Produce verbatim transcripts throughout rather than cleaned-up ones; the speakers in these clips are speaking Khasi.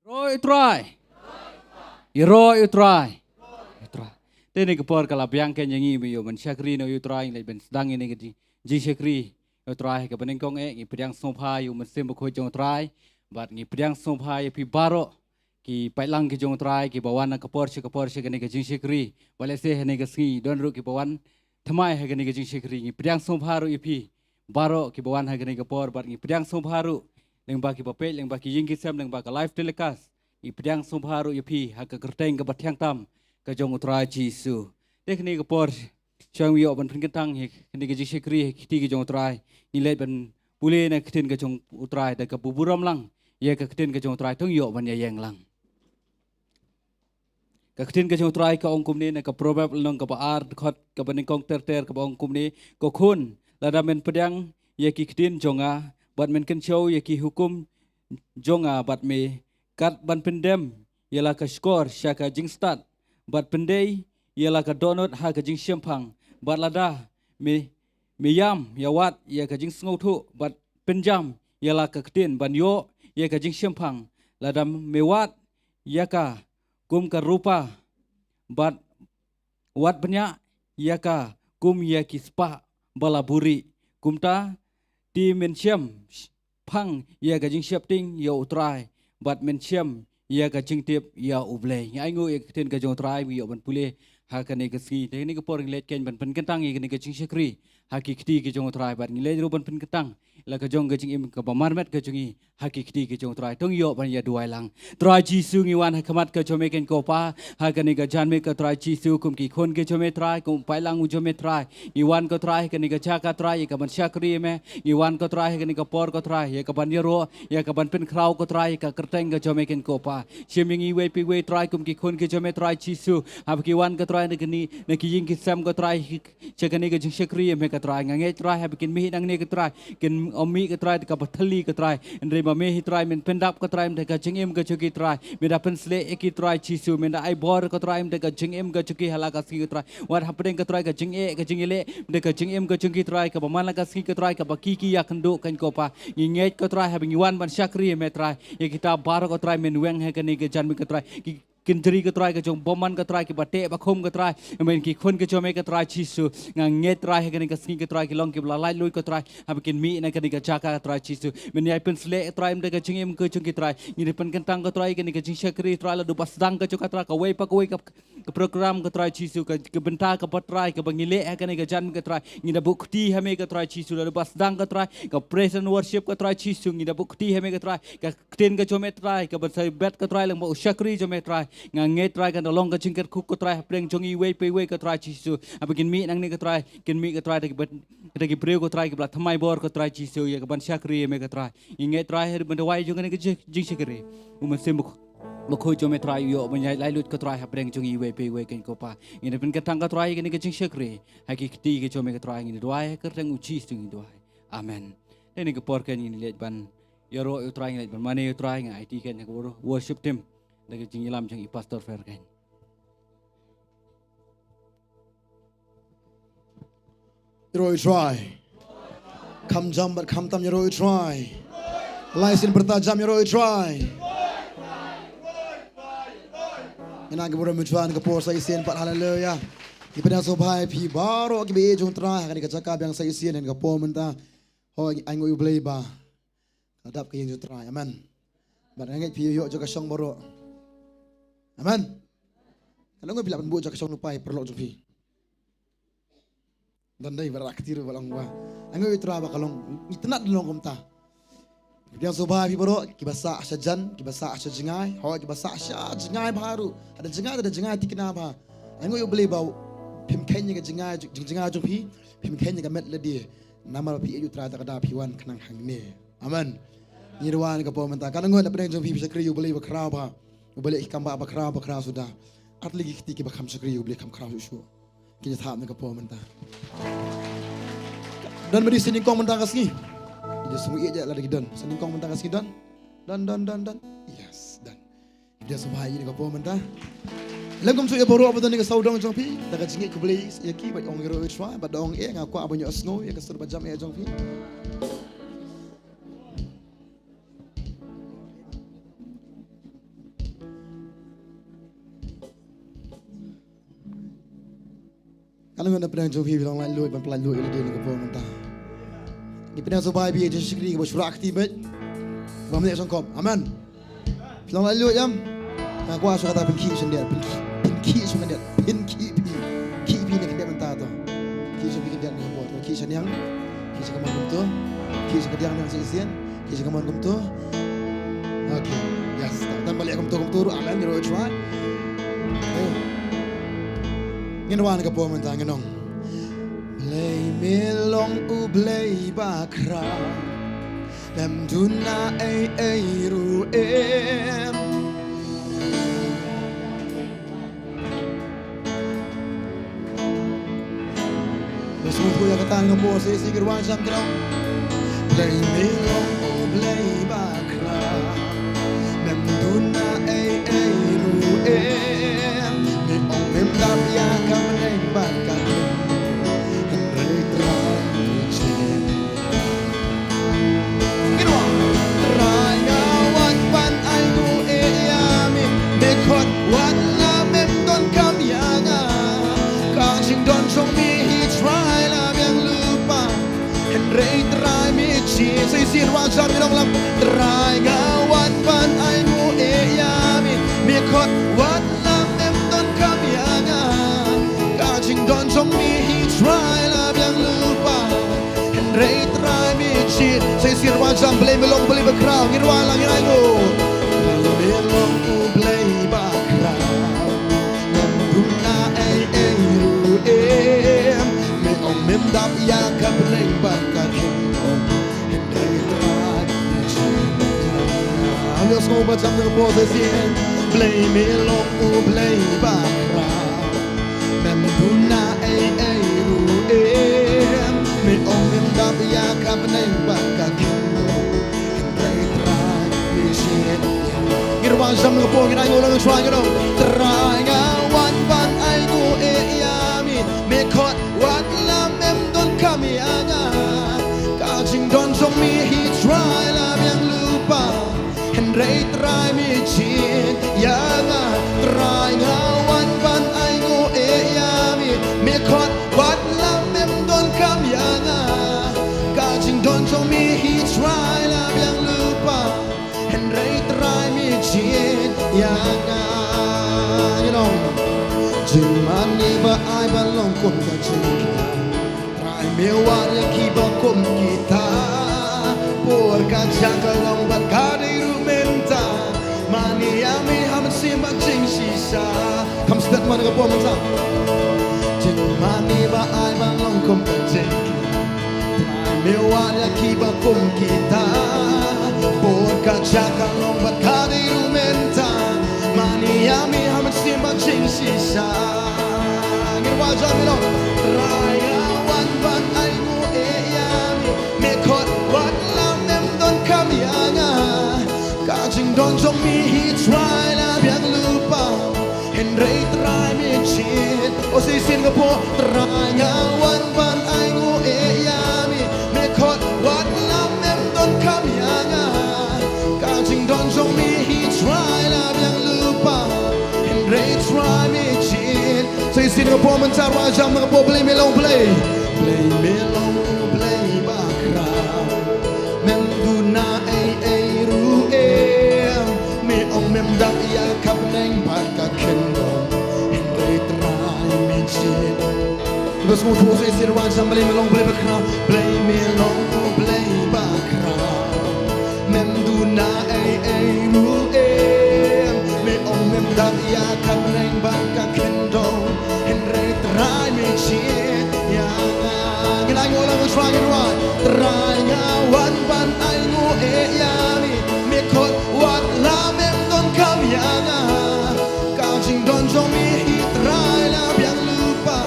Ïaroh ïa u Trai. Ïaroh ïa u Trai. Ïa u Trai. Te kane ka por ka la biang kein ïa ngi ba ïoh ban shakri na u Trai, ngi leit ban sdang ïa kane ka jing, jingshakri ïa u Trai ha kaba nyngkong eh, ngi pdiang sngewbha ïa u Mynsiem Bakhuid jong u Trai. Bad ngi pdiang sngewbha ïa phi baroh ki paidlang ki jong u Trai, kiba wan na ka por sha ka por sha kane ka jingshakri. Ba lehse ha kane ka sngi don ruh kiba wan thymmai ha kane ka jingshakri. Ngi pdiang sngewbha ruh ïa phi baroh kiba wan ha kane ka por, bad ngi pdiang sngewbha ruh lyngba kiba peit, lyngba ki ïing ki sem, lyngba ka live telecast. Ngi pdiang sngewbha ruh ïa phi ha ka kyrteng kaba thiang tam ka jong u Trai Jisu. Te kane ka por, shuwa ngi ïoh ban pynkyntang ïa kane ka jingshakri ha ki kti ki jong u Trai, ngi leit ban pule na ka ktien ka jong u Trai, da kaba burom lang ïa ka ktien ka jong u Trai, to ngin ïoh ban ïaeng lang. Ka ktien ka jong u Trai ka ong kumne na ka Proverb lynnong kaba ar, dkhot kaba nyngkong ter ter, kaba ong kumne: Ko khun, lada men pdiang ïa ki ktien jong nga, bad men kynshew ïa ki hukum jong nga, bad me kat ban pyndem ïa la ka shkor sha ka jingstad, bad pyndei ïa la ka dohnud ha ka jingshemphang, bad lada me, me ïam ïa wad ïa ka jingsngewthuh, bad pynjam ïa la ka ktien ban ïoh ïa ka jingshemphang, lada me wad ïa ka kum ka rupa, bad wad bniah ïa ka kum ïa ki spah ba la buhrieh. Kumta te men shemphang ïa ka jingsheptieng ïa u Trai, bad men shem ïa ka jingtip ïa U Blei. Ngi ainguh ïa ka ktien ka jong u Trai, ngi ïoh ban pule ha kane ka sngi. Te kane ka por ngi leit kein ban pynkyntang ïa kane ka jingshakri ha ki kti ki jong u Trai, bad ngi leit ruh ban pynkyntang la ka jong ka jingim kaba marmet ka jong ngi ha ki kti ki jong u Trai. To ngin ïoh ban ïa duwai lang. Trai Jisu, ngi wan ha khmat ka jong me kein ko Pa, ha kane ka janmiet ko Trai Jisu, kum ki khun ki jong me Trai, kum u paidlang u jong me Trai. Ngi wan ko Trai ha kane ka jaka Trai ïa ka ban shakri ïa me. Ngi wan ko Trai ha kane ka por ko Trai ïa ka ban ïaroh, ïa ka ban pynkhraw ko Trai ïa ka kyrteng ka jong me kein ko Pa. Shim ïa ngi iwei pa iwei Trai kum ki khun ki jong me Trai Jisu, haba ki wan ko Trai na kane, na ki ïing ki sem ko Trai, sha kane ka jingshakri ïa me ko Trai. Nga ngeit Trai haba kin mih nangne ko Trai, kin ym mih ko Trai da kaba thylli ko Trai, hynrei ba me hi Trai men pyndap ko Trai ym da ka jingim ka jong ki Trai. Me da pynshlei ïa ki Trai Jisu, me da ai bor ko Trai ym da ka jingim ka jong ki ha la ka sngi ko Trai. Wat hapdeng ko Trai ka jingeh ka jingïaleh, ym da ka jingim ka jong ki Trai, kaba man la ka sngi ko Trai kaba ki ki ïakynduh kein ko Pa. Ngi ngeit ko Trai haba ngi wan ban shakri ïa me Trai, ïa kita baroh ko Trai men weng ha kane ka janmiet ko Trai. Ki kynjri ko Trai ka jong bymman ko Trai, kiba teh ba khum ko Trai, men ki khun ki jong me ko Trai Jisu. Nga ngeit Trai ha kane ka sngi ko Trai ki long kiba la laitluid ko Trai, haba kin mih na kane ka jaka Trai Jisu. Men ïai pynshlei Trai ym da ka jingim ka jong ki Trai. Ngi da pynkyntang ko Trai kane ka jingshakri Trai la dup ba sdang ka jong ka Trai, kawei pa kawei ka, ka program ko Trai Jisu, ka, ka bynta kaba Trai kaba ngi leh ha kane ka janmiet ko Trai. Ngi da buh kti ha me ko Trai Jisu, la dup ba sdang ko Trai, ka praise and worship ko Trai Jisu, ngi da buh kti ha me ko Trai. Ka ktien ka jong me Trai, ka ban sa bet ko Trai lyngba u shakri jong me Trai. Nga ngeit Trai kan da long ka jingkyrkhu ko Trai hapdeng jong iwei pa iwei ko Trai Jisu. Haba kin mih nangne ko Trai, kin mih ko Trai da ki bet, da ki briew ko Trai kiba la thymmai bor ko Trai Jisu ïa ka ban shakri ïa me ko Trai. Ngi ngeit Trai ha ban duwai jong kane ka jing, jingshakri, u Mynsiem Bakhuid jong me Trai u ïoh ban ïai laitluid ko Trai hapdeng jong iwei pa iwei kein ko Pa. Ngi da pynkyntang ko Trai kane ka jingshakri ha ki kti ki jong me ko Trai, ngi da duwai ha ka kyrteng u Jisu ngi duwai. Amen. Te kane ka por kein ngin leit ban ïaroh ïa u Trai, ngin leit ban mane ïa u Trai. Nga aiti kein ha ka wor-, worship team da ka jingïalam jong i Pastor Fer kein. Ïaroh ïa u Trai. Kham jam bad kham tam ïaroh ïa u Trai. Lai sien pyrta jam ïaroh ïa u Trai. Ïa na ka burom ïa u Trai na ka por sa shisien pat, haleluya. Ngi pdiang sngewbha ïa phi baroh kiba ïeit jong u Trai ha kane ka jaka biang sa shisien ha kane ka por mynta. Hooid, ainguh ïa U Blei ba ka dap ka ïing jong u Trai. Amen. Bad nga ngeit phi ïoh jong ka shong baroh. Amen. Ka long phi lah ban buh jong ka shong lypa ïa paralok jong phi. Don dei ba la kti ruh ba long ba, ainguh ïa u Trai ba ka long, ngi tnat long kumta. Pdiang sngewbha ïa phi baroh kiba sah sha jan, kiba sah sha jngai, hooid kiba sah sha jngai bha ruh. Hadien jngai, hadien jngai thikna bha. Ainguh ïa U Blei ba phim kheiñ ïa ka jngai, jing, jngai jong phi, phim kheiñ ïa ka met lade. Namar ba phi ïeit ïa u Trai, te ka da phi wan khnang hangne. Amen. Ngi duwai ha kane ka por mynta. Katno ngut na pdeng jong phi phi shakri ïa U Blei bakhraw bha. U Blei ki kam ba bakhraw, bakhraw suda. Ar tylli ki kti kiba kham shakri ïa U Blei kham khraw shuh shuh. Kin ïa thap ha kane ka por mynta. Don ba dei sa nyngkong mynta ka sngi. Ïa sngewbha ïa lada ki don. Sa nyngkong mynta ka sngi don. Don, don, don, don. Yes, don. Pdiang sngewbha ïa kane ka por mynta. Lem kumjuh ïa baroh ba don ha ka sawdong jong phi, da ka jingïeit khublei ïa ki, bad ong ïaroh ïa u Trai, bad ong eh, nga kwah ban ïohsngew ïa ka sur ba jam eh jong phi. Ngan pynang jong phi, phi long laitluid ban pyllait luid ïa lade ha kane ka por mynta. Ngi pynang sngewbha ïa phi, ïa ka shakri kaba shu rah kti beit. Bym leh shongkop. Amen. Phi long laitluid ïa. Nga kwah shuwa kata pynkhih sha khyndiat, pynkhih, pynkhih sha khyndiat, pynkhih phi. Khih phi na khyndiat mynta to. Khih sha phi khyndiat na ka por to. Khih sha niang. Khih sha ka mon kumto. Khih sha ka diang niang shisien. Khih sha ka mon kumto. Okay. Yes. Tang ba leh kumto kumto ruh. Amen. Ngi ruh try. Eh. Ngin wan na ka por mynta, ngin ong: Blei me long U Blei ba khraw. Mem duna ei ei ruh em. Ba sngewthuh ïa kata, ngin ong, sa shisien, ngin wan shwa, ngin ong: Blei me long U Blei ba khraw. Mem duna ei ei ruh em. Me ong mem dap ïa ka bneng bad ka khyndew. Hynrei Trai me jied. Trai nga wan ban ainguh ïa me, me khot wat la mem donkam ïa nga. Ka jingdon jong me hi Trai la biang lypa, hynrei Trai me jied. Sa shisien, wan shwa, ngin ong lang: Trai nga wan ban ainguh ïa me, me khot wat la mem donkam ïa nga. Ka jingdon jong me hi Trai la biang lypa, hynrei Trai me jied. Sa shisien, wan shwa: Blei me long Blei ba khraw. Ngin wan lang, ngin ainguh: Blei me long U Blei ba khraw. Mem duna ei ei ruh em. Me ong mem dap ïa ka bneng bad ka khyndew. Hynrei Trai me jied. Ïa sngewbha jam na ka por sa shisien. Blei me long U Blei ba khraw. Mem duna ei ei ruh em. Me ong mem dap ïa ka bneng bad ka khyndew. Hynrei Trai me jied. Ngin wan shwa na ka por, ngin ainguh lang Trai, ngin ong: Trai nga wan ban ainguh ïa me, me khot wat la mem donkam ïa nga. Ka jingdon jong me hi Trai la biang lypa, hynrei Trai me jied ïa nga. Trai nga wan ban ainguh ïa me, me khot wat la mem donkam ïa nga. Ka jingdon jong me hi Trai la biang lypa, hynrei Trai me jied ïa nga. Ngin ong: Jingmane ba ai ban long kum ka jingkñia. Trai me wad ïa kiba kum kita. Por ka jia ka long bad ka dei ruh mynta. Mane ïa me ha mynsiem bad jingshisha. Kham stet man ka por mynta. Jingmane ba ai ban long kum ka jingkñia. Trai me wad ïa kiba kum kita. Por ka jia ka long bad ka dei ruh mynta. Mane ïa me ha mynsiem bad jingshisha. Ngin wad ïa me long. Trai nga wan ban ainguh ïa me, me khot wat la mem donkam ïa nga. Ka jingdon jong me hi Trai la biang lypa, hynrei Trai me jied. Oh, sa shisien ka por. Trai nga wan ban ainguh ïa me, me khot wat la mem donkam ïa nga. Ka jingdon jong me hi Trai la biang lypa, hynrei Trai me jied. Sa shisien ka por mynta, wan shwa na ka por: Blei me long Blei. Blei me long U Blei ba khraw. Mem duna ei ei ruh em. Me ong mem dap ïa ka bneng bad ka khyndew, hynrei Trai me jied. Ba sngewthuh sa shisien, wan shwa: Blei me long Blei ba khraw. Blei me long U Blei ba khraw. Mem duna ei ei ruh em. Me ong mem dap ïa ka bneng bad ka khyndew, hynrei Trai me jied ïa nga. Ngin ainguh lang Trai, ngin wan. Trai nga wan ban ainguh ïa me, me khot wat la mem donkam ïa nga. Ka jingdon jong me hi Trai la biang lypa,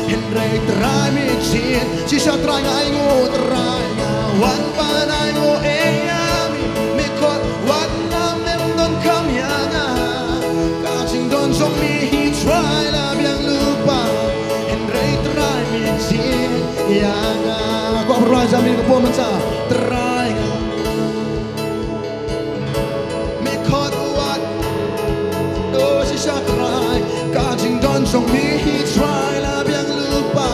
hynrei Trai me jied. Shisha Trai nga ainguh, Trai nga wan ban ainguh ïa me, me khot wat la mem donkam ïa nga. Ka jingdon jong me hi Trai la biang lypa, hynrei Trai me jied ïa nga. Kwah ban rwai jam ïa ka por mynta. Trai nga, me khot wat. Oh, shisha Trai. Ka jingdon jong me hi Trai la biang lypa,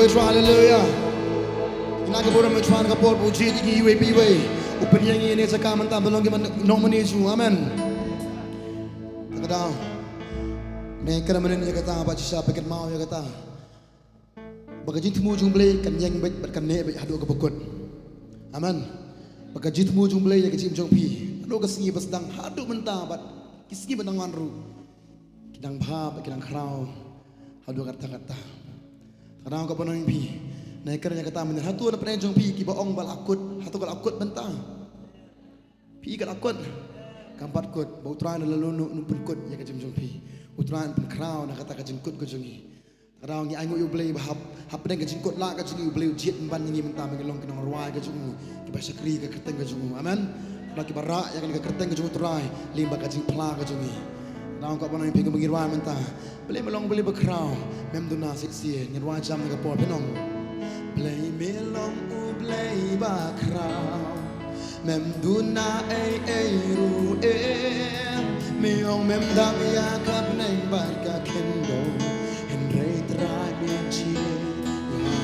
Haleluya. Ïa ka burom, ïa ka por ba u jied ïa ngi iwei pa iwei. U pynïeng ïa ngi ne sa ka mynta ban long ki nongmane jong u. Amen. Te ka daw, ne ka da mynnin ïa kata, ba shisha phi kynmaw ïa kata, ba ka jingthmu jong u Blei kan ïeng beit bad kan neh beit haduh kaba kut. Amen. Ba ka jingthmu jong u Blei ïa ka jingim jong phi, haduh ka sngi ba sdang, haduh mynta bad ki sngi ba dang wan ruh, ki dang bha bad ki dang khraw haduh katta katta. Ka daw, ka burom ïa phi. Ne ka da ïa kata, mynta hato na pdeng jong phi kiba ong ba la kut, hato ka la kut mynta? Phi, ka la kut? Kam pat kut. Ba U Trai u la lum, u pynkut ïa ka jingim jong phi. U Trai un pynkhraw na kata ka jingkut ka jong ngi. Ka daw, ngi ainguh ïa u Blei ba hap, hapdeng ka jingkut la ka jong ngi, u Blei u jied pynban ïa ngi mynta ba ngi long ki nongrwai ka jong u, kiba shakri ka kyrteng ka jong u. Amen. Ka daw, kiba rah ïa kane ka kyrteng ka jong U Trai lyngba ka jingphla ka jong ngi. Ka daw, ka burom ïa phi, ka ba ngi rwai mynta. Blei me long Blei bakhraw, mem duna shisien. Ngin rwai jam na ka por, phin ong: Blei me long U Blei bakhraw, mem duna ei ei ruh em. Me ong mem dap ïa ka bneng bad ka khyndew, hynrei Trai me jied ïa nga.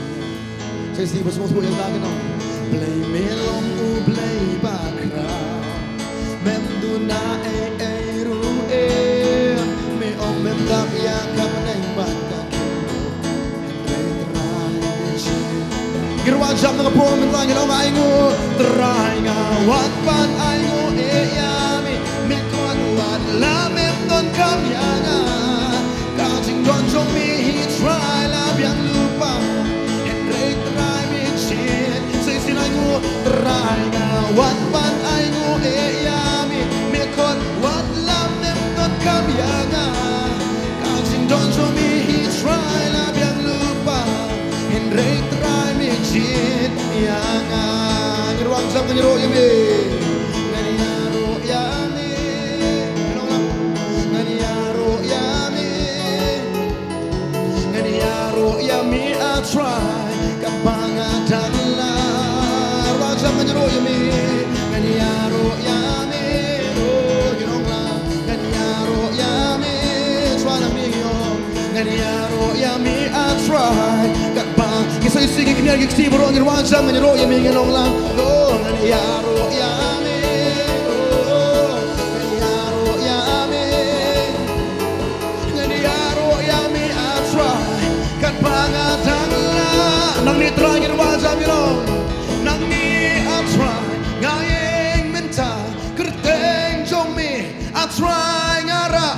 Sa shisien ba sngewthuh ïa kata, kin ong: Blei me long U Blei bakhraw, mem duna ei ei ruh em. Me ong mem dap ïa ka bneng bad ka khyndew, hynrei Trai me jied. Ngi rwai jam na ka por mynta, ngi ong: Ainguh Trai, nga wan ban ainguh ïa me. Me khot wat la mem donkam ïa nga. Ka jingdon jong me hi Trai la biang lypa, hynrei Trai me jied. Sa shisien: Ainguh Trai, nga wan ban ainguh ïa me. Me khot wat la mem donkam ïa nga. Ka jingdon jong me hi Trai la biang lypa, hynrei Trai me jied ïa nga. Ngi rwai jam, ngan ïaroh ïa me. Ngan ïaroh ïa me. Ngan ong lang: Ngan ïaroh ïa me. Ngan ïaroh ïa me, ah Trai, katba nga dang lah. Rwai jam: Ngan ïaroh ïa me. Ngan ïaroh ïa me. Oh, ngi ong lang: Ngan ïaroh ïa me. Trai, nangne ngi ong: Ngan ïaroh ïa me, ah Trai, katba. Ngi sa ïa shu kynnoh ki kti baroh, ngi rwai jam: Ngan ïaroh ïa me. Ngan ong lang: Oh, ngan ïaroh ïa me. Oh, ngan ïaroh ïa me. Ngan ïaroh ïa me, ah Trai, katba nga dang lah. Nangne Trai, ngi rwai jam, ngi ong: Nangne, ah Trai, nga ïeng mynta, kyrteng jong me, ah Trai, nga rah.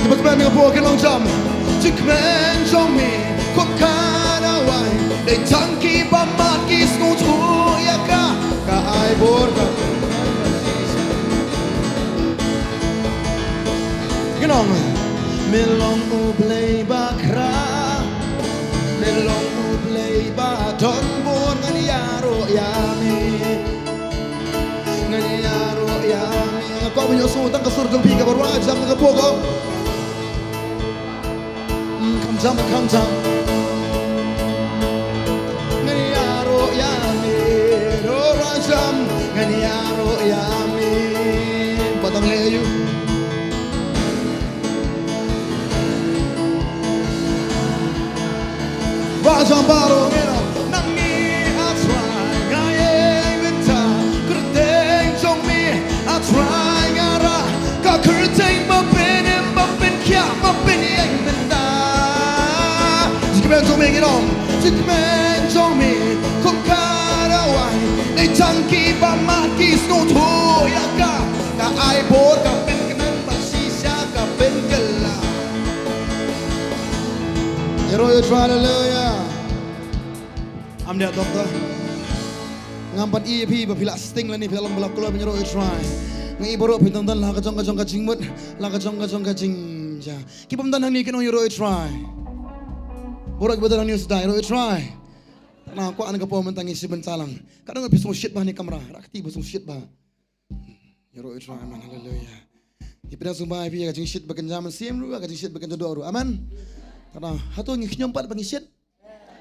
Kiba kmen, kiba poi, kin long jam. Jingkmen jong me kum ka dawai, dei tang kiba mad ki sngewthuh ïa ka, ka ai bor ka. Kin ong: Me long U Blei bakhraw, me long U Blei ba don bor. Ngan ïaroh ïa me. Ngan ïaroh ïa me. Nga kwah ban ïohsngew tang ka sur jong phi kaba rwai jam na ka por ko. Mm, kham jam, kham jam. Ngan ïaroh ïa me, rwai jam. Ngan ïaroh ïa me. Ba tang leh ïa u. Ba jam baroh ngi ong: Nangne, ah Trai, nga ïeng mynta, kyrteng jong me, ah Trai, nga rah. Ka kyrteng ba pynim, ba pynkhiah, ba pynïeng mynta. Jingkmen jong me, ngi ong, jingkmen jong me kum ka dawai, dei tang kiba mad ki sngewthuh ïa ka, ka ai bor, ka pynkmen, ba shisha ka pynkylla. Ïaroh ïa U Trai, haleluya. Am dei, doktor? Ngam pat i ïa phi ba phi la sting lane phi la long ba la kloi ban ïaroh ïa U Trai. Nga i baroh phi don don la ka jong ka jong ka jingmut, la ka jong ka jong ka jingjia. Ki bym don hangne kin ong ïaroh ïa U Trai. Baroh kiba don hangne sdang ïaroh ïa U Trai. Nga kwah na ka por mynta ngin sa bynta lang. Ka dang phi sngewsih bha ne kamra, rah kti ba sngewsih bha. Ïaroh ïa U Trai, amen, haleluya. Ngi pdiang sngewbha ïa phi ïa ka jingshit ba kynja mynsiem ruh, ïa ka jingshit ba kynja doh ruh, amen. Ka dang, hato ngi khñium pat ba ngi shit?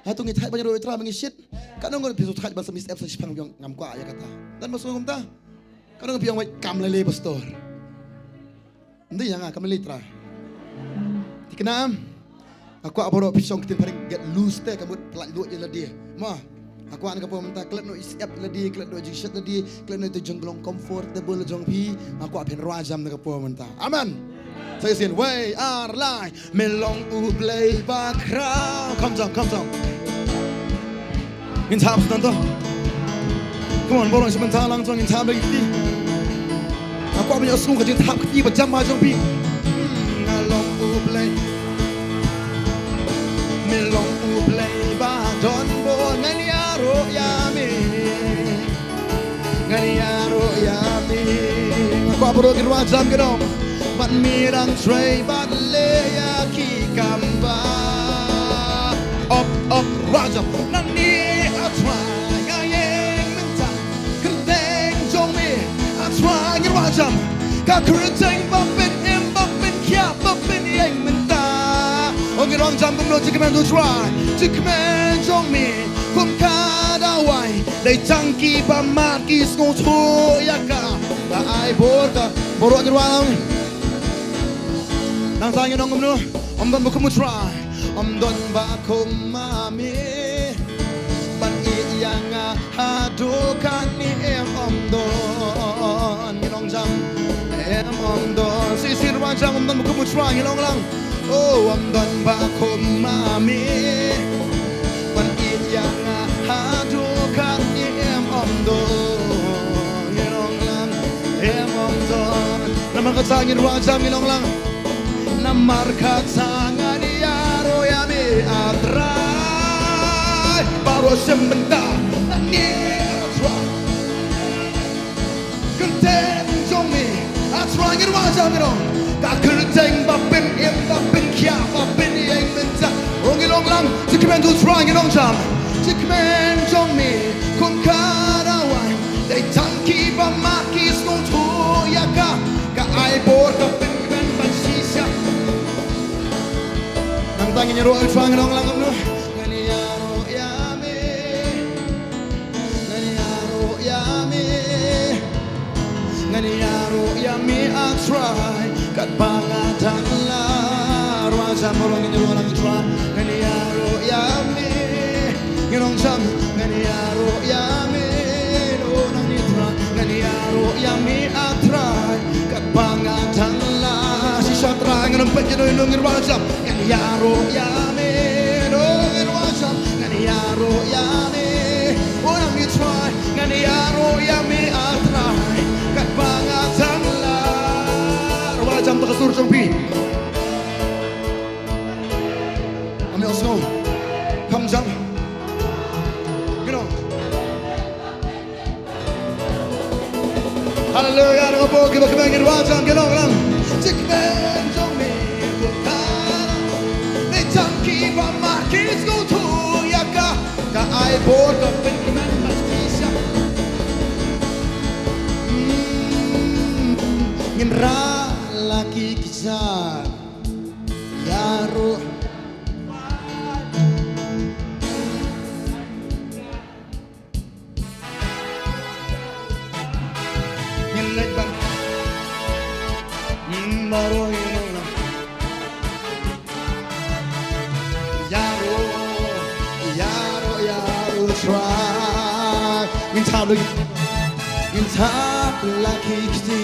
Hato ngi thait ban ïaroh ïa U Trai ba ngi shit? Ka dang ngi phi sngewthait ban sa miss absent shipang, ngam kwah ïa kata. Don ba sngew kumta? Ka dang phi ong, wait, kam lei lei pastor. Ym dei ïa nga, kam lei lei Trai. Khnang nga kwah baroh phi shong ktien phareng, get loose te, ka mut pynlait luid ïa lade. Mo. Nga kwah na ka por mynta klet noh ïa i syep lade, klet noh ïa i jingshet lade, klet noh ïa i jinglong comfortable jong phi. Nga kwah phin rwai jam na ka por mynta. Amen. Sa ïasien, wei, ar, lai. Me long U Blei bakhraw. Kham jam, kham jam. Ngin thap shen to. Come on, baroh shi mynta lang jong ngin thap da ki kti. Nga kwah ban ïohsngew ka jingthap kti ba jam ba jong phi. Hmm, nga long U Blei. Me long U Blei ba don bor, ngan ïaroh ïa me. Ngan ïaroh ïa me. Nga kwah baroh kin rwai jam ki dong. Bad me dang trei bad leh ïa ki kam ba. Op, op, rwai jam. Nangne, ah Trai, nga ïeng mynta. Kyrteng jong me, ah Trai, ngin rwai jam. Ka kyrteng ba pyn-im, ba pynkhiah, ba pynïeng mynta. Oh, ngin rwai jam kumno, jingkmen U Trai, jingkmen jong me kum ka dawai. Dei tang kiba mad ki sngewthuh ïa ka. Ka ai bor ka. Baroh ngin rwai lang. Nangta ngin ong kumno? Ym don ba kum U Trai. Ym don ba kum ma me. Ban ïeit ïa nga haduh katne em, ym don. Ngin ong jam. Em, ym don. Shisien rwai jam, ym don ba kum U Trai, ngin ong lang. Oh, ym don ba kum ma me. Ban ïeit ïa nga haduh katne em, ym don. Ngin ong lang, em, ym don. Namar kata ngin rwai jam, ngin ong lang. Namar kata ngan ïaroh ïa me, ah Trai. Baroh shem bynta. Nangne, ah Trai. Kyrteng jong me, ah Trai, ngin rwai jam, ngin ong. Ka kyrteng ba pyn-im, ba pynkhiah, ba pynïeng mynta. Oh, ngin ong lang, jingkmen U Trai, ngin ong jam. Jingkmen jong me kum ka dawai. Dei tang kiba mad ki sngewthuh ïa ka. Ka ai bor, ka pynkmen ban shisha. Nangta ngin ïaroh, U Trai, ngin ong lang kumno? Ngan ïaroh ïa me. Ngan ïaroh ïa me. Ngan ïaroh ïa me, ah Trai, katba nga dang lah. Rwai jam baroh, ngin ïaroh lang, Trai. Ngan ïaroh ïa me. Ngin ong jam, ngan ïaroh ïa me. Oh, nangne, Trai, ngan ïaroh ïa me, ah Trai, katba nga dang lah. Shisha, Trai, ngan ym peit ïano ïano, ngin rwai jam. Ngan ïaroh ïa me, oh, ngin rwai jam. Ngan ïaroh ïa me. Oh, nangne, Trai, ngan ïaroh ïa me, ah Trai, katba nga dang lah. Rwai jam da ka sur jong phi. Ngam ïohsngew. Kham jam. Ngin ong. Haleluia, na ka por kiba kmen ngin rwai jam, ngin ong lang. Jingkmen jong me kum ka dawai. Dei tang kiba mad ki sngewthuh ïa ka. Ka ai bor, ka pynkmen ban shisha. Hmm, ngin rah la ki kjat. Ïaroh. Ngin leit ban. Hmm, baroh ïa u. Ïaroh, ïaroh, ïaroh, Trai. Ngin thap lagi. Ngin thap la ki kti.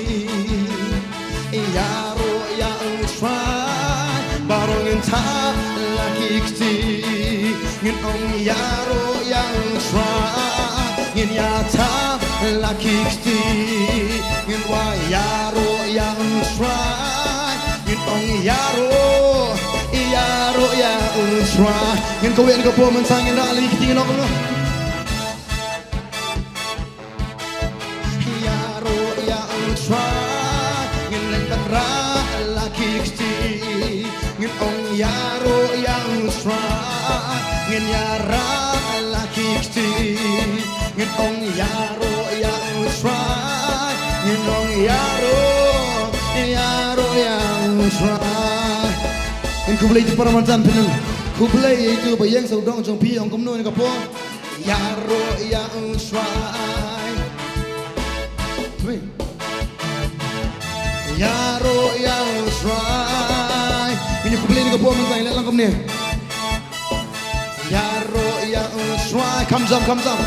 Ïaroh ïa u Trai, baroh ngin thap la ki kti. Ngin ong ïaroh ïa u Trai, ngin ïa thap la ki kti. Ngin wai ïaroh ïa u Trai, ngin ong ïaroh, ïaroh ïa u Trai. Ngin kawei na ka por mynta ngin rah la ki kti, ngin ong kumno. Ïaroh ïa u Trai, ngin leit ban rah la ki kti. Ngin ong ïaroh ïa u Trai, ngin ïa rah la ki kti. Ngin ong ïaroh ïa u Trai, ngin ong ïaroh, ïaroh ïa u Trai. Ngin khublei ïa i para marjan pynlong. Khublei ïa itu ba ïeng sawdong jong phi, ong kumno ïa ka por. Ïaroh ïa u Trai. Ïaroh ïa u Trai. Ngin ïa Ïa ka por mynta ngi leh lang kumne. Ïaroh ïa u Trai, kham jam, kham jam.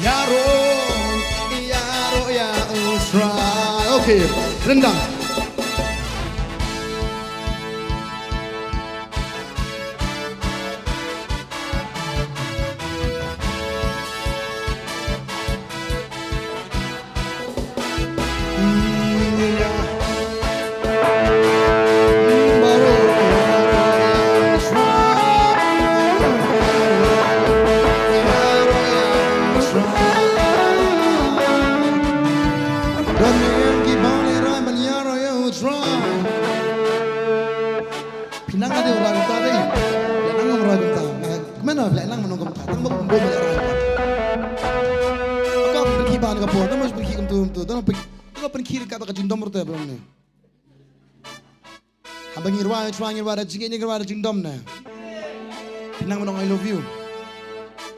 Ïaroh, ïaroh ïa u Trai. Okay, ryndang. Phi nang ade u rwai kumta dei. Leh nang ym rwai kumta. Nga kmen ba leh nang mynno kumta. Tang ba kum bun leh rwai kumta. Ka pynkhih ba na ka por. Tang ba pynkhih kumtu kumtu. Tang ba pyn-, tang ba pynkhih ka ba ka jingdom rute ba ne. Haba ngi rwai, rwai, ngi rwai da jingïeit, ngi rwai da jingdom ne. Phi nang mynno I love you.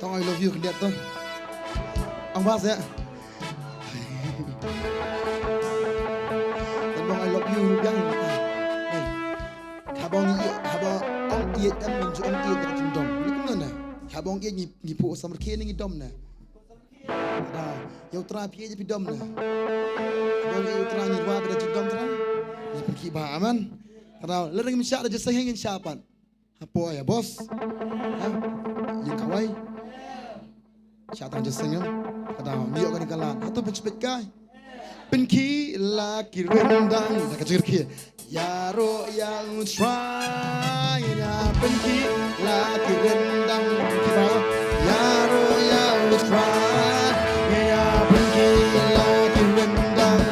Tang I love you khyndiat to. Ong ba se. Tang ba I love you biang. Haba ong ïeit, haba ong ïeit em, ngi ju ong ïeit da ka jingdom. Ni kumno ne? Haba ong ïeit ngi, ngi phuh samrkhie ne ngi dom ne. Kada, ïa u Trai phi ïeit phi dom ne. Haba ong ïeit u Trai ngi rwai bad da jingdom Trai. Ngi pynkhih ba, amen. Kada, lada ngim shah da jingïaseng ngin shah pat. Hapoh ïa bos. Ha? Ïing kawei. Shah tang jingïaseng ïa. Kada, ngi ïoh kane ka lad. Hato phi peit kai. Pynkhih la ki ryndang da ka jingkhih. Ïaroh ïa u Trai, ïa pynkhih la ki ryndang. Pynkhih ba. Ïaroh ïa u Trai, ïa pynkhih la ki ryndang.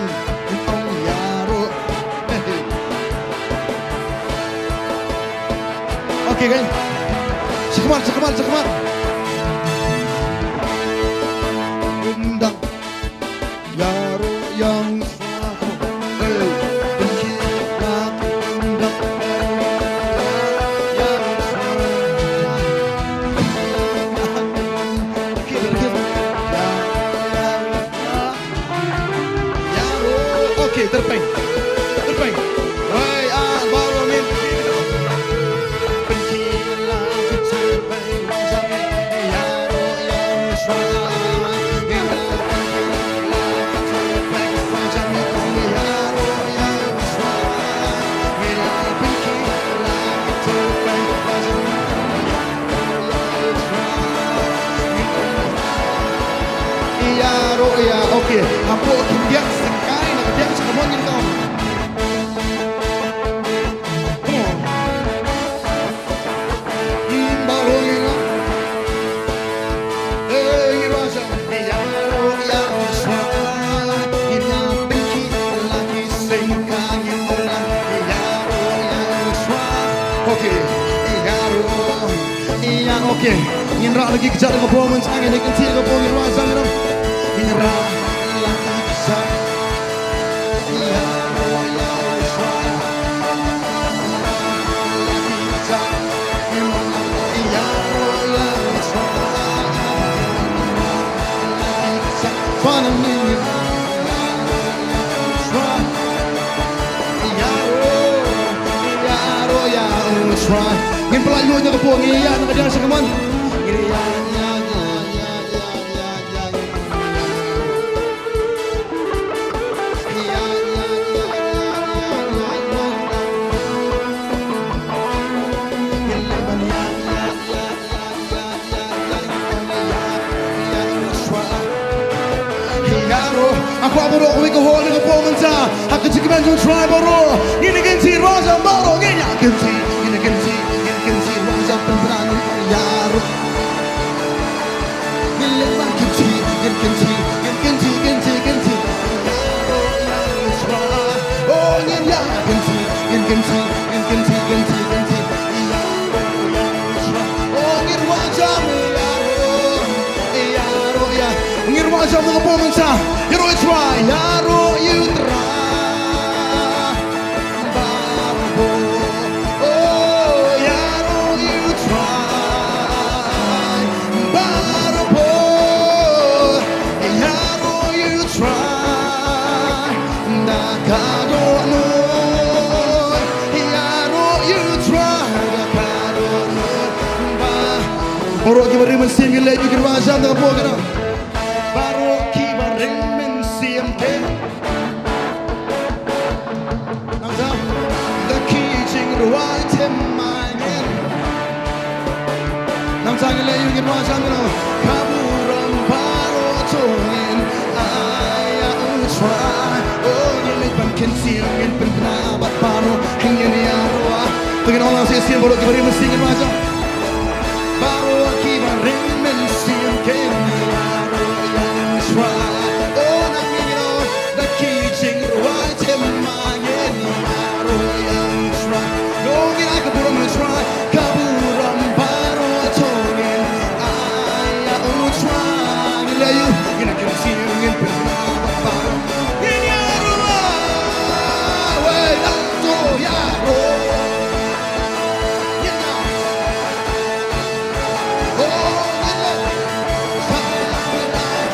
Ong ïaroh. Okay, guys. Shakmat, shakmat, shakmat. Ryndang. Ïaroh ïa u Trai. Hey, pynkhih la ki ryndang. Ïaroh ïa u Trai. Pynkhih, pynkhih. Ïaroh. Okay, tyrpeng. Tyrpeng. Wei, ah, baroh ngin. Pynkhih la ki tyrpeng. Ïaroh ïa, okay. Hapoh khyndiat sengkai na ka diang sha kamon ngin kong. Come on. Hmm, baroh ngin la. Eh, ngin rwai sha. Ïaroh ïa u Trai. Ngin ïa pynkhih la ki sengkai ngin rwai. Ïaroh ïa u Trai. Okay. Ïaroh. Ïa, okay. Ngin rah la ki kjat ka bor mynta, ngin ïa kynti ka bor, ngin rah sa ngin rah. Ngin rah la ki kjat. Ïa, ïa, ïa, ïa, ïa, ïa, ïa, Ngin pynlait lut na ka por, ngin ïa na ka diang sha ka mon. Ngin ïa, ïa, ïa, ïa, ïa, ïa, ïa. Ïaroh, nga kwah baroh kawei ka hall na ka por mynta. Ha ka jingkmen jong U Trai baroh. Ngin ïa kynti rwai jam baroh, ngin ïa kynti, ngin ïa kynti, ngin ïa kynti rwai jam pynpra, ngin ïaroh. Ngin leh ban kynti, ngin kynti, ngin kynti, kynti, kynti. Ïaroh, ïaroh, Trai. Oh, ngin ïa kynti, ngin kynti, ngin kynti, kynti, kynti. Ïaroh, ïaroh, Trai. Oh, ngin rwai jam, ïaroh, ïaroh, ïa. Ngin rwai jam na ka por mynta. Ïaroh, Trai, ïaroh, ïa u Trai. Barabor, oh, ïaroh ïa u Trai. Barabor, ïaroh ïa u Trai. Da ka dohnud, ïaroh ïa u Trai. Baroh kiba ring mynsiem kin leit ïa ka por jam da ka por kata. Baroh kiba ring mynsiem kin. Nangta, da ki jingrwai thymmai ngin. Nangta ngin leit ïa ka por jam kano. Ka burom baroh to ngin ai ïa U Trai. Oh, ngin leit ban kyntiew, ngin pynbna bad baroh, ngin ïaroh. To ngin ong lang sa shisien baroh kiba ring mynsiem kin wan jam. Baroh kiba ring mynsiem kin ïaroh ïa U Trai. Oh, nang ngin ong da ki jingrwai thymmai ngin ïaroh ïa U Trai. Nang ngin ai ka burom ïa U Trai, ka burom baroh to ngin ai ïa U Trai. Ngin leit ïa u, ngin kyntiew, ngin pynbna bad baroh, ngin ïaroh. Wei, ah, to ïaroh. Ngin ïaroh. Oh,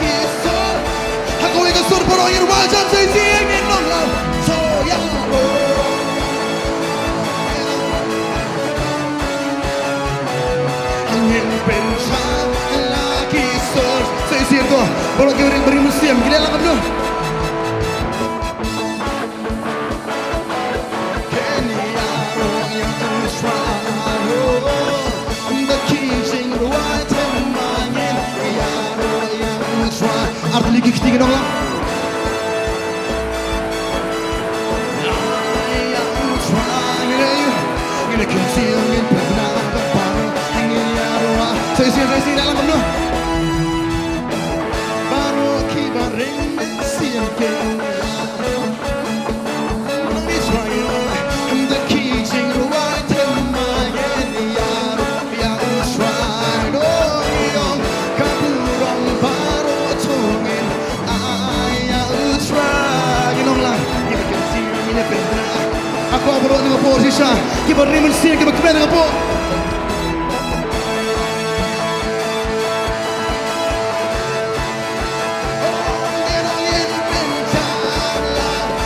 ngin ïaroh. Ha kawei ka sur baroh ngin wan jam sa shisien, ngin ong lang. To ïaroh. Ngin pynshai la ki sur. Sa shisien to. Baroh kiba ring, ring mynsiem, kin leh lang kumno? Kin ïaroh ïa U Trai. Da ki jingrwai thymmai ngin ïaroh ïa U Trai. Ar tylli ki kti, kin ong lang. Ïa U Trai ngin ïa, ngin ïa kyntiew, ngin pynbna bad baroh, ngin ïaroh. Sa shisien, sa shisien, leh lang kumno? Baroh kiba ring mynsiem kin ïaroh. Nang U Trai, da ki jingrwai thymmai ngin ïaroh ïa U Trai. Nong ïong ka burom baroh to ngin ai ïa U Trai. Ngi long lang, ngi la kyntiew, ngi la pynbna. Nga kwah baroh na ka por shisha, kiba ring mynsiem, kiba kmen na ka por.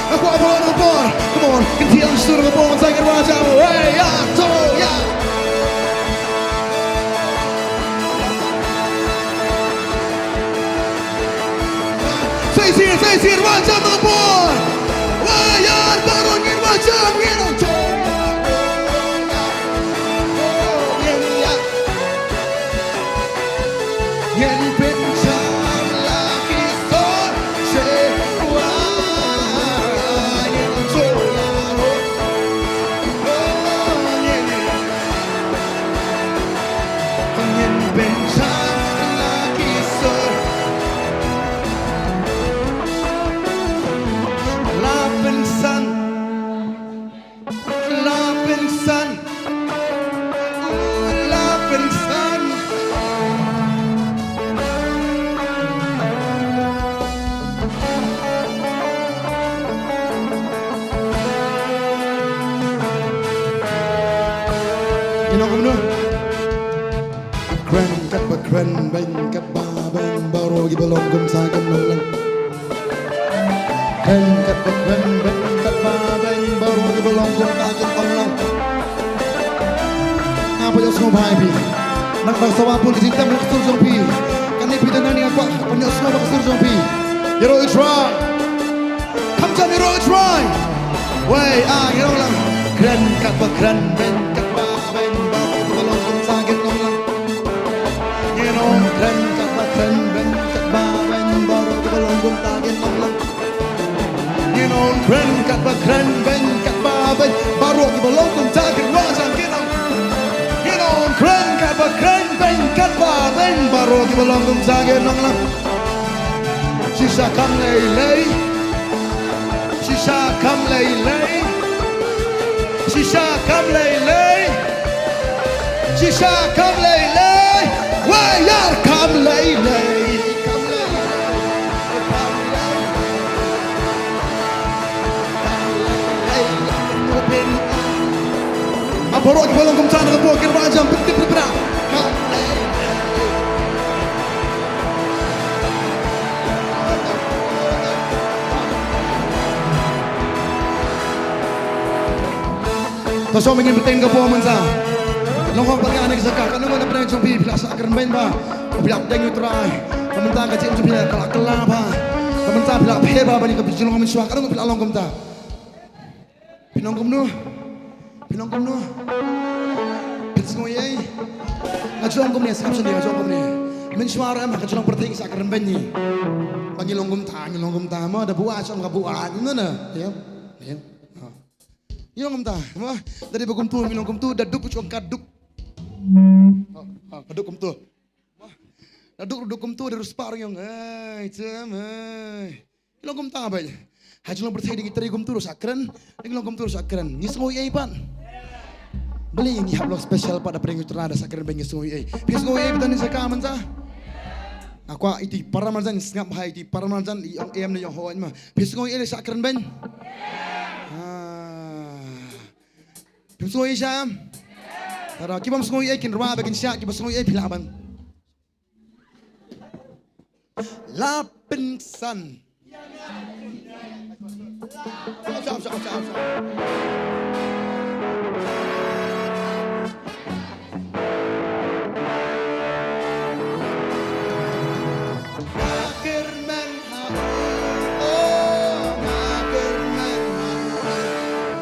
Nga kwah baroh na ka por. Come on, kyntiew shisha na ka por, sa ngin wan jam. Hey, ya, to, ya. Sa shisien, sa shisien, wan jam na ka por. Wei, ya, baroh ngin wan jam, ngin wan jam. Ngin pynshai la ki sur sha wei. Ngin to ïaroh. Oh, ngin, ngin pynshai la ki sur. La pynsan. La pynsan. La pynsan. Ngi ong kumno? Kren katba kren, beiñ katba beiñ, baroh kiba long kumta kin long lang. Kren katba kren, beiñ katba beiñ, baroh kiba long kumta kin long lang. Nga pynïohsngew bha ïa phi. Nang ba sawa bun ki jingtem ha ka sur jong phi. Kane phi don nangne, nga kwah pynïohsngew bha ka sur jong phi. Ïaroh U Trai. Kham jam ïaroh U Trai. Wei, ah, ïaroh lang. Kren katba kren, beiñ katba beiñ, baroh kiba long kumta kin long lang. Ngin ong kren katba kren, beiñ katba beiñ, baroh kiba long kumta kin long lang. Ngin ong kren katba kren, beiñ katba beiñ, baroh kiba long kumta kin long lang, ngin ong. Ngin ong kren katba kren, beiñ katba beiñ, baroh kiba long kumta kin long lang. Shisha kham lei lei. Shisha kham lei lei. Shisha kham lei lei. Shisha kham lei lei. Wei, ïar kham lei lei. Kham lei lei. Kham lei lei. Baroh kiba long kumta na ka por, kin wan jam, pynthikna. Kham lei lei. To shu ma ngin bteng ka por mynta. Nonghok ba ka ne ka jaka, ka nonghok na pdeng jong phi, phi la sah kren beiñ ba. Phi la pdeng U Trai. Ka mynta ka jingim jong phi ka la kylla ba. Ka mynta phi la pher ba, ba ni ka jinglong mynshuwa, ka nonghok phi la long kumta. Phi nong kumno? Phi nong kumno? Phi sngew ei? Nga jong kumne, sngap shen nga jong kumne. Mynshuwa ruh em ha ka jinglong pyrthei ngi sah kren beiñ ni. Ba ngi long kumta, ngi long kumta, ma da buaid shen ka buaid, ngi na. Em? Em? Ha. Ngi long kumta, ma da dei ba kumtu, ngi long kumtu, da duk u chong ka duk. Ha, ha, ka duk kumtu. Da duk, duk kumtu, da riewspah ruh ngi ong, ai, tem, ai. Ngi long kumta beiñ. Ha jinglong pyrthei dei ngi trei kumtu ruh sah kren, dei ngi long kumtu ruh sah kren. Ngi sngew ei pat. Balei ngi hap long special pat da pdeng U Trai da sah kren beiñ ngi sngew ei. Phi sngew ei pat da ni sah ka mynta. Nga kwah iti para marjan sngap bha iti para marjan i ong em ne ong hooid ma. Phi sngew ei da sah kren beiñ. Ah. Phi sngew ei sham. Tara ki bym sngew ei kin rwai ba kin shah, ki bym sngew ei phi lah ban. La pynsan. Nga kyrmen ha u, oh, nga kyrmen ha u.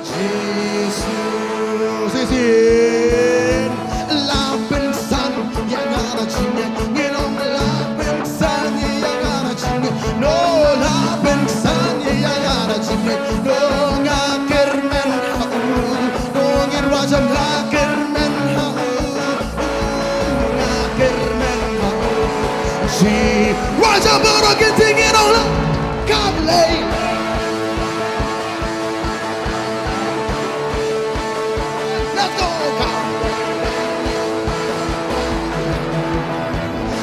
Jisu, shisien la pynsan ïa nga da jingngeit. Ngin ong la pynsan ïa nga da jingngeit. No, la pynsan ïa nga da jingngeit. No, nga kyrmen ha u. No, ngin rwai jam nga kyrmen ha u. Nga kyrmen ha u. Shi rwai jam baroh kynti ngin ong la. Kam lei. Let's go, God.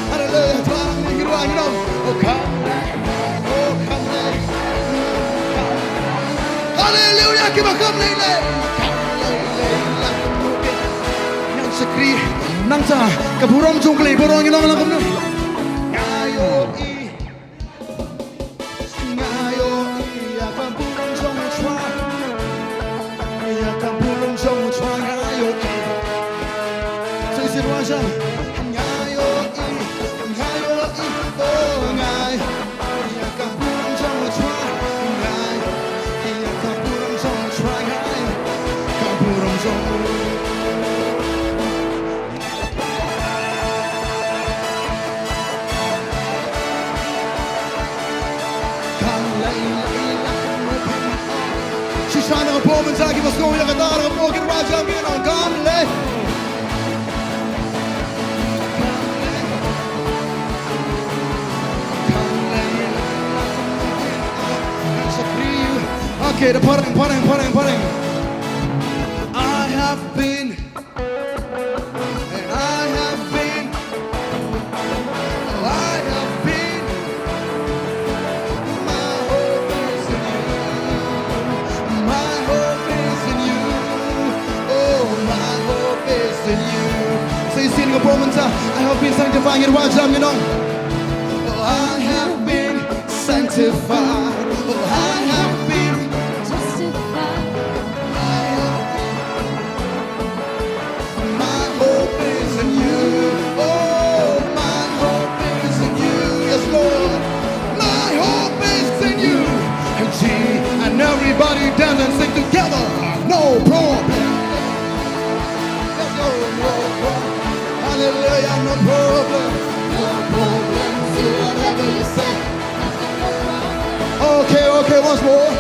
Hallelujah. Tang ni ruang, you know. Oh, come. Oh, come. Hallelujah. Kiba come lei lei. Nang shakri. Nang sa. Ka burom jong U Blei. Burom, you know, nang kumno. Nga ïohi. Nga ïohi ïa ka burom jong U Trai. Ïa ka burom jong U Trai nga ïohi. Sa shisien rwai jam. Nga ïohi, nga ïohi, oh nga ïohi ïa ka burom jong U Trai. Nga ïohi ïa ka burom jong U Trai nga ïohi. Ka burom jong U Shisha na ka por mynta kiba sngew ïa kata na ka por kin rwai jam kin ong kam lei. Okay, da pareng, pareng, pareng, pareng. I have been And I have been, I have been, my hope is in you, my hope is in you, oh, my hope is in you. Sa shisien ka por mynta, I have been sanctified, ngin rwai jam, you know. Oh, I have been sanctified, oh, I have been justified. My hope is in you. Oh, my hope is in you. Yes, Lord. My hope is in you. And G, and everybody dance and sing together. No problem. Let's go. No problem. Hallelujah. No problem. No problem. See whatever you say. Okay, okay, once more.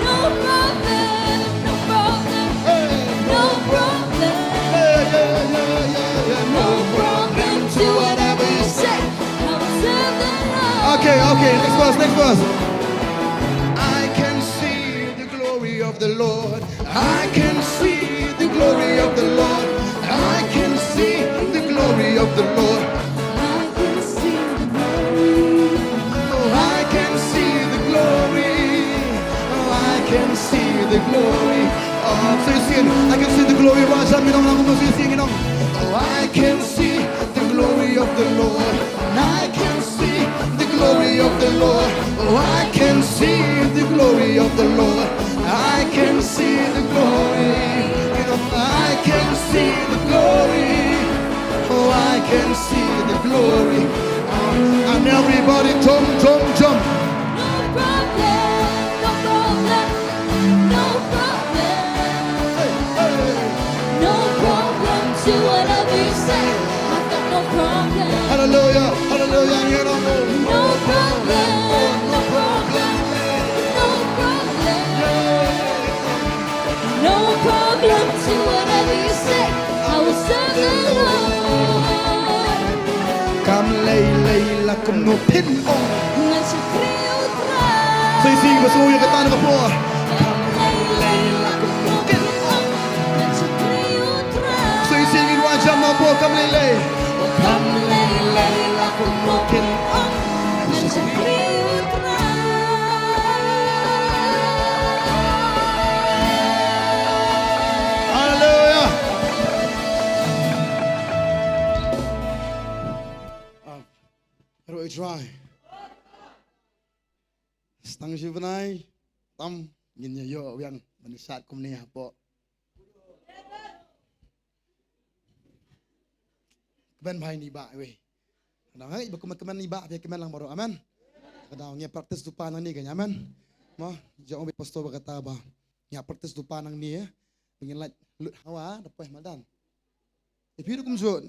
No problem, no problem, hey, no problem. Hey, yeah, yeah, yeah, yeah, no problem to whatever you say. I'll serve the Lord. Okay, okay, next verse, next verse. I can see the glory of the Lord. I can see the glory of the Lord. I can see the glory of the Lord. I can see the glory. Oh, I can see the glory. Oh, I can see the glory. Oh, so you see, I can see the glory. What's up, you know, I'm gonna see, you know. Oh, I can see the glory of the Lord. And I can see the glory of the Lord. Oh, I can see the glory of the Lord. I can see the glory. You know, I can see the glory Problem to what I say, I will sing along. Kam lei lei la kumno phin ong. Ngan shakri U Trai. Sa shisien ba shu ïa kata na ka por. Kam lei lei la kumno phin ong. Ngan shakri U Trai. Sa shisien ngin wad jam na ka por kam lei lei. Kam lei lei la kumno phin ong. Ngan shakri U Trai. Haleluia. Ah, ruh i Trai. Stang shi bnai tam ngin ïa ïoh biang ban sat kumne hapoh kmen bha ïa i Bah wei. Ka dang ngi ba kmen, kmen i Bah, phi kmen lang baroh. Amen. Ka dang ngi practice dupa nangne ka, amen. Mo, jong u pastor ba kata ba ngi practice dupa nangne. Ba ngin lait lut hawa da poi madan. Ïa phi ruh kumjuh.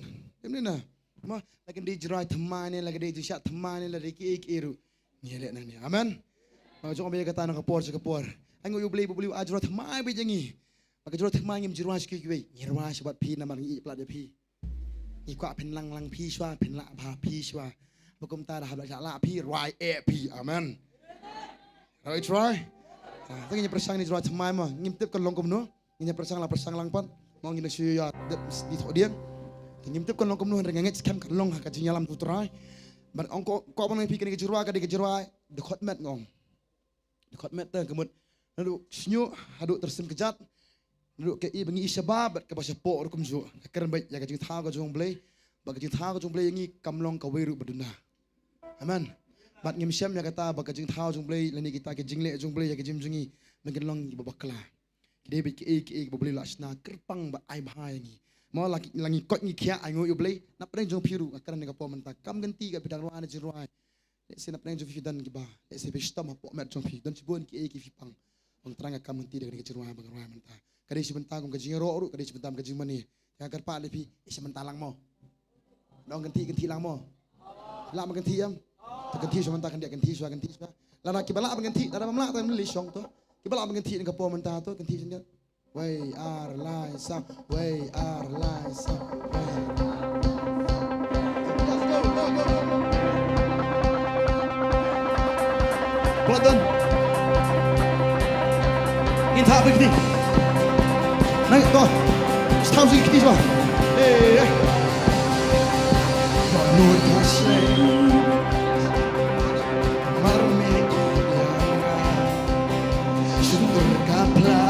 Em ne na. Mo, la ka dei jingrwai thymmai ne, la ka dei jingshad thymmai ne, la ka dei kiei kiei ruh, ngi leh nangne. Amen. Mo, jong ba ïa kata na ka por sha ka por. Ai nguh ïa U Blei, U Blei u ai jingrwai thymmai beit ïa ngi. Ba ka jingrwai thymmai ngim jingrwai sha kiwei kiwei. Ngi rwai sha bad phi namar ngi ïeit palat ïa phi. Ngi kwah phin lang lang phi shuwa, phin lah bha phi shuwa. Ba kumta da hap lah lah phi, rwai eh phi. Amen. Rwai try. Ah, tang ngin ïa pyrshang ne jingrwai thymmai mo. Ngim tip kan long kumno. Ngin ïa pyrshang la pyrshang lang pat. Mo ngin ïa shu ïa dep di thoh dien. Te ngim tip kan long kumno, hynrei nga ngeit skhem kan long ha ka jingïalam U Trai. Bad ong ko, ko ban phi kane ka jingrwai, ka dei ka jingrwai dkhot met nga ong. Dkhot met te ka mut naduh shñiuh haduh tyrsim kjat, naduh kaei ba ngi i shabar bad kaba shapoh ruh kumjuh. Ka kren beit ïa ka jingthaw ka jong U Blei, ba ka jingthaw ka jong U Blei ïa ngi kam long kawei ruh ba duna. Amen. Bad ngim shem ïa kata ba ka jingthaw jong U Blei lane kita ki jingleh jong U Blei ïa ka jingim jong ngi ba kin long kiba bakla. Ki dei beit kiei kiei ba U Blei u la shna kyrpang bad ai bha ïa ngi. Mo la ki, la ngi koit ngi khiah, ai nguh ïa U Blei. Napdeng jong phi ruh, nga kren ïa ka por mynta, kam kynti ka phi dang rwai ne jingrwai. Lehse napdeng jong phi don kiba, lehse phi shitom hapoh met jong phi, don shibun kiei ki phi pang. Ong Trai nga kam kynti da kane ka jingrwai ba nga rwai mynta. Ka dei shi bynta kum ka jingïaroh ruh, ka dei shi bynta kum ka jingmane. Te nga kyrpad ïa phi, eh, shi bynta lang mo. Nong kynti, kynti lang mo. Lah ban kynti em? Te kynti shuwa mynta, kynti, kynti shuwa, kynti shuwa. Lada kiba lah ban kynti, lada bym lah te ym lei shong to. Kiba lah ban kynti na ka por mynta to, kynti shyndiat. Wei ar lai sa, wei ar lai sa, wei. Let's go, go, go, go, go. Well done. Ngin thah bad kti. Nang to. Stham sing kti shuwa. Eh, eh. Nud ka shlei. Mar me ïa nga. Shyntur ka pla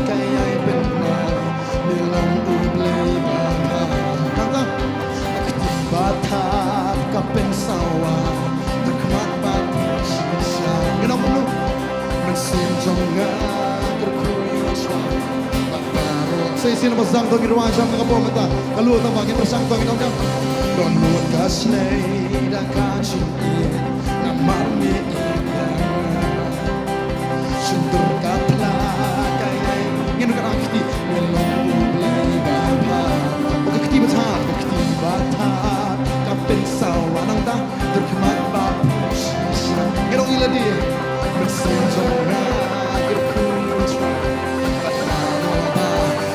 ka ïai pynmar. Me long U Blei ba bha. Kata. Ka kti ba thad ka pynsawa. Ka khmat ba shisha. Ngin ong kumno? Mynsiem jong nga kyrkhu ïa U Trai. Sa shisien ba sdang to ngin rwai jam na ka por mynta. Ka lum tang ba ngin pyrshang to ngin ong jam. Dohnud ka snei da ka jingïeit namar me ïeit ïa nga. Shyntur ka pla ka ïai. Ngin ong ka kti me long U Blei ba bha. Ka kti ba thad, ka kti ba thad ka pynsawa nangta. Dur khmat ba shisha. Ngin ong ïa lade. Mynsiem jong nga kyrkhu ïa U Trai.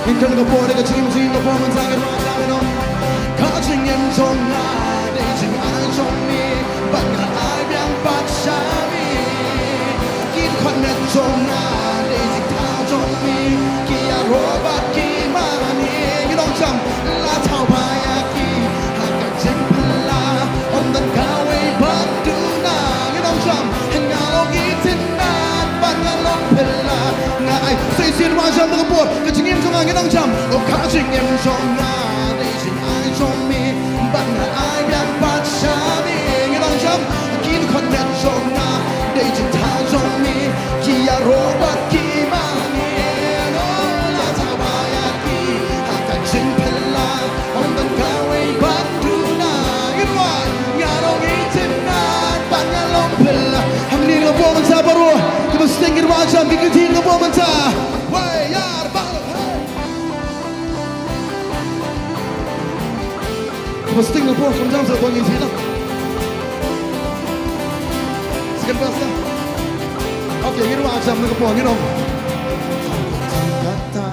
Ngin kren ka por, ka jingim jong ngi ka por mynta, ngin ong. Ka jingim jong nga dei jingai jong me, bad nga ai biang pat sha me. Ki dkhot met jong nga dei jingthaw jong me, ki ïaroh bad ki mane. Ngin ong jam, la thaw bha ïa ki ha ka jingphylla, ym don kawei ban duna. Ngin ong jam, nga long itynnad bad nga long phylla. Nga ai, sa shisien ba jam na ka por, ka jingim jong nga ngin ong jam. O ka jingim jong nga dei jingai jong me, bad nga ai biang pat sha me. Ngin ong jam, ki dkhot met jong nga dei jingthaw jong me, ki ïaroh bad ki mane. O la thaw bha ïa ki ha ka jingphylla, ym don kawei ban duna. Ngin wan, nga long itynnad bad nga long phylla. Hangne na ka por mynta baroh, kaba sdang ngin wan jam, ki kynti na ka por mynta. Wei ar bang. Kaba sdang na ka por, kaba jam sa ka por ngin sdang. Second verse na. Okay, ngin wan jam na ka por ngin ong. Kata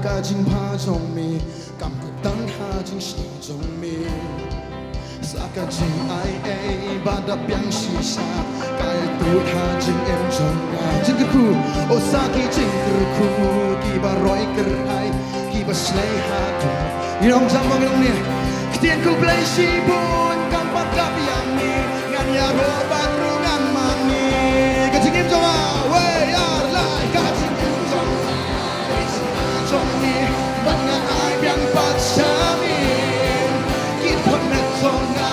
ka jingbha jong me, kam kut tang ha jingshisha jong me. Sa ka jingai ei ba da biang shisha, ka ïathuh ha jingim jong nga. Jingkyrkhu, oh sa ki jingkyrkhu kiba roi kyrhai, kiba shlei haduh. Ngi ong jam ma ngi ong ne. Ktien khublei shibun kam pat dap ïa ngi, ngan ïaroh bad ruh ngan mane. Ka jingim jong nga, wei ar lai ka jingim jong nga. Jong me, bad nga ai biang pat sha me. Ki khun met jong nga,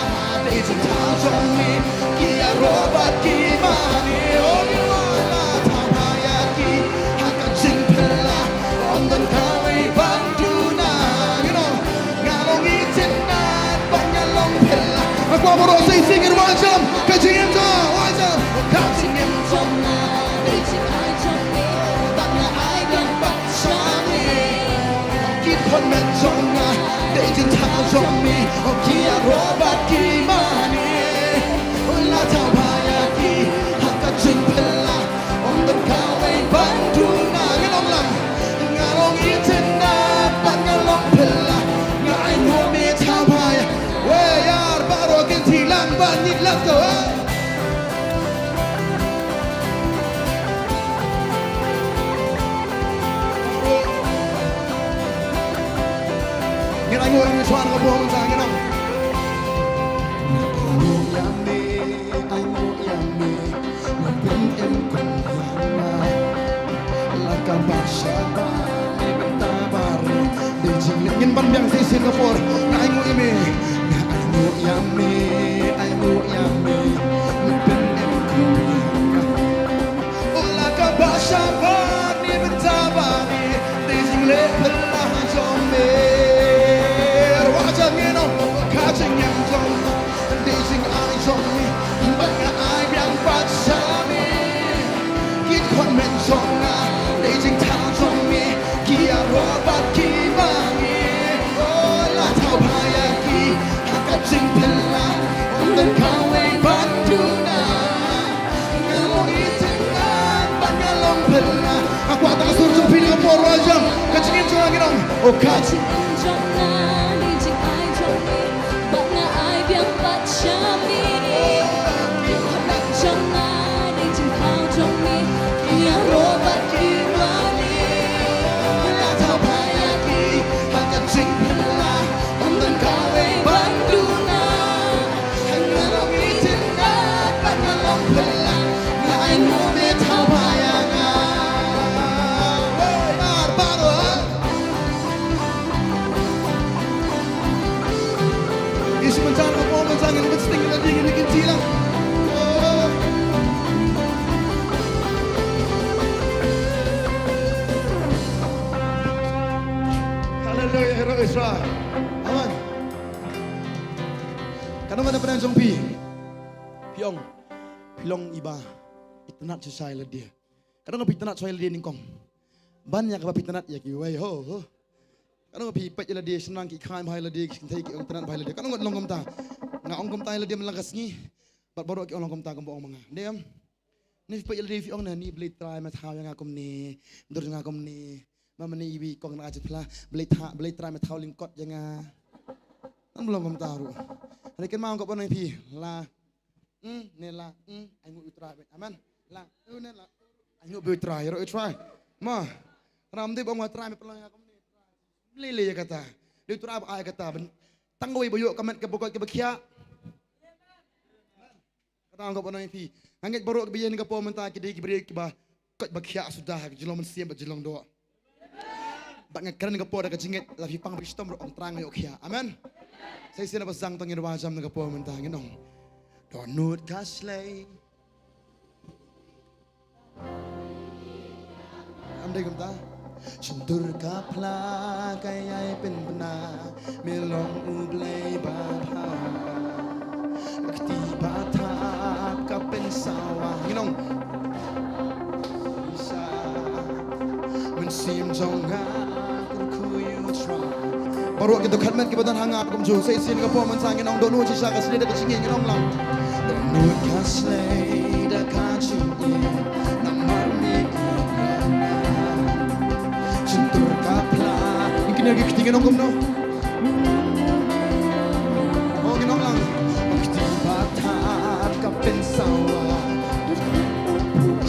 dei jingthaw jong me. Ki ïaroh bad ki mane. Oh, ngi la thaw bha ïa ki ha ka jingphylla. Ym don kawei ban duna. You know, nga long itynnat bad nga long phylla. Nga kwah baroh sa shisien ngin wajam. Ka jingim jong nga, wajam. Ka jingim jong nga, dei jingai jong me. Bad nga ai biang pat sha me. Ki khun met jong nga, dei jingthaw jong me. Oh, ki ïaroh bad ki mane. Oh, la thaw bha ïa ki ha ka jingphylla. Ym don kawei ban duna. Ngan ong lang. Nga long itynnat bad nga long phylla. Nga ainguh me thaw bha ïa. Wei ar baroh kin ti lang ban ngin, let's go, eh. Ngin ainguh, ngin shuwa ka buh mynta, ngin ong. Ainguh ïa me, ainguh ïa me, me pyn-im kum ïa nga. La kaba shabar ne bynta ba ri, dei jingleh. Ngin ban biang shisien ka por. Nga ainguh ïa me, nga ainguh ïa me, ainguh ïa me, me pyn-im kum ïa nga. Oh, la kaba shabar ne bynta ba ri, dei jingleh phylla jong me. Wajam ngin ong, ka jingim jong nga, dei jingai jong me, bad nga ai biang pat sha me. Ki khun met jong nga, dei jingthaw jong me, ki ïaroh bad ki mane. Oh, la thaw bha ïa ki ha ka jingphylla. Ym don kawei ban duna. Nga long itynnat bad nga long phylla. Nga kwah tang ka sur jong phi na ka por wajam. Ka jingim jong nga, ngin ong. Oh, ka jingim jong nga, dei jingai jong me, bad nga ai biang pat sha me. Ki khun met jong nga, dei jingthaw jong me, ki ïaroh bad ki mane. La thaw bha ïa ki ha ka jingphylla. Ym don kawei ban duna. Nga long itynnat bad nga long phylla. Nga ainguh me thaw bha ïa nga. Wei ar baroh. Ïa shi mynta ka por mynta ngin bit sting la ding ngin kin ti la. Haleluia, hero Israel. Amen. Katno ngan pynang jong phi? Phi ong, phi long iba itynnat shisha ïa lade. Katno phi itynnat shisha ïa lade nyngkong? Ban ïa kaba phi itynnat ïa kiwei, ho, ho. Katno phi peit ïa lade, shnong ki khlaiñ bha ïa lade, ki kynthei ki ong itynnat bha ïa lade. Katno ngan long kumta? Nga ong kumta ïa lade man la ka sngi. Bad baroh ki ong long kumta kumba ong ma nga. Dei em? Ni phi peit ïa lade phi ong ne, ni Blei Trai me thaw ïa nga kumne, dur ïa nga kumne. Ma mane iwi kong na ka jingphla, Blei tha, Blei Trai me thaw lyngkot ïa nga. Ngan long kumta ruh. Hynrei kynmaw ka ban ong phi la. Hmm, ne la, hmm, ainguh u Trai beit. Amen. La, hmm, ne la. Ainguh beit u Trai, ïaroh u Trai. Ma. Ram dei ba ong u Trai me pynlong ïa kumne. Lei lei ïa kata. Dei u Trai ba ai kata. Tang kawei ba ïoh ka met kaba koit kaba khiah. Kata nga kwah ban ong ïa phi. Nga ngeit baroh kiba ïeng ha kane ka por mynta ki dei ki briew kiba koit ba khiah suda ha ka jinglong mynsiem bad jinglong doh. Bad nga kren ha kane ka por da ka jingngeit, la phi pang phi shitom ruh, ong Trai nga ïoh khiah. Amen. Sa shisien ba shang tang ngin wajam ha kane ka por mynta, ngin ong. Dohnud ka shlei. Am dei kumta? Shyntur ka phla ka ïai pynbna, me long U Blei ba bha. Ka kti ba thap ka pynsawa. Ngin ong. Sa mynsiem jong nga kyrkhu ïa U Trai. Baroh ki dkhot met kiba don ha nga kumjuh. Sa shisien ka por mynta ngin ong dohnud shisha ka shlei da ka jingïeit, ngin ong lang. Dohnud ka shlei da ka jingïeit, namar me ïeit ïa nga. Shyntur ka phla Ngi ki kti ngi ong kumno? Oh, ngi ong lang. Kti ba thap ka pynsawa.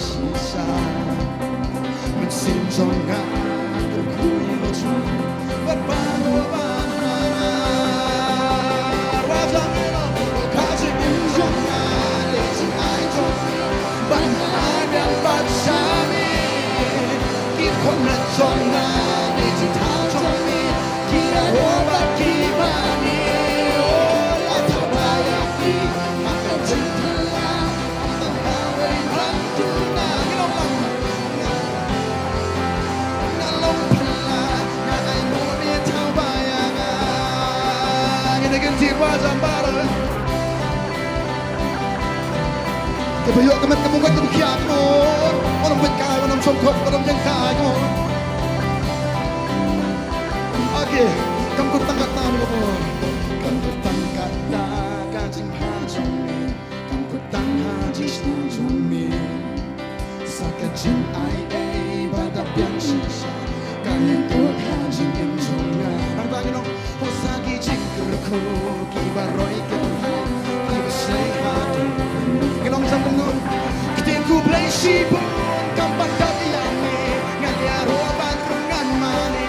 Shisha. Mynsiem jong nga ka khuid jong. Bad ban ban ban. Wa jong ngi long. Ka jingim jong nga. Dei jingai jong nga. Ban ai biang bad sha me. Ki khun met jong nga. Dei jingthaw jong me. Ki ïaroh bad ki mane. Oh, la thaw bha ïa ki. Ha ka jingphylla. Okay, kam kut tang kata ni ko. Kam kut tang kata ka jingpha jong me. Kam kut tang ha jingsngew jong me. Sa ka jingai ei ba da biang shisha. Ka ïeng tut ha jingim jong nga. Nang ta ngi long. Ho sa ki jingkyrkhu kiba roi kyrhai kiba sei ha. Ngi long jam kumno. Ktien khublei shibun kam pat dap ïa me. Ngan ïaroh ban rung ngan mane.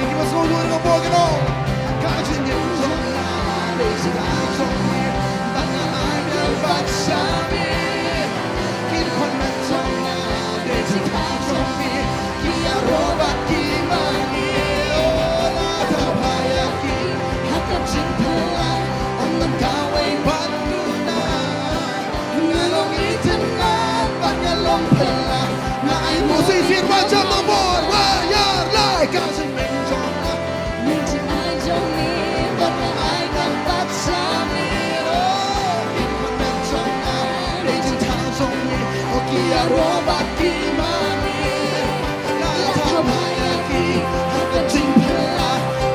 Kiba sngewbha ka bor kano. Ka jingim jong nga dei jingim jong me. Ban nga ai biang bad sha me. Ki khun met jong nga dei jingim jong me. Ki ïaroh bad ki mane. Oh, la thaw bha ïa ki. Ha ka jingphylla. Ym don kawei ban duna. Nga long itynnad bad nga long phylla. Nga ai mo. Shisien ba jam ma bor wa ïar lai ka jingim jong nga. Dei jingai jong me bad nga ai ngan pat sha me. Oh, ki khun met jong nga. Dei jingthaw jong me. Oh, ki ïaroh bad ki mane. La thaw bha ïa ki ha ka jingphylla.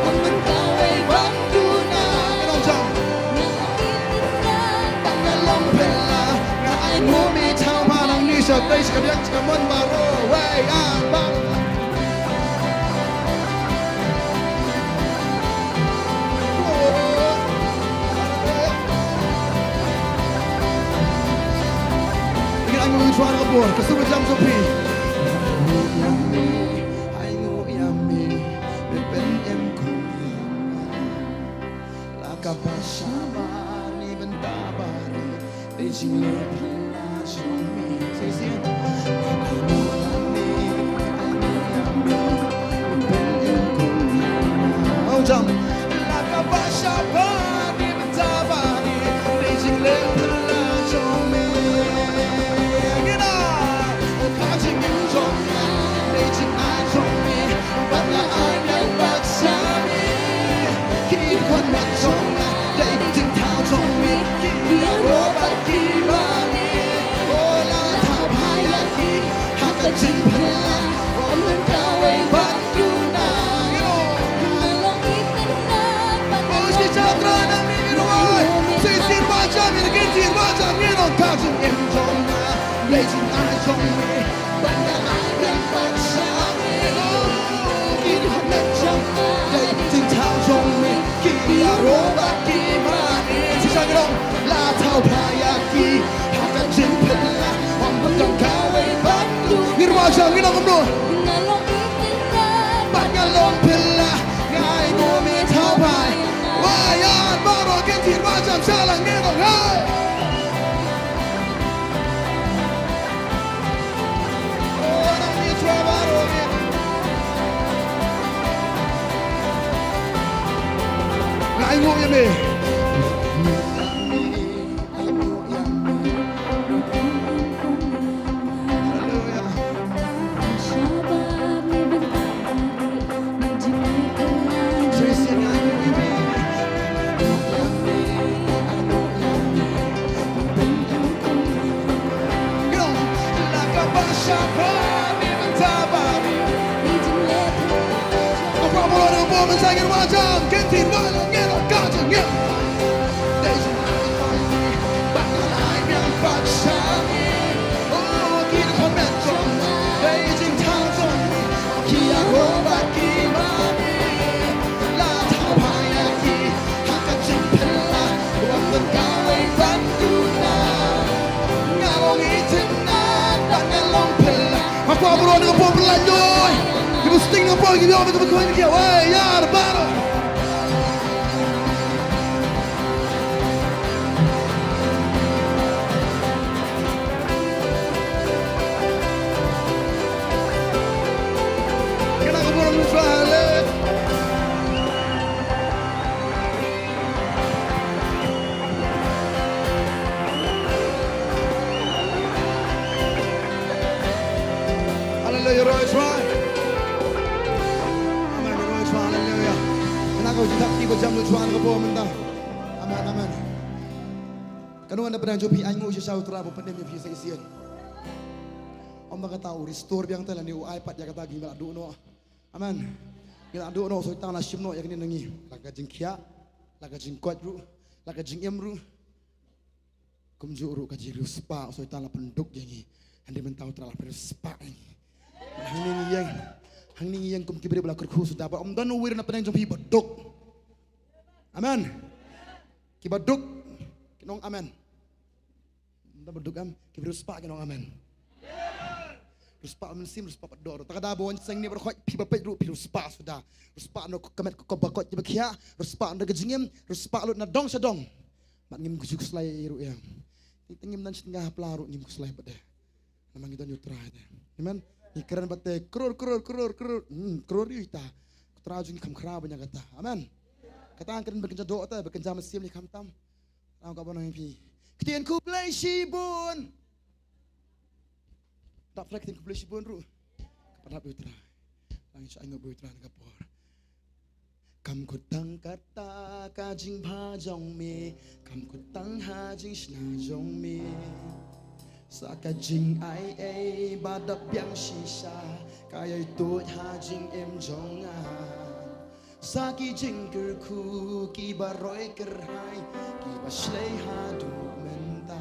Ym don kawei ban duna. Nga long jam. Ba nga long phylla, nga ai mo me thaw bha nangne sha tei sha kadiang sha kamon baroh, wei, ah, baroh. Ngi ai mo me thaw bha nangne, ka sngewbha jam jong phi. Ai mo ïa me, me pyn em kum ïa nga. La kaba shabar ne bynta ba ri, dei jingleh phylla jong me. Shisien. Ong jam. La kaba shabar ne bynta ba ri, dei jingleh phylla jong me. Ngin ai ka jingim jong nga, dei jingai jong me. Ban nga ai ngan pat sha me. Ki khun met jong nga, dei jingthaw jong me. Ki ïaroh bad ki mane. Oh, la thaw bha ïa ki ha ka jingphylla. Ym don kawei ban duna. Nga long itynnad bad nga long phylla. Shisien ba jam, ïa ka shisien ba jam, ïa ka jingim jong nga. Dei jingai jong me. Ban nga ai ngan pat sha me. Ki khun met jong nga. Dei jingthaw jong me. Ki ïaroh bad ki mane. Shisha ngi long. La thaw bha ïa ki. Ha ka jingphylla. Ym don kawei ban duna. Ngin wad jam ngi long kumno. Nga long itynnad. Bad nga long phylla. Nga ai mo me thaw bha. Wa ïa baroh kin thir wad jam sha la ngi long. Hey. Nga ainguh ïa me. Haleluya. Paul ki biang ba ka ba khoi ki wai yar bar. Kena ka burom nu swa le. Haleluya, roi chwa. Amen, roi chwa, haleluya. Kane ka jingthap ki ba jam lu chwa ka por mynta. Amen, amen. Kano na pdeng jong phi, ai nguh shisha U Trai ba u pynim ïa phi sa shisien. Ym da kata u restore biang te lane u ai pat ïa kata ki ba la duh noh. Amen. Ngi la duh noh, u Soitan la shim noh ïa kine na ngi. La ka jingkhiah, la ka jingkoit ruh, la ka jingim ruh. Kumjuh ruh ka jingriewspah, u Soitan la pynduk ïa ngi. Hynrei mynta U Trai la pynduk ïa ngi. Hangne ngi ïeng, hangne ngi ïeng kum ki briew ba la kyrkhu suda, bad ym don uwei ruh na pdeng jong phi ba duk. Amen. Ki ba duk kin ong amen. Ym don ba duk, em, ki riewspah kin ong amen. Riewspah mynsiem, riewspah pat doh ruh. Te ka daw ba wan seng ne baroh khoit phi ba peit ruh phi riewspah suda. Riewspah na ka met ka kop ba koit ki ba khiah, riewspah na ka jingim, riewspah lut na dong sha dong. Bad ngim khuslai ruh ïa. Te ngim don shisha ha pla ruh ngim khuslai pat de. Namar ngi don ïa U Trai te. Amen. Ngi kren bad te kror, kror, kror, kror. Hmm, kror ïa ita. U Trai jong ngi kham khraw ban ïa kata. Amen. Kata ngi kren ba kynja doh te, ba kynja mynsiem ngi kham tam. Tang ka ba nang phi. Ktien khublei shibun. Dap phi ktien khublei shibun ruh. Ka pynlap ïa U Trai. Lang sha ai nguh ïa U Trai na ka por. Kam kut tang kata ka jingbha jong me, kam kut tang ha jingshna jong me. Sa ka jingai ei ba dap biang shisha, ka ïai tuid ha jingim jong nga. Sa ki jingkyrkhu ki ba roi kyrhai, ki ba shlei haduh mynta.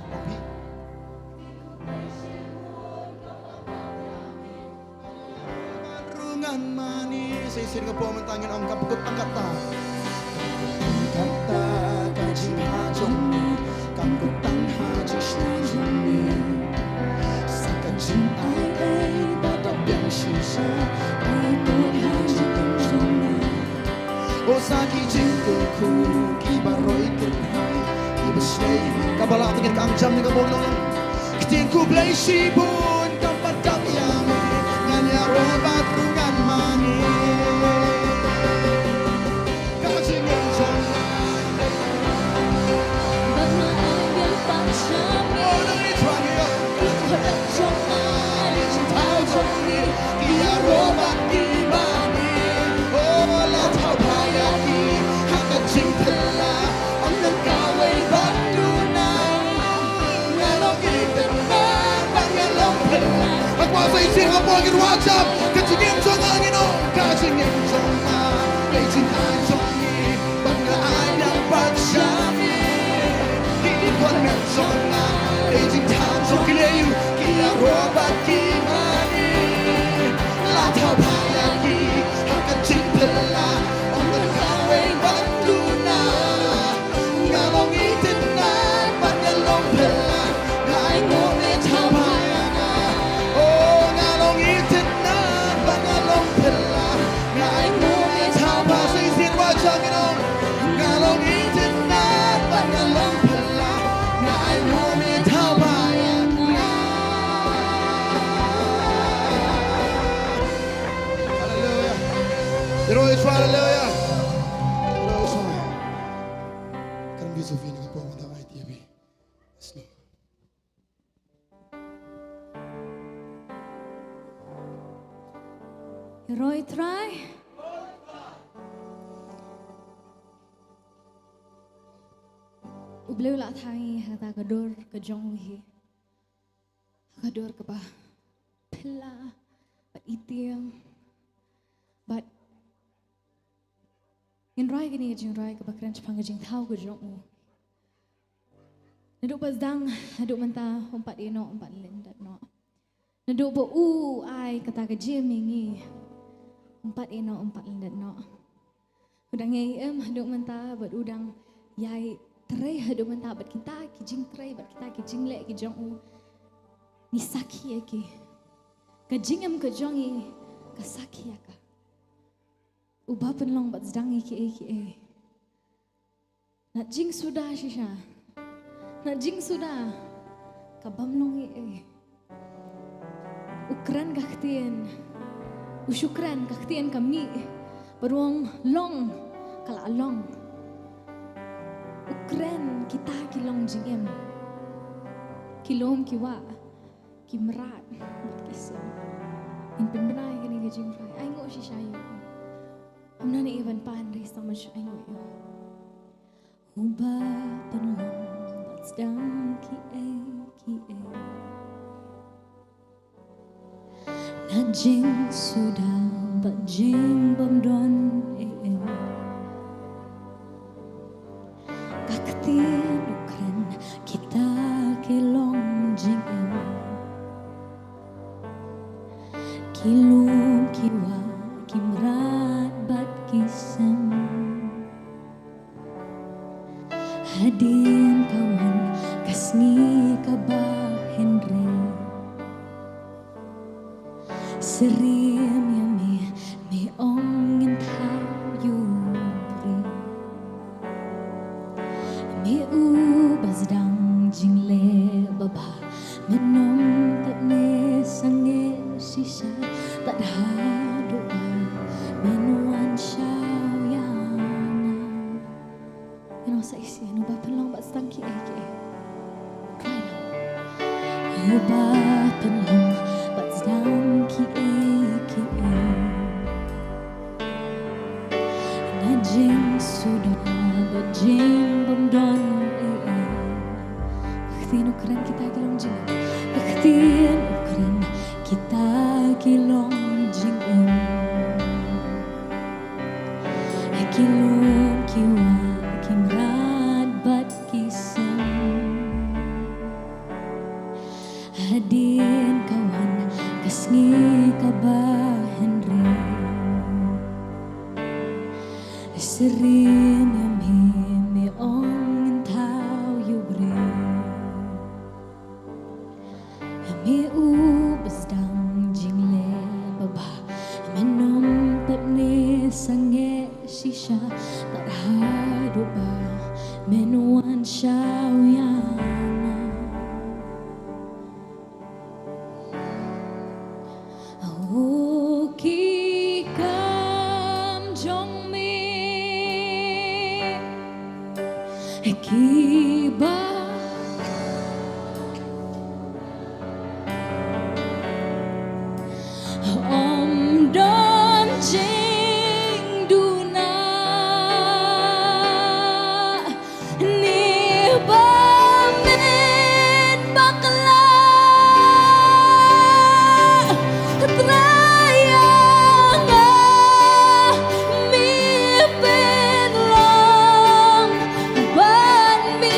Rung ngan mane, sa shisien ka por mynta ngin ong kam kut tang kata. Kam kut tang kata ka jingim jong me, kam kut tang ha jingshna jong me. Sa ka jingai ei ba dap biang shisha, ka ïai tuid ha jingim jong me. O sa ki jingkyrkhu ki ba roi kyrhai, ki ba shlei. Ka ba lah te ngin khang jam ne ka bor nong. Ktien khublei shibun kam pat dap ïa me, ngan ïaroh bad rung ngan mane. Ka jingim jong nga. Bad nga ai biang pat sha me. Oh, nang ïa chwa ïa. Ka jingim jong nga, ka jingthaw jong me. Ki ïaroh bad ki mane, oh, la thaw bha ïa ki ha ka jingphylla, ym don kawei ban duna. Nga long itynnad bad nga long phylla. Haba sa shisien ka por ngin wad jam, ka jingim jong nga ngin ong, ka jingim jong nga, ka jingim jong ngi. Bad nga ai biang pat sha me. Ki khun met jong nga, ki jingthaw jong ki lei, ki ïaroh bad ki mane. La thaw bha ïa ki ha ka jingphylla, ym don kawei ban duna. Nga long itynnad bad nga long phylla, nga ai nguh me thaw bha ïa nga. Oh, nga long itynnad bad nga long phylla. Nga ai nguh me thaw bha, sa shisien ba jong ngi nong. Nga long itynnad bad nga long phylla. Nga ai nguh me thaw bha ïa nga. Haleluya. Ïaroh ïa U Trai, haleluya. Ïaroh ïa U Trai. Kan bi Sophie ni ka pom da ai ti bi. Yes, Lord. Ïaroh ïa U Trai. U Blei u la thang ïa kata ka dur ka jong u hi. Ka dur kaba phylla bad itim bad Ngin rwai kane ka jingrwai kaba kren shaphang ka jingthaw ka jong u. Naduh ba sdang haduh mynta, ym pat ïehnoh, ym pat lyndet noh. Naduh ba u ai kata ka jingim ïa ngi, ym pat ïehnoh, ym pat lyndet noh. U dang ïai im haduh mynta bad u dang ïai trei haduh mynta bad kita ki jingtrei bad kita ki jingleh ki jong u. Ngi sakhi ïa ki. Ka jingim ka jong ngi ka sakhi ïa ka. Uba pynlong bad sdang ïa kiei kiei. Na jingsuda shisha, na jingsuda ka bym long ei ei. U kren ka ktien, u shu kren ka ktien ka mih. Bad u ong long, ka la long. U kren kita ki long jingim. Ki lum ki wah, ki mrad bad ki sum. Ngin pynbna ïa kane ka jingrwai. Ainguh shisha ïa u. Ym nang ïa ban pan re, sa ma shu ainguh ïa u. Uba pynlong bad sdang kiei kiei. Na jingsuda bad jingbymdon ei ei. Ka ktien u kren kita ki long jingim. Ki lum ki wah, ki mrad bad ki sum. Hadien ka wan ka sngi kaba hynrei. Syriem ïa me, me ong ngin thaw ïa u briew. Me uba sdang jingleh babha, men ym pat ne sangeh shisha, tad haduh ba men wan shaw ïa nga. Ïa nong sa isih, uba pynlong bad sdang kiei kiei. Cry now. Uba pynlong bad sdang kiei kiei. Na jingsuda bad jingbymdon ei ei. Ka ktien u kren kita ki long jingim. Ka ktien u kren kita ki long jingim. Ki lum ki wah, ki mrad bad ki sum. Hadien ka wan ka sngi kaba hynrei. Syriem ïa me, me ong ngin thaw ïa u briew. Me uba sdang jingleh babha, men ym pat ne sangeh shisha, tad haduh ba men wan shaw ïa nga. O ki kam jong me kiba ym don jingduna. Ne ba men bakla, Trai ïa nga me pynlong bad me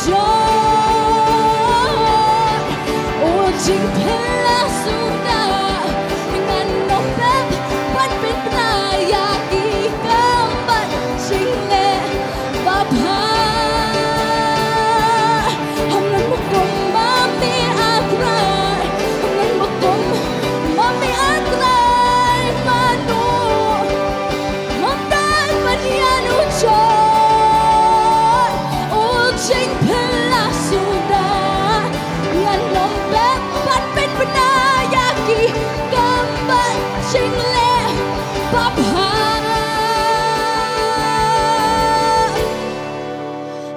Jong u jingphylla suda, ngan ym pep ban pynbna ïa ki kam bad jingleh babha. Hynrei ma kum ma me A Trai, hynrei ma kum ma me A Trai, mano Mynta ban ïa u jot u jingphylla suda, ngan ym pep ban pynbna ïa ki kam bad jingleh babha.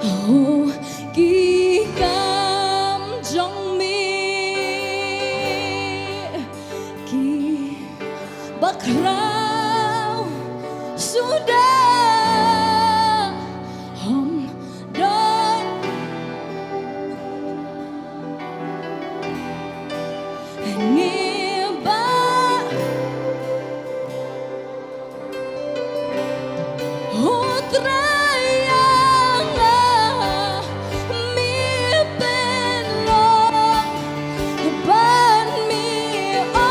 Oh, ki kam jong me ki ba khraw suda, ym don ngi ba U Trai ïa nga, me pynlong bad me ong.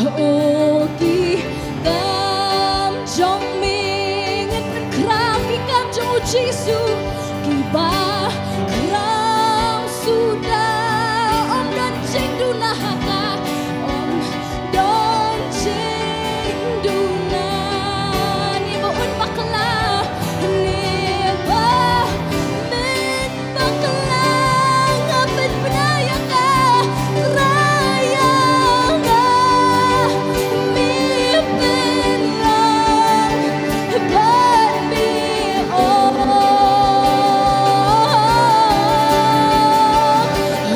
O ki kam jong me, ngin pynkhraw ki kam jong u Jisu, ki ba khraw suda, ym don jingduna ha ka, ym don jingduna. Ngi ba un bakla, ngi ba men bakla, nga pynbna ïa ka, Trai ïa nga, me pynlong bad me ong.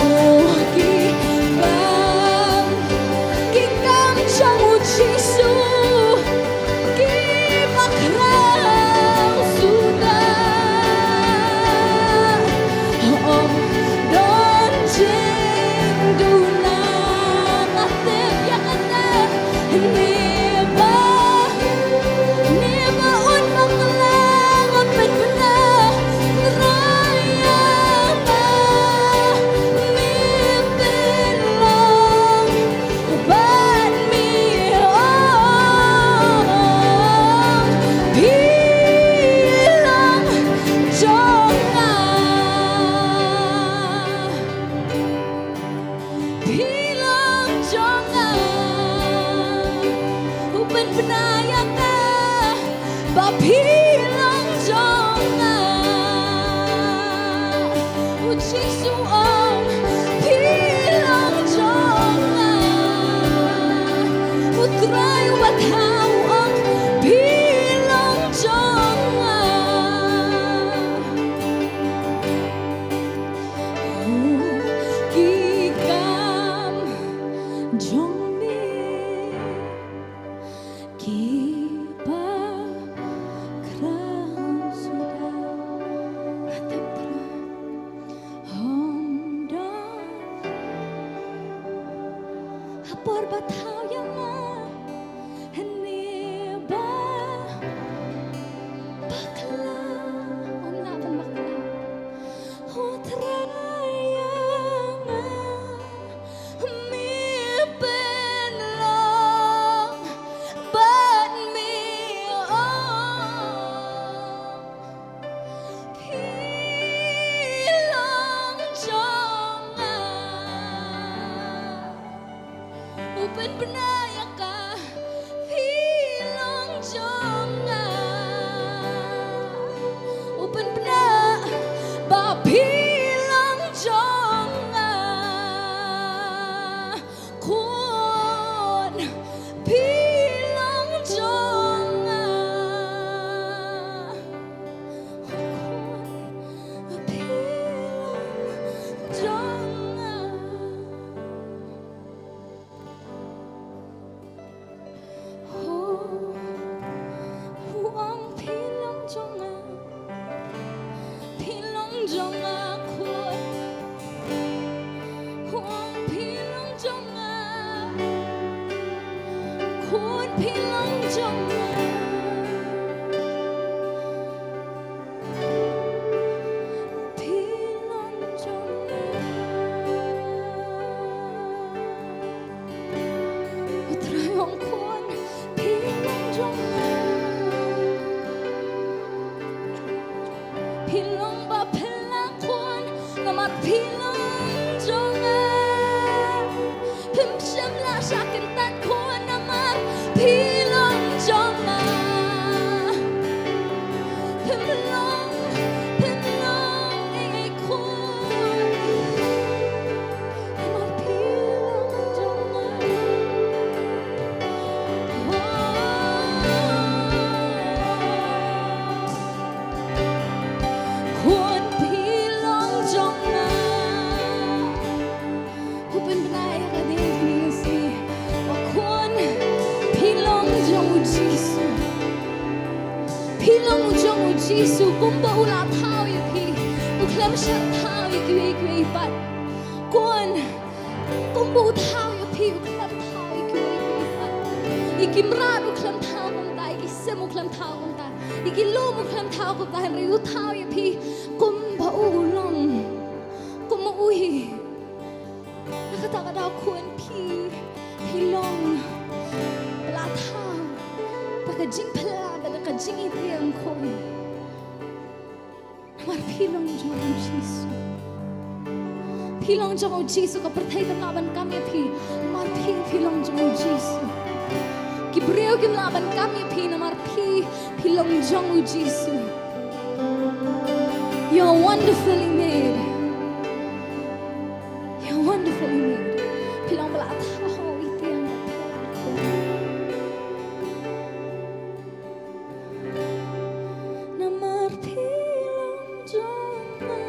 Oh, ki kam, ki kam jong u Jisu, ki ba khraw suda, ym don jingduna. Nga tip ïa kata, ngi ba, ngi ba un bakla, nga pynbna, Trai ïa nga, me pynlong bad me ong, phi long jong nga, phi long jong nga. U pynbna ïa ka ba phi long jong nga. U Jisu ong, phi long jong nga. U Trai uba thaw ong, phi long jong nga. Ki kam jong me ki ba khraw suda, nga tip Trai, ym don ha por ba thaw ïa nga, hynne ba bakla, ym lah ban bakla. O Trai ïa nga, me pynlong bad me ong, phi long jong nga. U pynbna ïa ka, phi long jong nga. U pynbna ba phi long jong nga. Khun, phi long jong nga. Khun, phi long jong nga. Phi long ba phylla Khun, namar phi long jong nga. Phim shym la shah kyntait Khun, namar phi long jong nga. Phim long, phim long ei ei Khun, namar phi long jong nga. Oh. Khun phi long jong nga. Khun pynbna ïa ka dei ka sngi. Khun phi long jong u Jisu. Phi long jong u Jisu kumba u la thaw ïa phi. U khlem shah thaw ïa kiwei kiwei pat. Khun kumba u thaw ïa phi, u khlem thaw ïa kiwei kiwei pat. Ïa ki mrad u khlem thaw kumta, ïa ki sim u khlem thaw kumta, ïa ki lum u khlem thaw kumta, hynrei u thaw ïa phi kumba u long, kumba u hi. Na kata ka daw Khun phi, phi long ba la thaw da ka jingphylla bad da ka jingitiang Khun. Namar phi long jong u Jisu. Phi long jong u Jisu, ka pyrthei kam lah ban kam ïa phi. Namar phi, phi long jong u Jisu. Ki briew kim lah ban kam ïa phi namar phi, phi long jong u Jisu. You're wonderfully made. You're wonderfully made. Phi long ba la thaw ïa tiang. Namar phi long jong nga.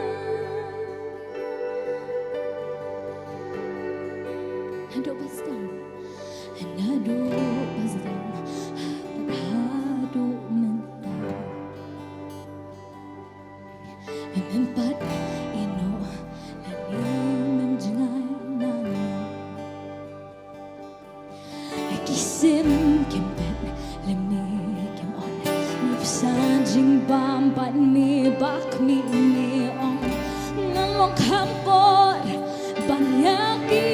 Naduh ba sdang, naduh ba sdang, haduh mynta. Mem pat ïehnoh lane mem jngai nangno. Ki sim kim pat lane kim ong, me pynsan jingbam bad me ba khmih, me ong ngan long kham kor ban ïa ki.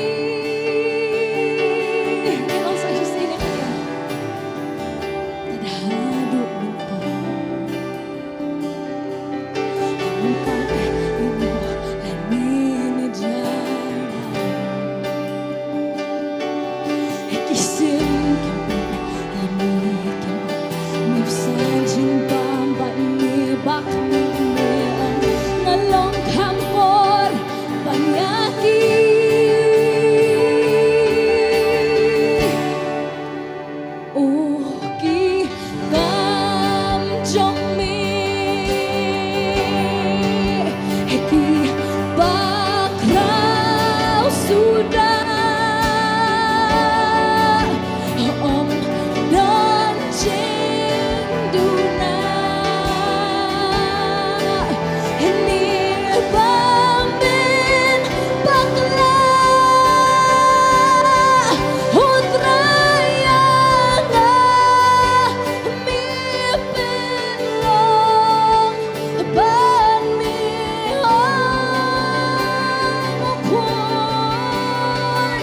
Me ong sa shisien ïa ka ïa. Tad haduh mynta. Oh, ki kam jong me, ki ba khraw suda, ym don jingduna. Hynne ba men bakla, U Trai ïa nga me pynlong ban me ong, O Khun.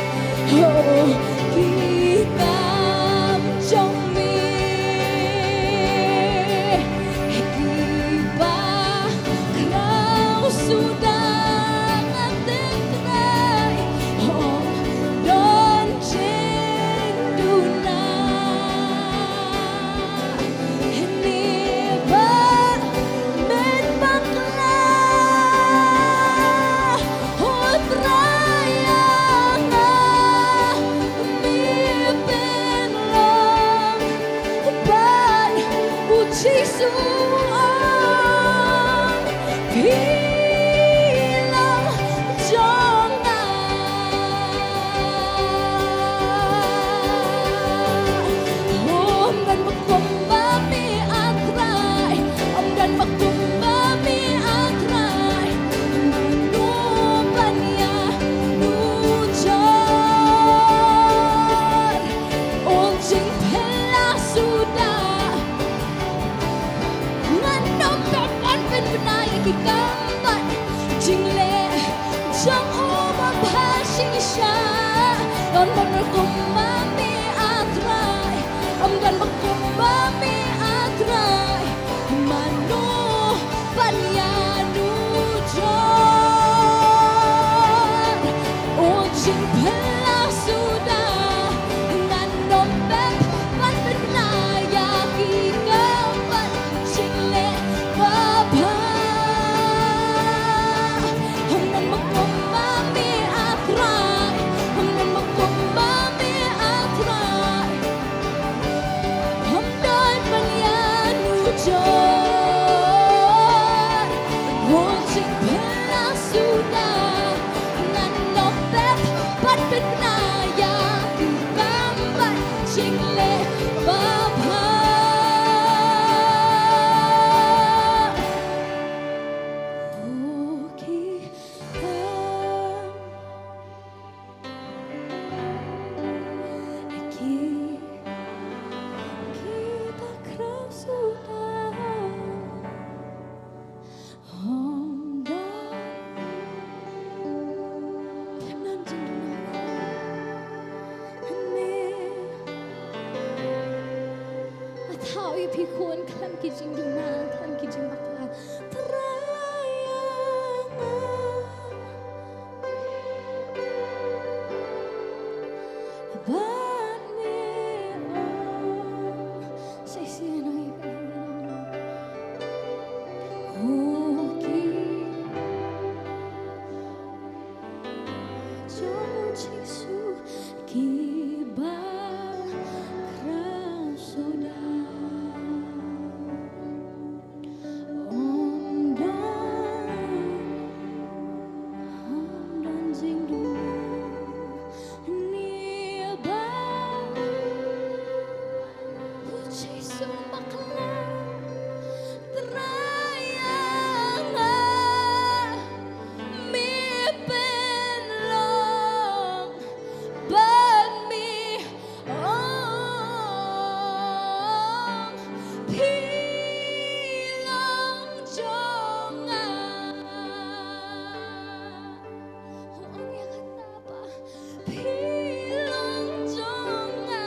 Oh, ki kam jong me, ki ba khraw suda, nga tip Trai, ym don jingduna. Hynne ba men bakla, O Trai ïa nga me pynlong ban, U Jisu ong, phi long jong nga. Ym don ba kumba me, A Trai, ym don ba kumba me, A Trai. Mano ban ïanujor, u jingphylla suda. Ngan ym pat ban pynbna ïa ki kam bad jingleh jong u ba bha shisha. Ym don ba kumba me, A Trai, ym don ba kumba me, A Trai. Mano ban ïa Phi khun khlem ki jingduna, khlem ki jingbakla. Trai ïa nga bad me ong. Sa shisien ïa ka. Ho ki jong u Jisu kiba khraw suda. Ym don, ym don jingduna ne ba u Jisu bakla. Trai ïa nga, me pynlong bad me ong, phi long jong nga. Ong ïa kata ba phi long jong nga.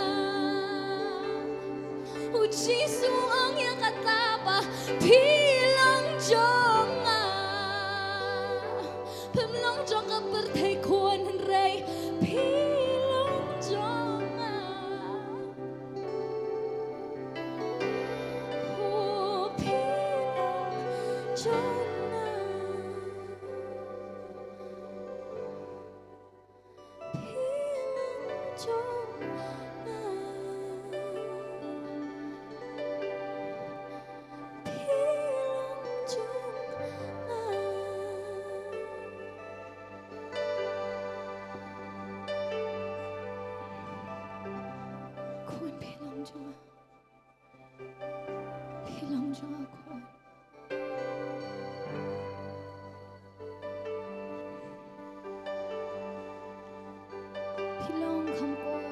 U Jisu, ong ïa kata ba phi long jong nga. Phim long jong ka pyrthei khun, hynrei phi long jong nga. Ho, phi long jong nga. Phi long jong nga. Phi long jong nga. Khun, phi long jong nga. Phi long jong nga, khun. Phi long kham kor.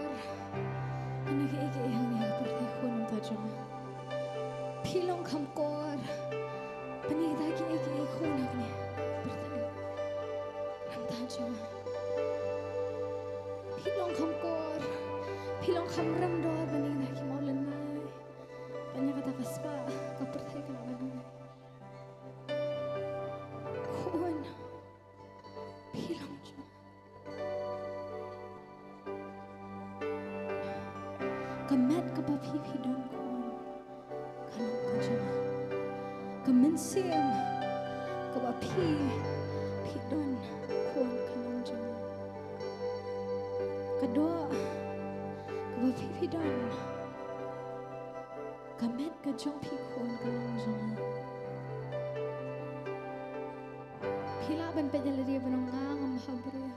Kane kaei kaei hangne ha pyrthei, khun, namar jong nga. Phi long kham kor. Kane kaei kaei, khun, hangne ha pyrthei, namar jong nga. Phi long kham kor. Phi long kham rem dor. Kane kaei ki mawlynnai. Kane kata ka spah ka pyrthei ka la ban. Khun, phi long jong nga. Ka met kaba phi phi don, khun, ka long ka jong nga. Ka mynsiem kaba phi phi don, khun, ka long jong nga. Ka doh kaba phi phi don, ka met ka jong phi, khun, ka long jong nga. Phi lah ban peit ïa lade ban ong nga ngam bhabriew.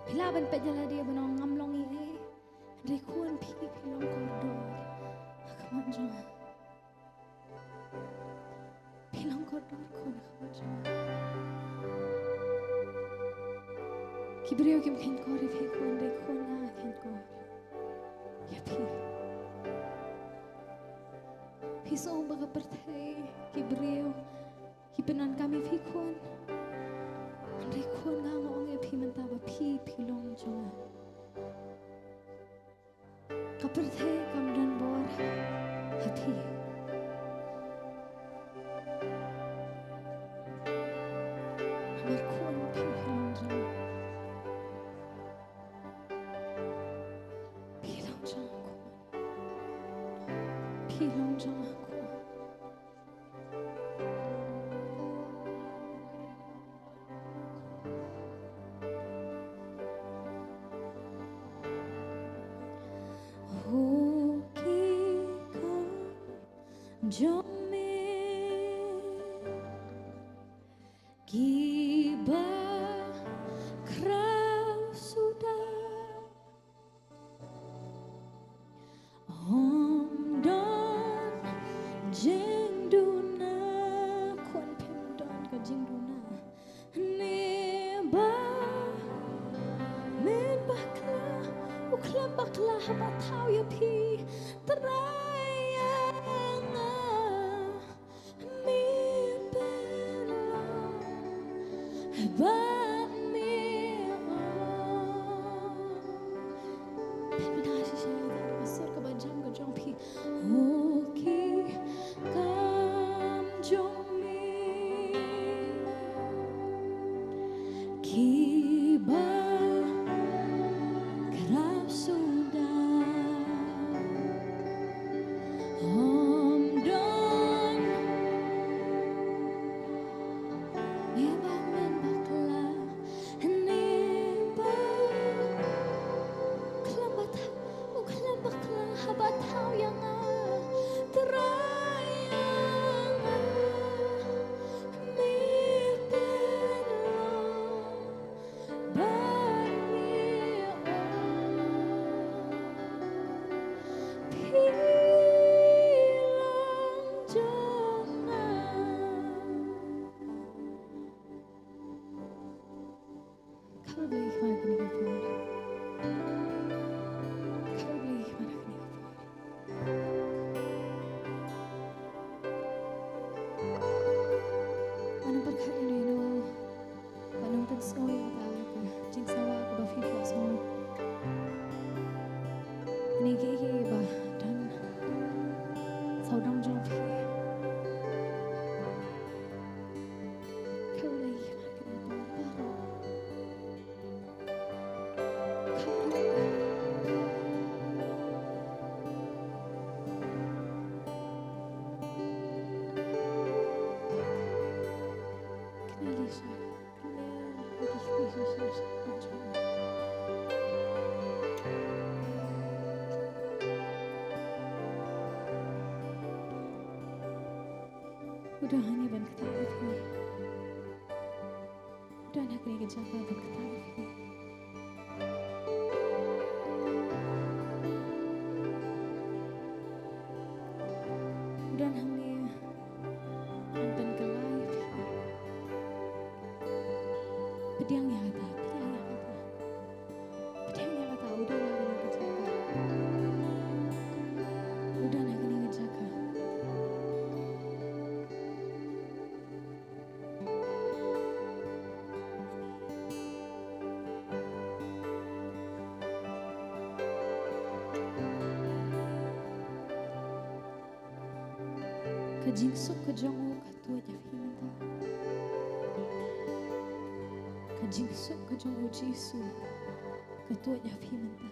Phi lah ban peit ïa lade ban ong ngam long ei ei. Hynrei khun, phi phi long kordor ha khmat jong nga. Phi long kordor, khun, ha khmat jong nga. Ki briew kim kheiñ kor ïa phi, khun, hynrei khun, nga kheiñ kor ïa phi. Phi sngew ba ka pyrthei, ki briew ki pyndonkam ïa phi, khun. Hynrei khun, nga nga ong ïa phi mynta ba phi phi long jong nga. Ka pyrthei kam don bor ha phi. Namar khun, phi phi long jong nga. Phi long jong nga, khun. Phi long jong nga, khun. Ho ki kam jong me kiba khraw suda. Ym don jingduna, khun, phim don ka jingduna. Ne ba men bakla, u khlem bakla haba thaw ïa phi. Trai ïa nga, me pynlong bad me ong. Pynbna shisha ïa ka sur kaba jam ka jong phi. Ho ki Kiba krap suda, ym don. Neba men bakla, neba khlem ba thaw, u khlem bakla haba thaw ïa nga, Trai ïa nga. Ban ym pyrkhat ïano ïano, ban ym pynsngew ïa kata ka jingsawa kaba phi phi sngew. Kine kiei kiei ba don sawdong jong phi. Khublei ïa phi baroh. U don hangne ban kyntait ïa phi. U don ha kane ka jaka ban kyntait ïa phi. U don hangne ban pynkylla ïa phi. Pdiang ïa kata, pdiang ïa kata. Pdiang ïa kata, u don ha kane ka jaka. U don ha kane ka jaka. Ka jingsuk ka jong u ka tuid ïa phi mynta. Ka jingsuk ka jong u Jisu ka tuid ïa phi mynta.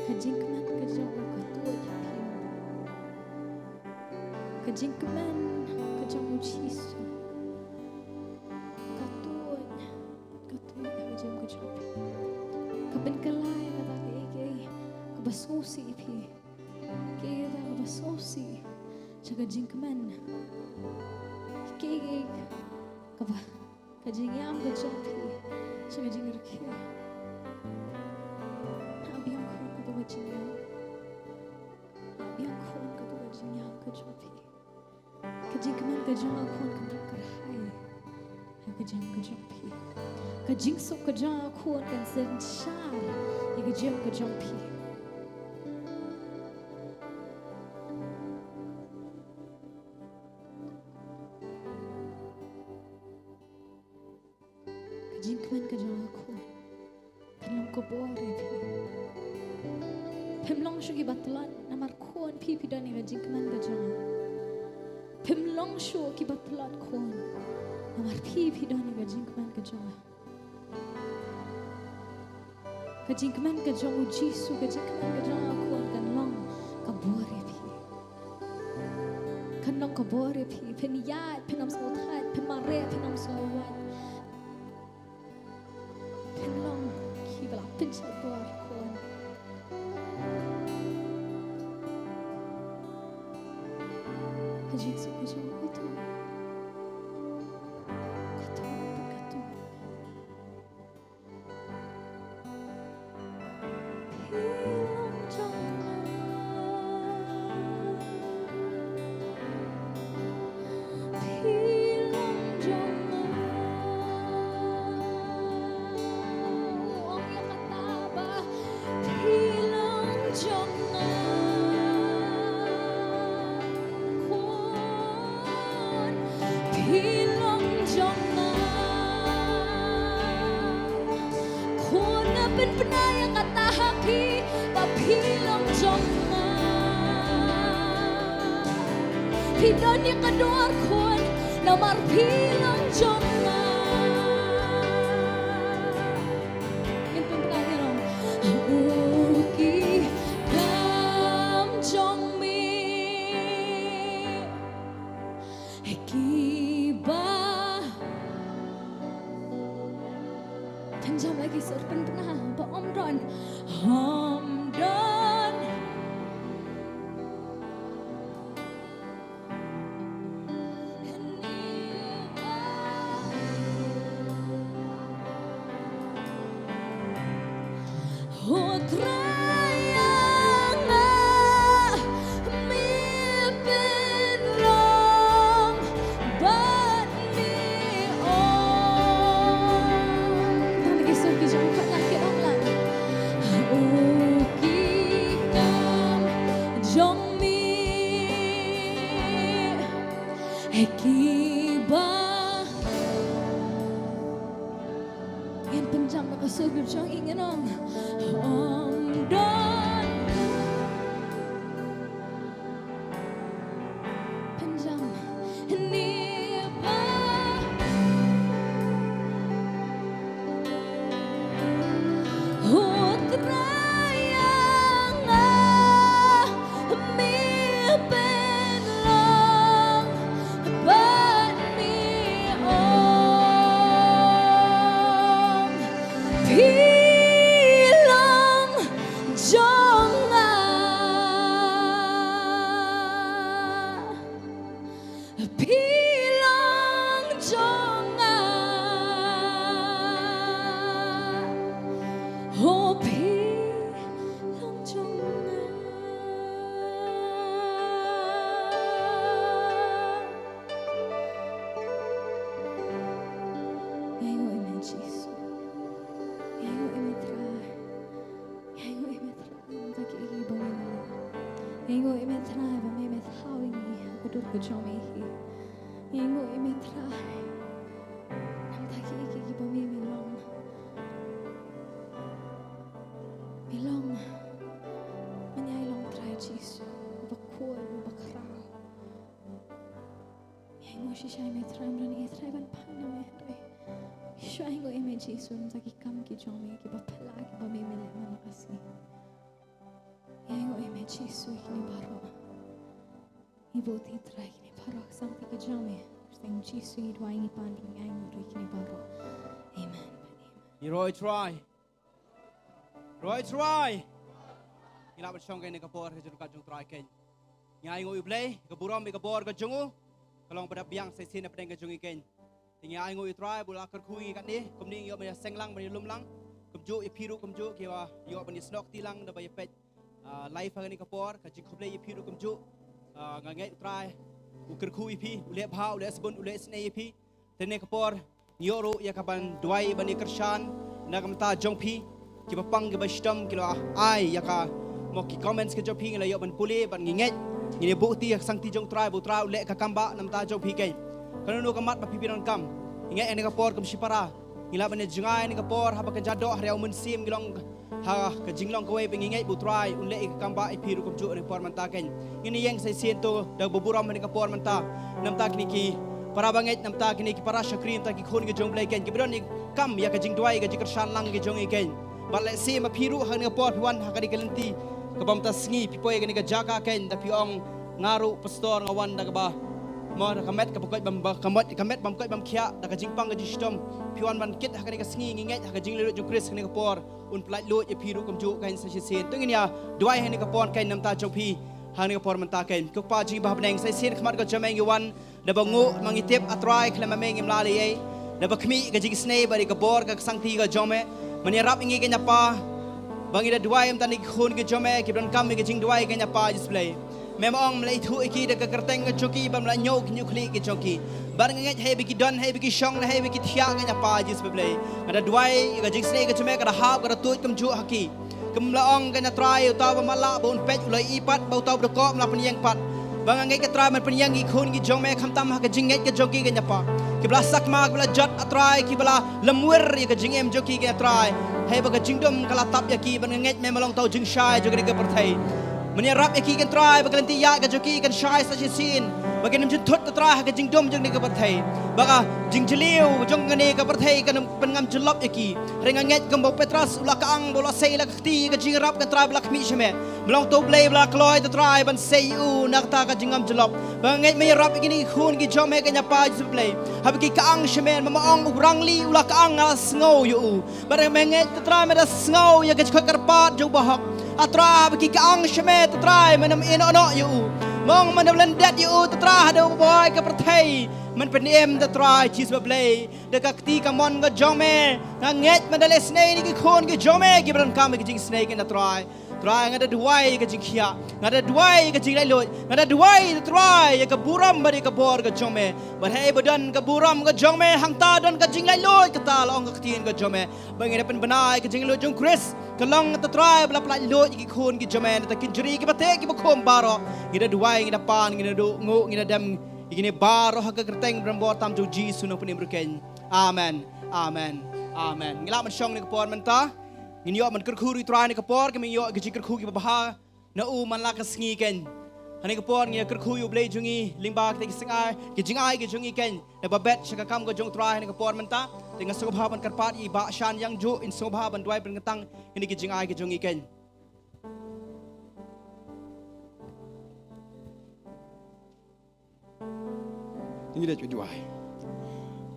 Ka jingkmen ka jong u ka tuid ïa phi mynta. Ka jingkmen ka jong u Jisu ka tuid, ka tuid ha ka jingim ka jong phi. Ka pynkylla ïa kata kaei kaei kaba sngewsih ïa phi. Kaei kata kaba sngewsih sha ka jingkmen. Kaei kaei kaba, ka jingïam ka jong phi sha ka jingrkhie. Nga biang khun kato ka jingïam. Nga biang khun kato ka jingïam ka jong phi. Ka jingkmen ka jong nga khun kan kyrhai ha ka jingim ka jong phi. Ka jingsuk ka jong nga khun kan synshar ïa ka jingim ka jong phi. Ka jingkmen ka jong nga khun kan long ka bor ïa phi. Phim long shuh kiba tlot namar khun phi phi don ïa ka jingkmen ka jong nga. Phim long shuh kiba tlot khun namar phi phi don ïa ka jingkmen ka jong nga. Ka jingkmen ka jong u Jisu, ka jingkmen ka jong nga khun kan long ka bor ïa phi. Kan long ka bor ïa phi. Phin ïaid, phin ym sngewthait, phin mareh, phin ym sngewwad. Phin long kiba la pynshait bor khun. Ka jingsuk ka jong u ka tuid. Ka tuid, ka tuid. Phi long jong nga. Khun nga pynbna ïa kata ha phi ba phi long jong nga. Phi don ïa ka dor khun. Namar phi long jong nga. Ngin pynpaw ïa u. U ki kam jong me. Ki ba. Pynjam lagi sur pynpaw ba ym don. Ym don. Jong me. Ki ba. Ngin pynjam da ka sur ka jong i, ngin ong. Ym don. Pynjam. Ni ba. U Trai ïa nga, me pynlong bad me ong. Phi long jong nga. Phi long jong nga. Oh, phi long jong nga. Ïa ïoh ïa me Jisu. Ïa ïoh ïa me Trai. Ïa ïoh ïa me Trai. Namar ki ei ki ba me me leh. Ïa ïoh ïa me Trai ba me me thaw ïa ngi ha ka dur ka jong me hi. Ïa ïoh ïa me Trai. Namar ki ei ki ba me me long. Me long. Me ïa long Trai Jisu. Ba khuid ba khraw. Ïa ïoh shisha ïa me Trai, ym don ei ei Trai ban pan na me hynrei. Shisha ïa ïoh ïa me Jisu, namar ki kam ki jong me, ki ba phylla, ki ba me me leh man la ka sngi. Ïa ïoh ïa me Jisu, ïa kine baroh. Ngi bud ïa Trai kine baroh, ka sangti ka jong me. Seng Jisu ngi duwai ngi pan, ïa ïoh ïa kine baroh. Amen. Amen. Ngi roi Trai. Roi Trai. Ngi lah ban shong kane ka por ha ka jingkat jong Trai keiñ. Ngi ainguh ïa U Blei, ka burom, ka bor ka jong u. Ka long ba dap biang sa shisien hapdeng ka jong ngi keiñ. Te ngi ainguh ïa Trai ba u la kyrkhu ïa ngi katne, kumne ngi ïoh ban ïa seng lang, ban ïa lum lang. Kumjuh ïa phi ruh kumjuh kiba ïoh ban ïa snoh kti lang da ba ïa peit, ah, live ha kane ka por, ka jingkhublei ïa phi ruh kumjuh. Ah, nga ngeit U Trai u kyrkhu ïa phi, u leh bha, u leh sbun, u leh isynei ïa phi. Te kane ka por ngi ïoh ruh ïa kaban duwai ban ïa kyrshan na ka bynta jong phi. Kiba pang kiba shitom ki la ai ïa ka, mo, ki comments ka jong phi ngi la ïoh ban pule bad ngi ngeit. Ngin ïa buh ïa ka sangti jong U Trai ba U Trai u leh ka kam ba na ka bynta jong phi keiñ. Kano kano ka mat ba phi phi donkam, ngi ngeit ha kane ka por kum shipara ngi lah ban ïa jngai ha kane ka por haba ka jadoh ha ri U Mynsiem ngi long ha ka jinglong kawei ba ngi ngeit ba U Trai un leh ïa ka kam ba ïa phi ruh kumjuh ha kane ka por mynta keiñ. Ngin ïeng sa shisien to da kaba burom ha kane ka por mynta. Na ka bynta kine ki para bangeit, na ka bynta kine ki para shakri, na ka bynta ki khun ki jong U Blei keiñ kiba don ïa ka kam ïa ka jingduwai, ka jingkyrshan lang ki jong ngi keiñ. Bad lehse ma phi ruh ha kane ka por phi wan ha kane ka lynti kaba mynta sngi, phi poi ha kane ka jaka keiñ da phi ong, nga ruh pastor nga wan da kaba, mo, da ka met kaba koit bym, ba, ka met, ka met bym koit bym khiah, da ka jingpang ka jingshitom phi wan ban kit ha kane ka sngi. Ngi ngeit ha ka jingleit lut jong U Khrist ha kane ka por un pyllait luid ïa phi ruh kumjuh keiñ sa shisien. To ngin ïa duwai ha kane ka por keiñ na ka bynta jong phi ha kane ka por mynta keiñ. Ko Kpa jong ngi ba ha bneng, sa shisien khmat ka jong me ngi wan da ba nguh, ma ngi tip A Trai khlem ma me ngim lah lei ei. Da ba khmih ka jingisynei bad ïa ka bor ka sangti ka jong me. Ma ngi ïarap ïa ngi keiñ A Pa ba ngi da duwai ïa ki khun ki jong me kiba donkam ïa ka jingduwai keiñ A Pa Jisu Blei. Mem ong, me la ithuh ïa ki da ka kyrteng ka jong ki bad me la ñiew ki ñiewkhlieh ki jong ki. Bad nga ngeit haba ki don, haba ki shong, haba ki thiah keiñ A Pa Jisu Blei, nga da duwai ïa ka jingisynei ka jong me ka da hap, ka da tuid kumjuh ha ki. Kum la ong keiñ A Trai, uta uba matlah ba un peit, u la ïohi pat, bad uta uba dkoh um lah pynïeng pat. Ba nga ngeit A Trai men pynïeng ïa ki khun ki jong me khamtam ha ka jingngeit ka jong ki keiñ A Pa. Kiba la sakma, kiba la jot A Trai, kiba la lamwir ïa ka jingim jong ki keiñ A Trai. Haba ka jingdum ka la tap ïa ki, bad nga ngeit me me long uta u jingshai jong kane ka pyrthei. Men ïarap ïa ki, ko Trai, ba ka lynti ïaid ka jong ki kan shai sa shisien, ba kin ym jynthut, ko Trai, ha ka jingdum jong kane ka pyrthei, ba ka jingjylliew jong kane ka pyrthei kan ym pynngam jyllop ïa ki. Hynrei nga ngeit kumba u Petros u la kyang, ba u la sei ïa la ka kti, ka jingïarap, ko Trai, ba la khmih sha me. Me long uto U Blei ba la kloi, ko Trai, ban sei ïa u na kata ka jingngam jyllop. Ba nga ngeit me ïarap ïa kine ki khun ki jong me, ko Trai, Jisu Blei, haba ki kyang sha me, ba me ong u rangli u la kyang, nga la sngew ïa u. Bad nga ngeit, ko Trai, me da sngew ïa ka jingkyrpad jong u bahok. A Trai, haba ki kyang sha me, ko Trai, men ym ïehnoh noh ïa u. Me ong men ym lyndet ïa u, ko Trai, ha kaba ïaid ka pyrthei. Men pynim, ko Trai Jisu Blei, da ka kti kamon ka jong me. Nga ngeit me da leh isynei ïa ki khun ki jong me kiba donkam ïa ka jingisynei, ko Trai. Trai, nga da duwai ïa ka jingkhiah, nga da duwai ïa ka jinglaitluid, nga da duwai, ko Trai, ïa ka burom bad ïa ka bor ka jong me. Bad hynrei ba don ka burom ka jong me, hangta don ka jinglaitluid, kata la ong ka ktien ka jong me. Ba ngi da pynbna ïa ka jinglaitluid jong u Khrist, ka long, ko Trai, ba la pyllait luid ïa ki khun ki jong me na kata ka kynjri, kiba teh kiba khum baroh. Ngi da duwai, ngi da pan, ngi da duh, ngi da dem ïa kine baroh ha ka kyrteng bymjukut tam jong u Jisu, u nongpynim ryngkeiñ. Amen. Amen. Amen. Ngi lah ban shong ha kane ka por mynta. Ngin ïoh ban kyrkhu ïa u Trai ha kane ka por, kumba ngi ïoh ïa ki jingkyrkhu kiba bha na u man la ka sngi, ko. Ha kane ka por ngi ïa kyrkhu ïa u Blei jong ngi lyngba kita ki jingai, ki jingai ki jong ngi, ko. Naba bet sha ka kam ka jong u Trai ha kane ka por mynta. Te nga sngewbha ban kyrpad ïa i Bah Shan Yang Ju, in sngewbha ban duwai pynkyntang ïa kine ki jingai ki jong ngi, ko. Ngi leit ban duwai.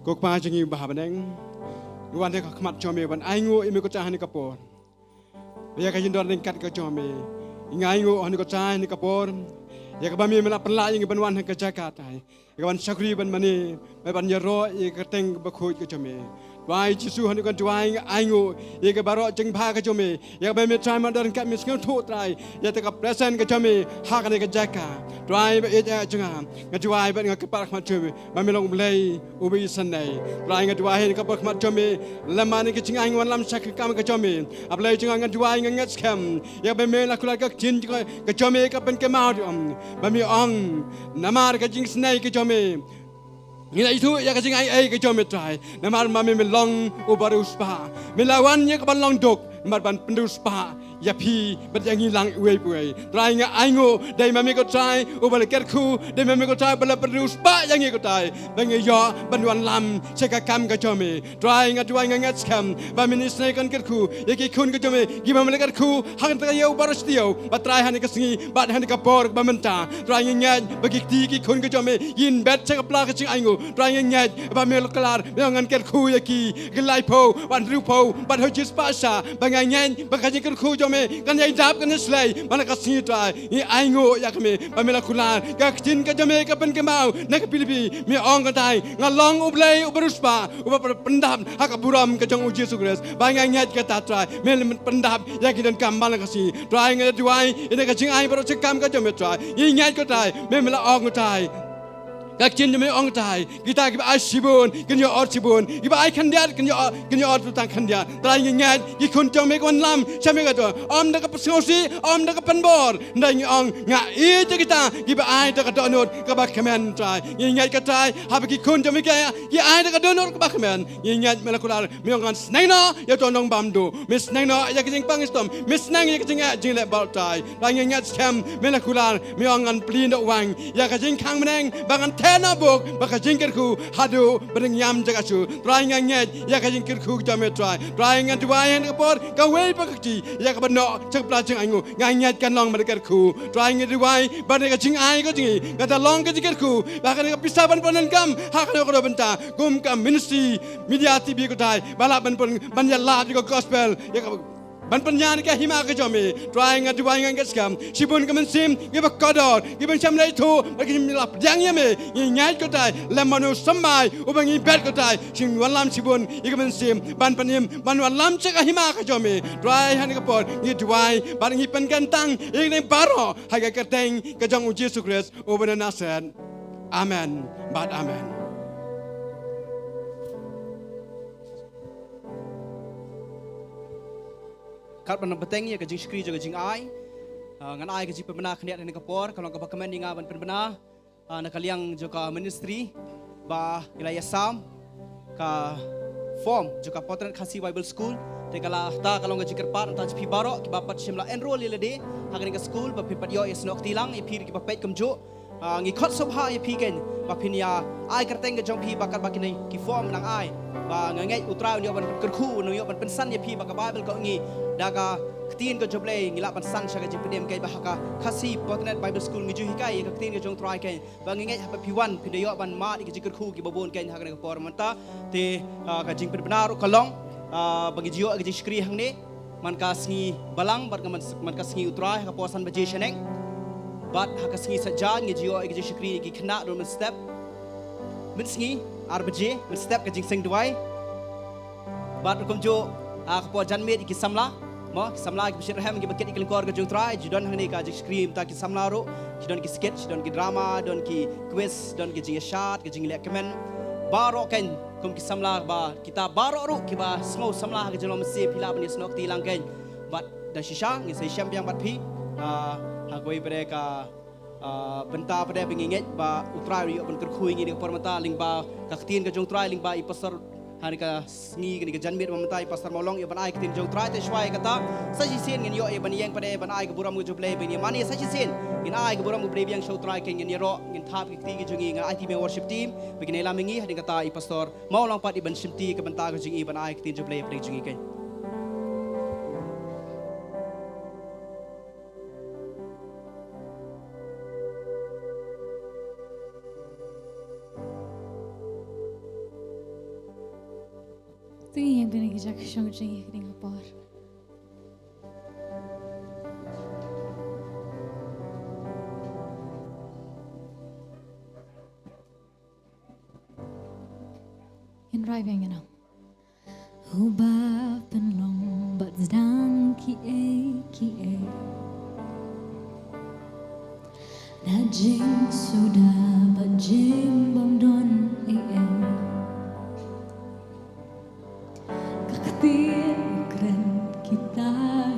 Ko Kpa jong ngi ba ha bneng, ngi wan ha ka khmat jong me ban ainguh ïa me, ko Trai, ha kane ka por. Ïa ka jingdon ryngkat ka jong me, ngi ainguh, ko Trai, ha kane ka por, ïa kaba me, me la pynlah ïa ngi ban wan ha ka jaka, Trai, ïa ka ban shakri, ban mane, ban ïaroh ïa ka kyrteng bakhuid ka jong me. Trai Jisu, ha kane ka duwai nga ainguh ïa ka baroh jingbha ka jong me, ïa kaba me, Trai, me don ryngkat, me sngewthuh, Trai, ïa kata ka presence ka jong me ha kane ka jaka. Trai, ba ïeit jong nga, nga duwai bad nga kyrpad ha khmat jong me ba me long U Blei uba isynei. Trai, nga duwai ha kane ka por ha khmat jong me, lem bad kane ka jingai ngi wanlam sha ka kam ka jong me. A Blei jong nga, nga duwai, nga ngeit skhem ïa kaba me la kular, ka ktien ka jong me ka pynkynmaw, ba me ong namar ka jingisynei ka jong me ngi la ithuh ïa ka jingai ei ka jong me, Trai. Namar ba me, me long uba riewspah. Me la wan ïa ka ban long duk, namar ban pynriewspah ïa phi bad ïa ngi lang iwei pa iwei. Trai, nga ainguh, dei ma me, ko Trai, uba la kyrkhu, dei ma me, ko Trai, ba la pynriewspah ïa ngi, ko Trai, ba ngi ïoh ban wanlam sha ka kam ka jong me. Trai, nga duwai, nga ngeit skhem ba men isynei, kan kyrkhu ïa ki khun ki jong me kiba me la kyrkhu ha kata ka ïew baroh shi taïew, bad Trai, ha kane ka sngi bad ha kane ka por ba mynta. Trai, nga ngeit ba ki kti ki khun ki jong me kin bet sha ka pla ka jingainguh. Trai, nga ngeit ba me la kular, me ong ngan kyrkhu ïa ki, ki laiphew bad hynriewphew bad hynriew spah sha. Ba nga ngeit ba ka jingkyrkhu jong me kan ïai dap, kan ïai shlei man la ka sngi, Trai. Ngi ainguh ïa ka me ba me la kular, ka ktien ka jong me ka pynkynmaw na ka Philippi, me ong, ko Trai, nga long U Blei uba riewspah, uba pyndap ha ka burom ka jong u Jisu Khrist. Ba nga ngeit kata, Trai, me la pyndap ïa ki donkam man la ka sngi. Trai, nga duwai ïa kane ka jingai baroh sha ka kam ka jong me, Trai. Ngi ngeit, ko Trai, me, me la ong, ko Trai, ka ktien jong me ong, Trai, kita kiba ai shibun kin ïoh ot shibun, kiba ai khyndiat kin ïoh, kin ïoh ot tang khyndiat. Trai, ngi ngeit ki khun jong me ki wanlam sha me, ko Trai, ym da ka pynsngewsih, ym da ka pynbor, hynrei ngi ong, nga ïeit ïa kita kiba ai da ka dohnud kaba kmen, Trai. Ngi ngeit, ko Trai, haba ki khun jong me ki ai, ki ai da ka dohnud kaba kmen, ngi ngeit me la kular, me ong ngan sneng noh ïa uto u nongbamduh, me sneng noh ïa ka jingpang shitom, me sneng ïa ka jingeh jingleh baroh, Trai. Trai, ngi ngeit skhem me la kular, me ong ngan plie noh waiñ ïa ka jingkhang bneng, ba ngan theh noh buk, ba ka jingkyrkhu haduh ba dang ïam jaka shu. Trai, nga ngeit ïa ka jingkyrkhu ka jong me, Trai. Trai, nga duwai ha kane ka por kawei pat ka kti ïa kaba noh sha ka pla jingainguh, nga ngeit kan long ba la kyrkhu. Trai, nga duwai ba kane ka jingai ka jong ngi kan da long ka jingkyrkhu, ba kane ka pisa ban pyndonkam ha kano kano bynta, kum ka ministry Media T V, ko Trai, ba lah ban pyn, ban ïalap ïa ka gospel, ïa ka, ban pynïar ïa ka hima ka jong me. Trai, nga duwai, nga ngeit skhem shibun ka mynsiem kiba kordor, kiba shym la ithuh, ba ki shym la pdiang ïa me. Ngi ngeit, ko Trai, lem bad une u symbai uba ngi bet, ko Trai, shin wanlam shibun ïa ka mynsiem ban pynim, ban wanlam sha ka hima ka jong me. Trai, ha kane ka por ngi duwai bad ngi pynkyntang ïa kine baroh ha ka kyrteng ka jong u Jisu Khrist uba na Nasareth. Amen bad amen. Katba nang bteng ïa ka jingshakri jong ka jingai, ah, ngan ai ka jingpynbna khyndiat ha kane ka por, ka long kaba kmen ïa nga ban pynbna, ah, na ka liang jong ka ministry ba ngi la ïasam, ka form jong ka Paternaty Khasi Bible School. Te ka la ta ka long ka jingkyrpad na ka bynta jong phi baroh kiba pat shym la enroll ïa lade ha kane ka skul, ba phin pat ïoh ïa snoh kti lang, ïa phi kiba peit kumjuh. Ah, ngi khot sngewbha ïa phi keiñ ba phin ïa ai kyrteng ka jong phi ba katba kine ki form nang ai, ba nga ngeit U Trai un ïoh ban kyrkhu, un ïoh ban pynsan ïa phi, ba ka Baibl ka ong ïa ngi da ka ktien ka jong U Blei ngi lah ban san sha ka jingpynim, keiñ ba ha ka Khasi Botanic Bible School ngi ju hikai ïa ka ktien ka jong U Trai keiñ. Ba ngi ngeit haba phi wan phin da ïoh ban mad ïa ka jingkyrkhu kiba bun keiñ ha kane ka por mynta. Te, ah, ka jingpynbna ruh ka long, ah, ba ngi ju ïoh ïa ka jingshakri hangne man ka sngi Balang bad ka man, man ka sngi U Trai ha ka por san baje shaneng. Bad ha ka sngi Saitjaiñ ngi ju ïoh ïa ka jingshakri ïa ki khynnah ruh mynstep, mynsngi ar baje mynstep ka jingseng duwai. Bad ruh kumjuh, ah, ka por janmiet ïa ki samla, mo, ki samla kiba shitrhem kiba kit ïa ka lyngkor ka jong U Trai, ju don hangne ka jingshakri mynta ki samla ruh, ju don ki skit, ju don ki drama, don ki quiz, don ki jingïashad, ki jingleh kmen. Baroh keiñ kum ki samla ba kita baroh ruh kiba sngew samla ha ka jinglong mynsiem, phi lah ban ïasnoh kti lang keiñ. Bad da shisha ngin sa ïashem biang bad phi, ah, ha kawei pat de ka ah, bynta pat de ba ngi ngeit ba U Trai u ïoh ban kyrkhu ïa ngi ha kane ka por mynta lyngba ka ktien ka jong U Trai, lyngba i pastor ha kane ka sngi, kane ka janmiet ba mynta i Pastor Mawlong ïoh ban ai ka ktien jong U Trai. Te shuwa ïa kata sa shisien ngin ïoh ïa ban ïeng pat de ban ai ka burom ka jong U Blei, ban ïa mane sa shisien ngin ai ka burom U Blei biang sha U Trai, keiñ ngin ïaroh, ngin thap ki kti ki jong ngi, ngan aiti me worship team ba kin ïalam ïa ngi, hadien kata i Pastor Mawlong pat i ban shimti ka bynta ka jong i ban ai ka ktien jong U Blei ha pdeng jong ngi keiñ. Te ïa bynta ki jaka shong jong ngi ha kane ka por. Ngin rai biang ïa ngi. Uba pynlong bad sdang kiei kiei, da jingsuda bad jingbym don ei ei. Ka ktien u kren kita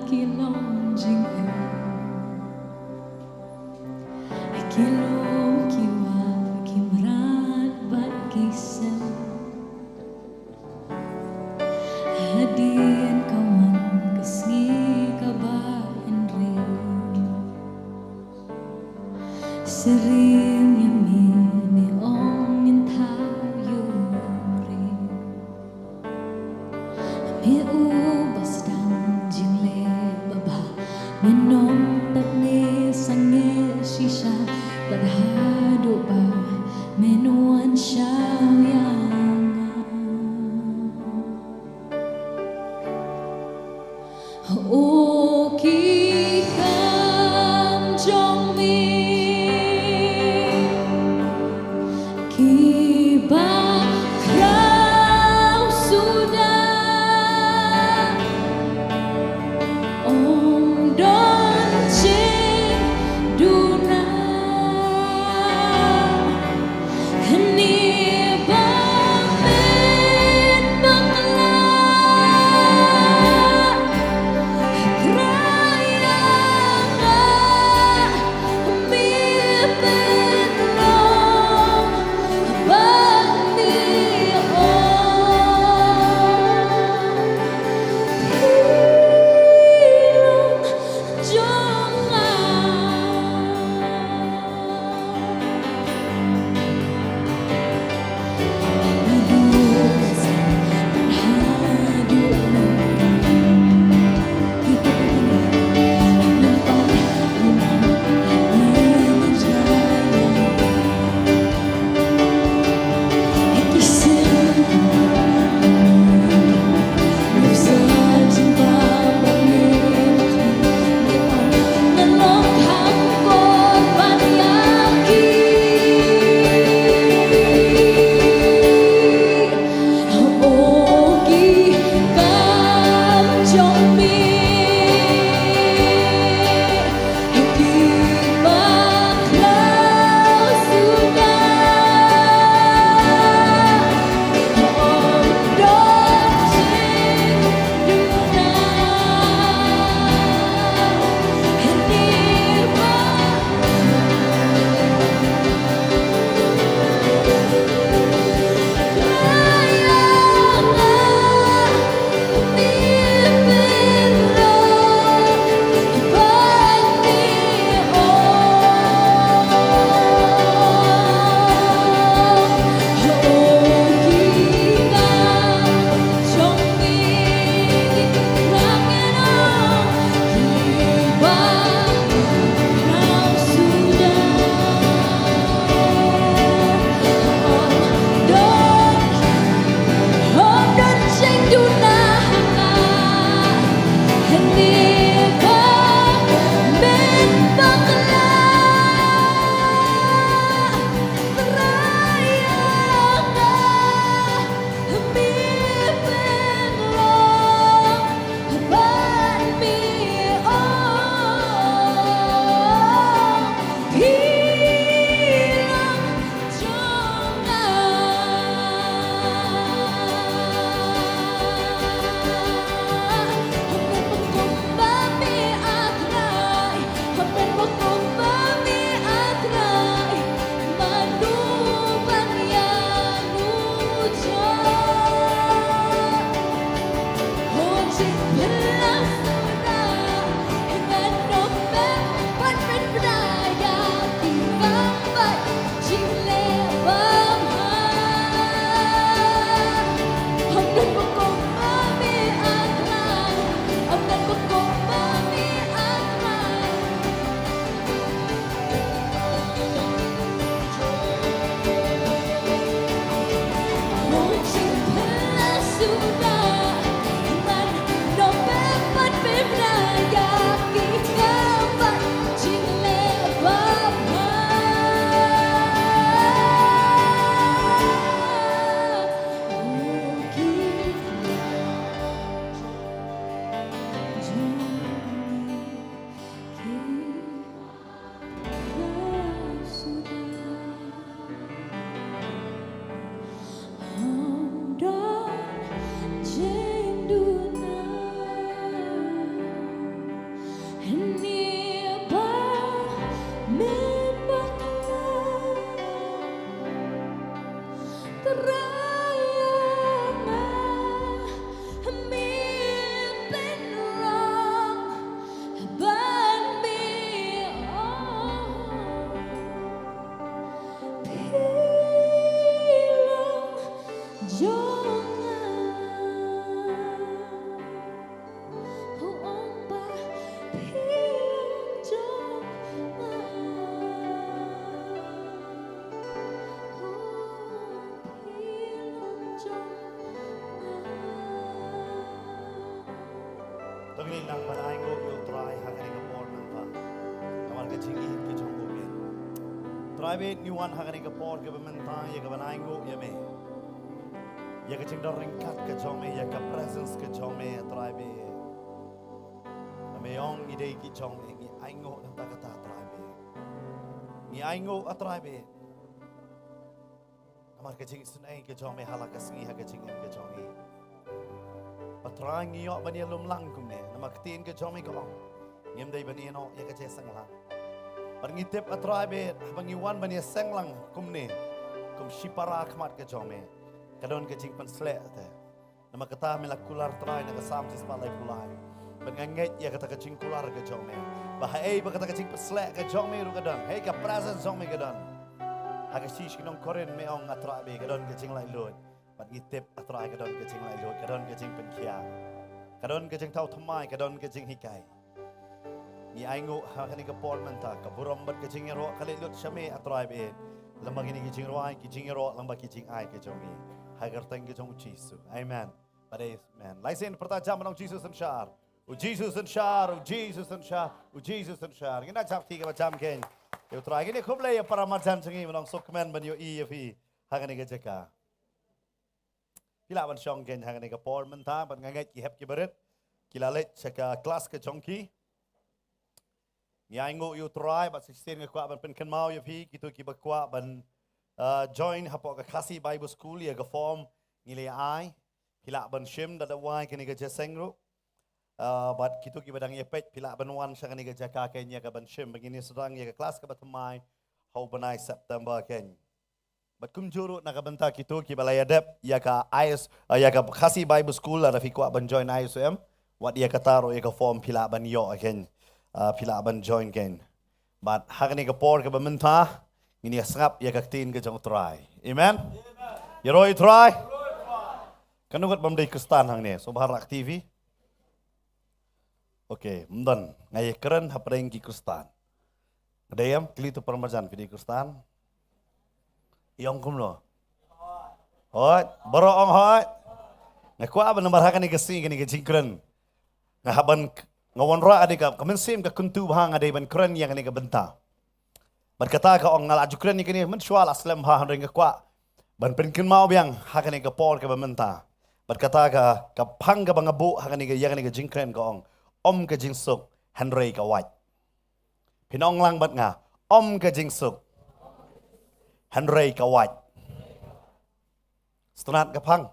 ki long jingeh. Ki lum ki wah ki mrad bad ki sem. Hadien ka wan ka sngi kaba hynriew. Syriem ïa me, me ong ngin thaw ïa u briew. Me uba sdang jingleh babha, me ong bad me sangeh shisha, bad haduh ba men wan shaw ïa nga. O ki kam jong me kiba khraw suda, ym don jingduna. Hynne ba Ngi nang ban ainguh ïa u Trai ha kane ka por mynta. Namar ka jingïeit ka jong u. Trai Bad, ngi wan ha kane ka por kaba mynta ïa ka ban ainguh ïa me. Ïa ka jingdon ryngkat ka jong me, ïa ka presence ka jong me, Trai Bad. Namar ong ngi dei ki jong me, ngi ainguh na ka bynta kata, Trai Bad. Ngi ainguh, a Trai Bad. Namar ka jingisynei ka jong me ha la ka sngi ha ka jingim ka jong ngi. Bad Trai, ngi ïoh ban ïalum lang kumne. Namar ka ktien ka jong me ka ong, ngim dei ban ïehnoh ïa ka jingïaseng lang. Bad ngi tip, a Trai Bad, haba ngi wan ban ïaseng lang kumne, kum shipara ha khmat ka jong me, ka don ka jingpynsleh te. Namar kata me la kular, Trai, na ka Salm shispah laiphew lai. Bad nga ngeit ïa kata ka jingkular ka jong me, ba haei ba kata ka jingpynsleh ka jong me ruh ka don, haei ka presence jong me ka don. Ha ka shithi sha ki nong Korinth me ong, a Trai Bad, ka don ka jinglaitluid. Bad ngi tip, a Trai, ka don ka jinglaitluid, ka don ka jingpynkhiah, ka don ka jingthaw thymmai, ka don ka jinghikai. Ngi ainguh ha kane ka por mynta, ka burom bad ka jingïaroh ka leit lut sha me, a Trai Bad. Lyngba kine ki jingrwai, ki jingïaroh, lyngba ki jingai ka jong ngi. Ha ka kyrteng ka jong u Jisu. Amen. Bad amen. Lai sien pyrta jam ban ong, U Jisu synshar. U Jisu synshar, U Jisu synshar, U Jisu synshar. Ngin ïa jam kti kaba jam kein ïa u Trai. Ngin ïa khublei ïa para marjan jong ngi, ban ong suk kmen ban ïohi ïa phi ha kane ka jaka. Phi lah ban shong kein ha kane ka por mynta, bad nga ngeit ki hep ki barit ki la leit sha ka klas ka jong ki. Ngi ainguh ïa u Trai, bad shisien nga kwah ban pynkynmaw ïa phi, kito kiba kwah ban, uh, join hapoh ka Khasi Bible School, ïa ka form ngi la ai. Phi lah ban shim da da wai kane ka jingïaseng ruh. Uh, bad kito kiba dang ïa peit, phi lah ban wan sha kane ka jaka kein ïa ka ban shim, ba ngin ïa sdang ïa ka klas kaba thymmai ha u bnai September kein. Bad kumjuh ruh na ka bynta kito kiba la ïa dep ïa ka I S, uh, ïa ka Khasi Bible School, lada phi kwah ban join I S O M, wat ïa kata ruh ïa ka form phi lah ban ïoh kein. Uh, phi lah ban join kein. Bad ha kane ka por kaba mynta ngin ïa sngap ïa ka ktien ka jong u Trai. Amen. Ïaroh ïa u Trai. Kano kat bym dei Khristan hangne, sngewbha rah ka T V. Okay, ym don. Nga ïa kren hapdeng ki Khristan. Nga dei em, kylli to para marjan, phi dei Khristan? Ïa ong kumno? Hooid, baroh ong hooid. Nga kwah ban namar ha kane ka sngi, kane ka jingkren, nga hap ban, nga wanrah ade ka, ka mynsiem ka kyntu bha, nga dei ban kren ïa kane ka bynta. Bad kata ka ong, nga la ju kren ïa kane mynshuwa la slem bha, hynrei nga kwah ban pynkynmaw biang ha kane ka por kaba mynta. Bad kata ka, ka phang kaba nga buh ha kane ka, ïa kane ka jingkren ka ong, ym ka jingsuk, hynrei ka wait. Phin ong lang bad nga, ym ka jingsuk, hynrei ka wait. Sngewtynnat ka phang.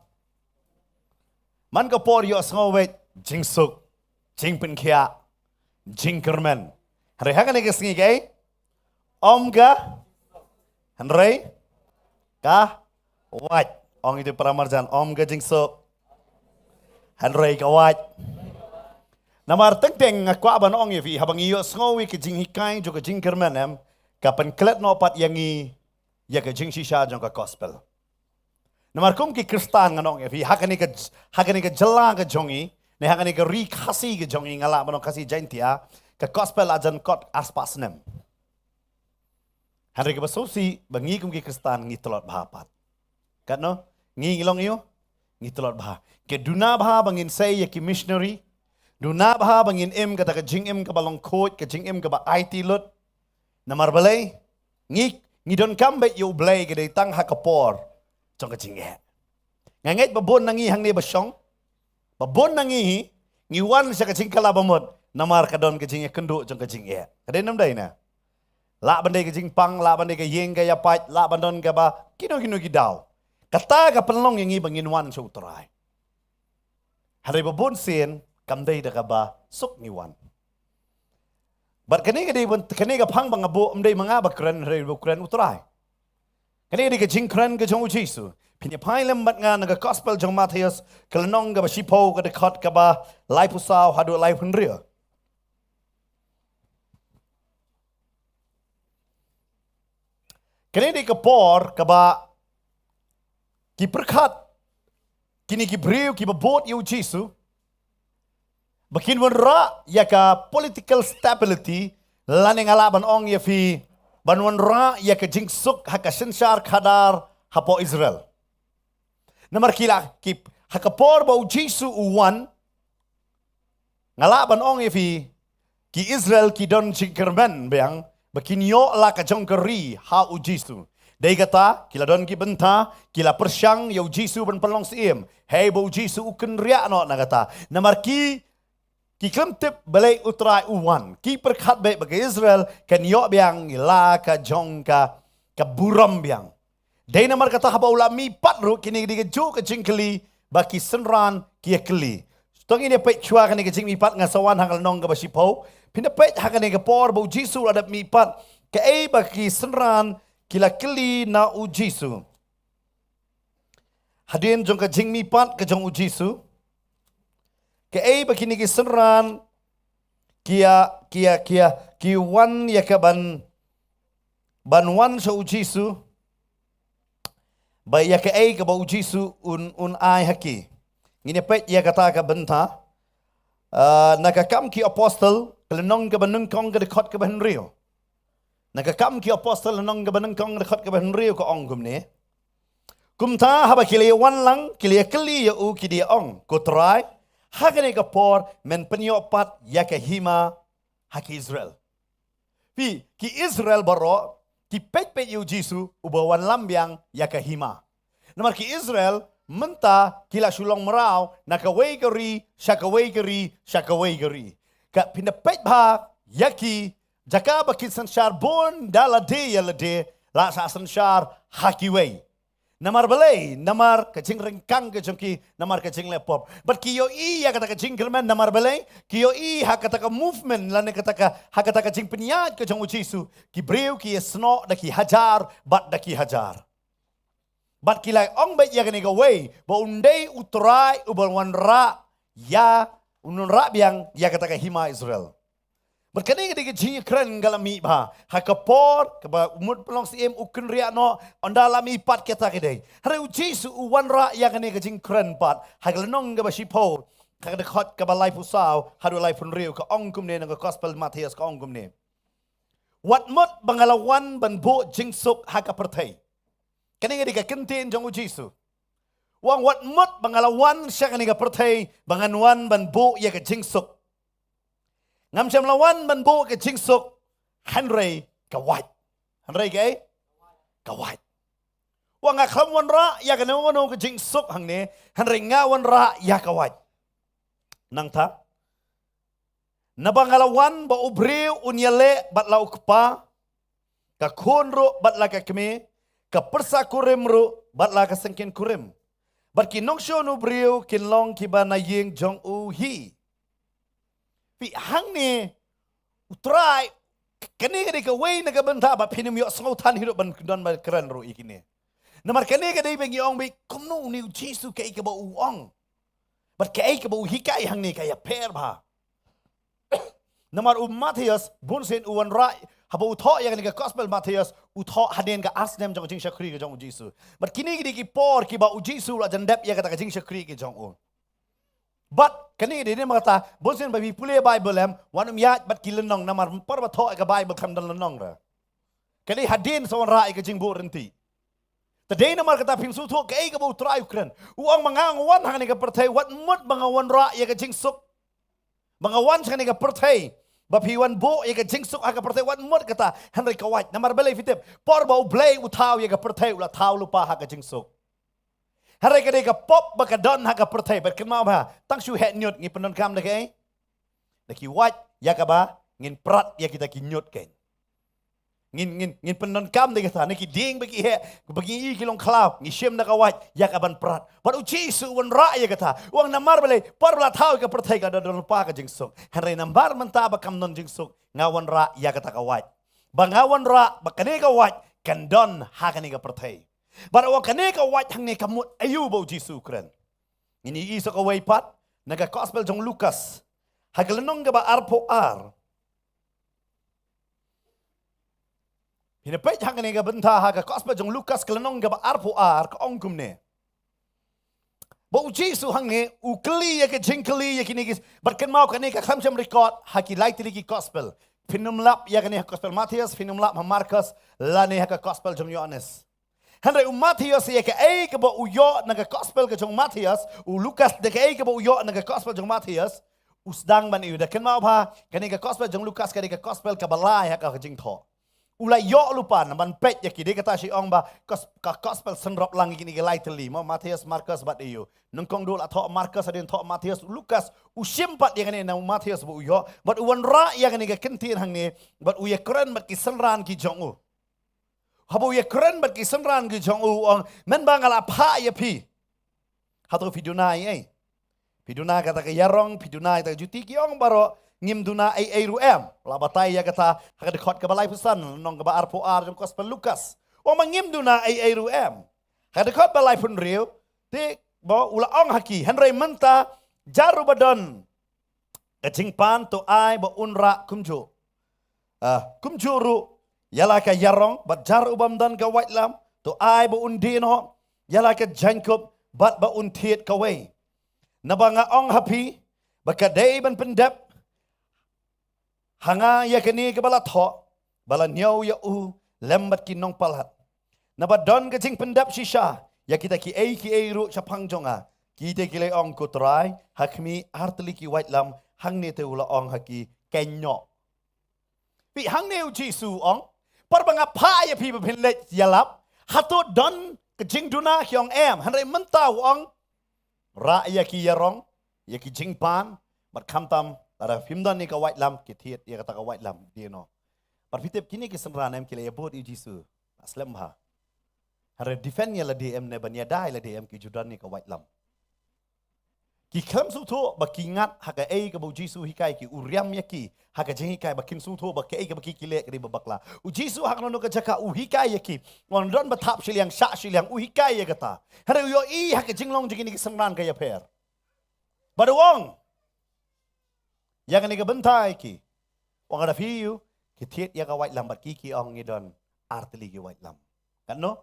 Man ka por ïohsngew beit jingsuk, jingpynkhiah, jingkyrmen. Hynrei ha kane ka sngi kaei? Ym ka, hynrei ka wait. Ong ïa u para marjan, ym ka jingsuk, hynrei ka wait. Namar teng teng nga kwah ban ong ïa phi, haba ngi ïohsngew ïa ka jinghikai jong ka jingkyrmen em, ka pynklet noh pat ïa ngi ïa ka jingshisha jong ka gospel. Namar kum ki Khristan, ngan ong ïa phi, ha kane ka, ha kane ka jylla ka jong ngi, ne ha kane ka ri Khasi ka jong ngi, nga lah ban ong Khasi Jaiñtia, ka gospel la jan kot arspah snem. Hynrei kaba sngewsih ba ngi kum ki Khristan ngi tlot bha pat. Katno? Ngi, ngi long ïa u, ngi tlot bha. Ka duna bha ba ngin sei ïa ki missionary. Duna bha ba ngin im kata ka jingim kaba long khuid, ka jingim kaba aiti lut. Namar balei? Ngi, ngi donkam beit ïa u Blei ka dei tang ha ka por jong ka jingeh. Nga ngeit ba bun na ngi hangne ba shong, ba bun na ngi hi, ngi wan sha ka jingkylla ba mut namar ka don ka jingïakynduh jong ka jingeh. Ka dei ne ym dei ne? Lah ban dei ka jingpang, lah ban dei ka ïing ka ïapait, lah ban don kaba kino kino ki daw. Kata ka pynlong ïa ngi ba ngin wan sha u Trai. Hynrei ba bun sien kam dei da kaba suk ngi wan. Bad kane ka dei ban, kane ka phang ba nga buh, ym dei ma nga ba kren, hynrei ba kren u Trai. Kane ka dei ka jingkren ka jong u Jisu. Phin ïa phai lem bad nga na ka gospel jong u Mathaios, ka lynnong kaba shiphew, ka dkhot kaba laiphew saw haduh laiphew hynriew. Kane dei ka por kaba ki pyrkhat kine ki briew kiba bud ïa u Jisu ba kin wanrah ïa ka political stability, lane nga lah ban ong ïa phi, ban wanrah ïa ka jingsuk ha ka synshar khadar hapoh Israel. Namar ki la, ki, ha ka por ba u Jisu u wan, Nga lah ban ong ïa phi, ki Israel ki don jingkyrmen biang ba kin ïoh la ka jong ka ri ha u Jisu. Dei kata, ki la don ki bynta, ki la pyrshang ïa u Jisu ban pynlong syiem. Hei ba u Jisu u kynriah noh na kata. Namar ki, ki khlem tip balei u Trai u wan. Ki pyrkhat beit ba ka Israel kan ïoh biang la ka jong ka, ka burom biang. Dei namar kata haba u la mihpat ruh kine ki dei kajuh ka jingkylli ba ki synran ki ïa kylli. To ngin ïa peit shuwa kane ka jingmihpat, nga sa wan ha ka lynnong kaba shiphew. Phin ïa peit ha kane ka por ba u Jisu u la dep mihpat, kaei ba ki synran ki la kylli na u Jisu. Hadien jong ka jingmihpat ka jong u Jisu, kaei ba kine ki synran ki ïa, ki ïa, ki ïa, ki wan ïa ka ban, ban wan sha u Jisu, ba ïa kaei kaba u Jisu un, un ai ha ki. Ngin ïa peit ïa kata ka bynta. Ah, na ka Kam ki Apostol, ka lynnong kaba nyngkong, ka dkhot kaba hynriew. Na ka Kam ki Apostol, lynnong kaba nyngkong, ka dkhot kaba hynriew, ka ong kumne. Kumta haba ki la ïa wan lang, ki la ïa kylli ïa u, ki da ïa ong, Ko Trai, ha kane ka por men pynïoh pat ïa ka hima ha ki Israel. Phi, ki Israel baroh ki peit peit ïa u Jisu uba wanlam biang ïa ka hima. Namar ki Israel mynta ki la shu long mraw na kawei ka ri sha kawei ka ri sha kawei ka ri. Ka, phin da peit bha ïa ki, jaka ba kin synshar bun da lade ïa lade, la sa synshar ha kiwei. Namar balei? Namar ka jingryngkang ka jong ki, namar ka jingleh pop. Bad ki ïohi ïa kata ka jingkyrmen, namar balei? Ki ïohi ha kata ka movement lane kata ka, ha kata ka jingpynïaid ka jong u Jisu, ki briew ki ïasnoh da ki hajar bad da ki hajar. Bad ki la ong beit ïa kane kawei, ba un dei u Trai uba wanrah ïa, un wanrah biang ïa kata ka hima Israel. Bad kane ka dei ka jingïakren ka la mih bha ha ka por kaba u mut pynlong syiem u kynriah noh, ynda la mihpat kita ki dei. Hynrei u Jisu u wanrah ïa kane ka jingkren pat ha ka lynnong kaba shiphew, ha ka dkhot kaba laiphew saw haduh laiphew hynriew, ka ong kumne na ka Gospel Mathaios, ka ong kumne. Wat mut ba nga la wan ban buh jingsuk ha ka pyrthei. Kane ka dei ka kyntien jong u Jisu. U ong wat mut ba nga la wan sha kane ka pyrthei ba ngan wan ban buh ïa ka jingsuk. Ngam shym la wan ban buh ka jingsuk, hynrei ka wait. Hynrei kaei? Ka wait. U ong nga khlem wanrah ïa kano kano ka jingsuk hangne, hynrei nga wanrah ïa ka wait. Nangta, naba nga la wan ba u briew un ïaleh bad la u kpa, ka khun ruh bad la ka kmie, ka pyrsa kurim ruh bad la ka syngkien kurim. Bad ki nongshun u briew kin long kiba na ïing jong u hi. Phi, hangne u Trai, kane ka dei kawei na ka bynta ba phin ym ïoh sngewthan hi ruh ban don ba kren ruh ïa kine. Namar kane ka dei ba ngi ong beit kumno une u Jisu, kaei kaba u ong. Bad kaei kaba u hikai hangne ka ïapher bha. Namar u Mathaios bunsien u wanrah, haba u thoh ïa kane ka Gospel Mathaios, u thoh hadien ka ar snem jong ka jingshakri ka jong u Jisu. Bad kine ki dei ki por kiba u Jisu u la jan dep ïa kata ka jingshakri ka jong u. Bad kane ka dei namar kata, bunsien ba phi pule Bible em, wat nym ïaid bad ki lynnong, namar por ba thoh ïa ka Bible kam don lynnong re. Ka dei hadien sa wanrah ïa ka jingbuh rynti. Te dei namar kata phin sngewthuh kaei kaba u Trai u kren. U ong ba nga nga wan ha kane ka pyrthei wat mut ba nga wanrah ïa ka jingsuk. Ba nga wan sha kane ka pyrthei ba phi wan buh ïa ka jingsuk ha ka pyrthei, wat mut kata, hynrei ka wait. Namar balei phi tip? Por ba U Blei u thaw ïa ka pyrthei u la thaw lypa ha ka jingsuk. Hynrei ka dei ka pop ba ka don ha ka pyrthei, bad kynmaw bha, tang shu heh ñiut ngi pyndonkam da kaei? Da ki wait, ïa kaba ngin prat ïa kita ki ñiut kein. Ngin, ngin, ngin pyndonkam da kita, na ki dieng ba ki heh, ba ki i ki long khlaw, ngi shim da ka wait ïa ka ban prat. Bad u Jisu u wanrah ïa kata, u ong namar balei, por ba la thaw ïa ka pyrthei ka da don lypa ka jingsuk. Hynrei namar mynta ba kam don jingsuk, nga wanrah ïa kata ka wait. Ba nga wanrah ba kane ka wait kan don ha kane ka pyrthei. Bad u ong kane ka wait hangne ka mut aïu ba u Jisu u kren. Ngin ïohi sa kawei pat na ka Gospel jong u Lukas, ha ka lynnong kaba arphew ar. Phin ïa peit ha kane ka bynta ha ka Gospel jong u Lukas ka lynnong kaba arphew ar, ka ong kumne. Ba u Jisu hangne u kylli ïa ka jingkylli ïa kine ki, bad kynmaw kane ka khlem shym record ha ki lai tylli ki Gospel. Phin ym lap ïa kane ha Gospel Mathaios, phin ym lap ha Markos, lane ha ka Gospel jong u Ïoannis. Hynrei u Mathaios ïa kaei kaba u ïoh na ka Gospel ka jong u Mathaios, u Lukas da kaei kaba u ïoh na ka Gospel jong u Mathaios, u sdang ban ïoh. Da kynmaw bha, kane ka gospel jong Lukas ka dei ka gospel kaba lai ha ka jingthoh. U la ïoh lypa na ban peit ïa ki, dei kata shi ong ba gos-, ka gospel synrop lang ïa kine ki lai tylli, mo, Mathaios, Markos bad ïa u. Nyngkong u la thoh Markos, hadien thoh Mathaios, Lukas u shim pat ïa kane na u Mathaios ba u ïoh, bad u wanrah ïa kane ka ktien hangne, bad u ïakren bad ki synran ki jong u. Haba u ïakren bad ki synran ki jong u, u ong, mynba nga la phah ïa phi, hato phi duna ei ei? Phi duna kata ka ïarong, phi duna kata ka juti? Ki ong baroh, ngim duna ei ei ruh em. La batai ïa kata ha ka dkhot kaba laiphew san, lynnong kaba arphew ar jong gospel Lukas. U ong ba ngim duna ei ei ruh em. Ha ka dkhot ba laiphew hynriew, te, mo, u la ong ha ki, hynrei mynta, jar uba don ka jingpan, to ai ba un rah kumjuh. Ah, kumjuh ruh ïa la ka ïarong, bad jar u bym don ka waitlam, to ai ba un die noh ïa la ka jaiñkup, bad ba un thied kawei. Naba nga ong ha phi, ba ka dei ban pyndep ha nga ïa kane kaba la thoh, ba la ñiew ïa u lem bad ki nongpalat. Naba don ka jingpyndep shisha ïa kita kiei kiei ruh shaphang jong nga. Kita ki la ong, ko Trai, ha khmih ar tylli ki waitlam. Hangne te u la ong ha ki, kynnoh. Phi, hangne u Jisu u ong, por ba nga phah ïa phi ba phin leit ïalap, hato don ka jingduna? Ki ong em. Hynrei mynta u ong, rah ïa ki ïarong, ïa ki jingpan, bad khamtam lada phim don ïa ka waitlam, ki thied ïa kata ka waitlam, die noh. Bad phi tip kine ki synran em, ki la ïabud ïa u Jisu, slem bha. Hynrei defend ïa lade em ne ban ïada ïa lade em, ki ju don ïa ka waitlam. Ki khlem sngewthuh ba ki ngat ha kaei kaba u Jisu u hikai ki, u riam ïa ki ha ka jinghikai, ba kin sngewthuh ba kaei kaba ki ki leh ka dei ba bakla. U Jisu ha kano kano ka jaka u hikai ïa ki. Wan don ba thap shiliang, shah shiliang, u hikai ïa kata. Hynrei u ïohi ha ka jinglong jong kine ki synran ka ïapher. Bad u ong ïa kane ka bynta ïa ki, u ong, lada phi ïoh, ki thied ïa ka waitlam. Bad ki ki ong, ngi don ar tylli ki waitlam. Katno?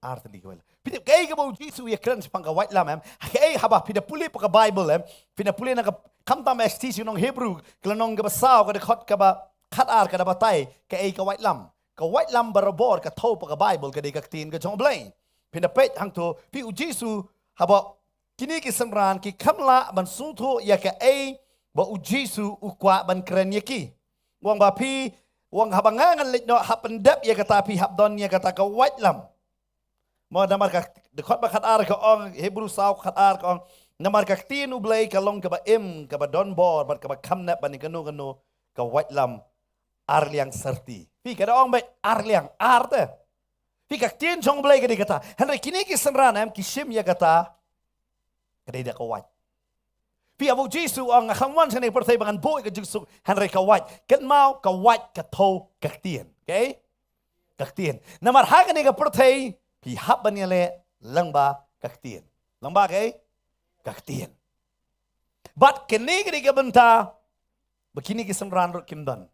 Ar tylli ki waitlam. Phi tip kaei kaba u Jisu u ïakren shaphang ka waitlam em? Kaei, haba phi da pule pa ka Baibl em, phi da pule na ka, khamtam S T sha nong Hebru, ka lynnong kaba saw, ka dkhot kaba khatar, ka da batai kaei ka waitlam. Ka waitlam barabor ka thew pa ka Baibl ka dei ka ktien ka jong U Blei. Phi da peit hangto, phi, u Jisu, haba kine ki synran ki khlem lah ban sngewthuh ïa kaei ba u Jisu u kwah ban kren ïa ki. U ong ba phi, u ong, haba nga ngan leit noh, hap pyndep ïa kata, phi hap don ïa kata ka waitlam. Mo, namar ka dkhot ba khatar ka ong, Hebru saw khatar ka ong, namar ka ktien U Blei ka long kaba im, kaba don bor, bad kaba kham nep ban ïa kano kano ka waitlam ar liang syrti. Phi, ka da ong ba ar liang, ar te. Phi, ka ktien jong U Blei ka dei kata. Hynrei kine ki synran em, ki shim ïa kata ka dei da ka wait. Phi, haba u Jisu u ong, nga khlem wan sha kane ka pyrthei ba ngan buh ïa ka jingsuk, hynrei ka wait. Kynmaw, ka wait ka thew ka ktien. Okay? Ka ktien. Namar ha kane ka pyrthei phi hap ban ïaleh lyngba ka ktien. Lyngba kaei? Ka ktien. Bad kane ka dei ka bynta ba kine ki synran ruh kim don.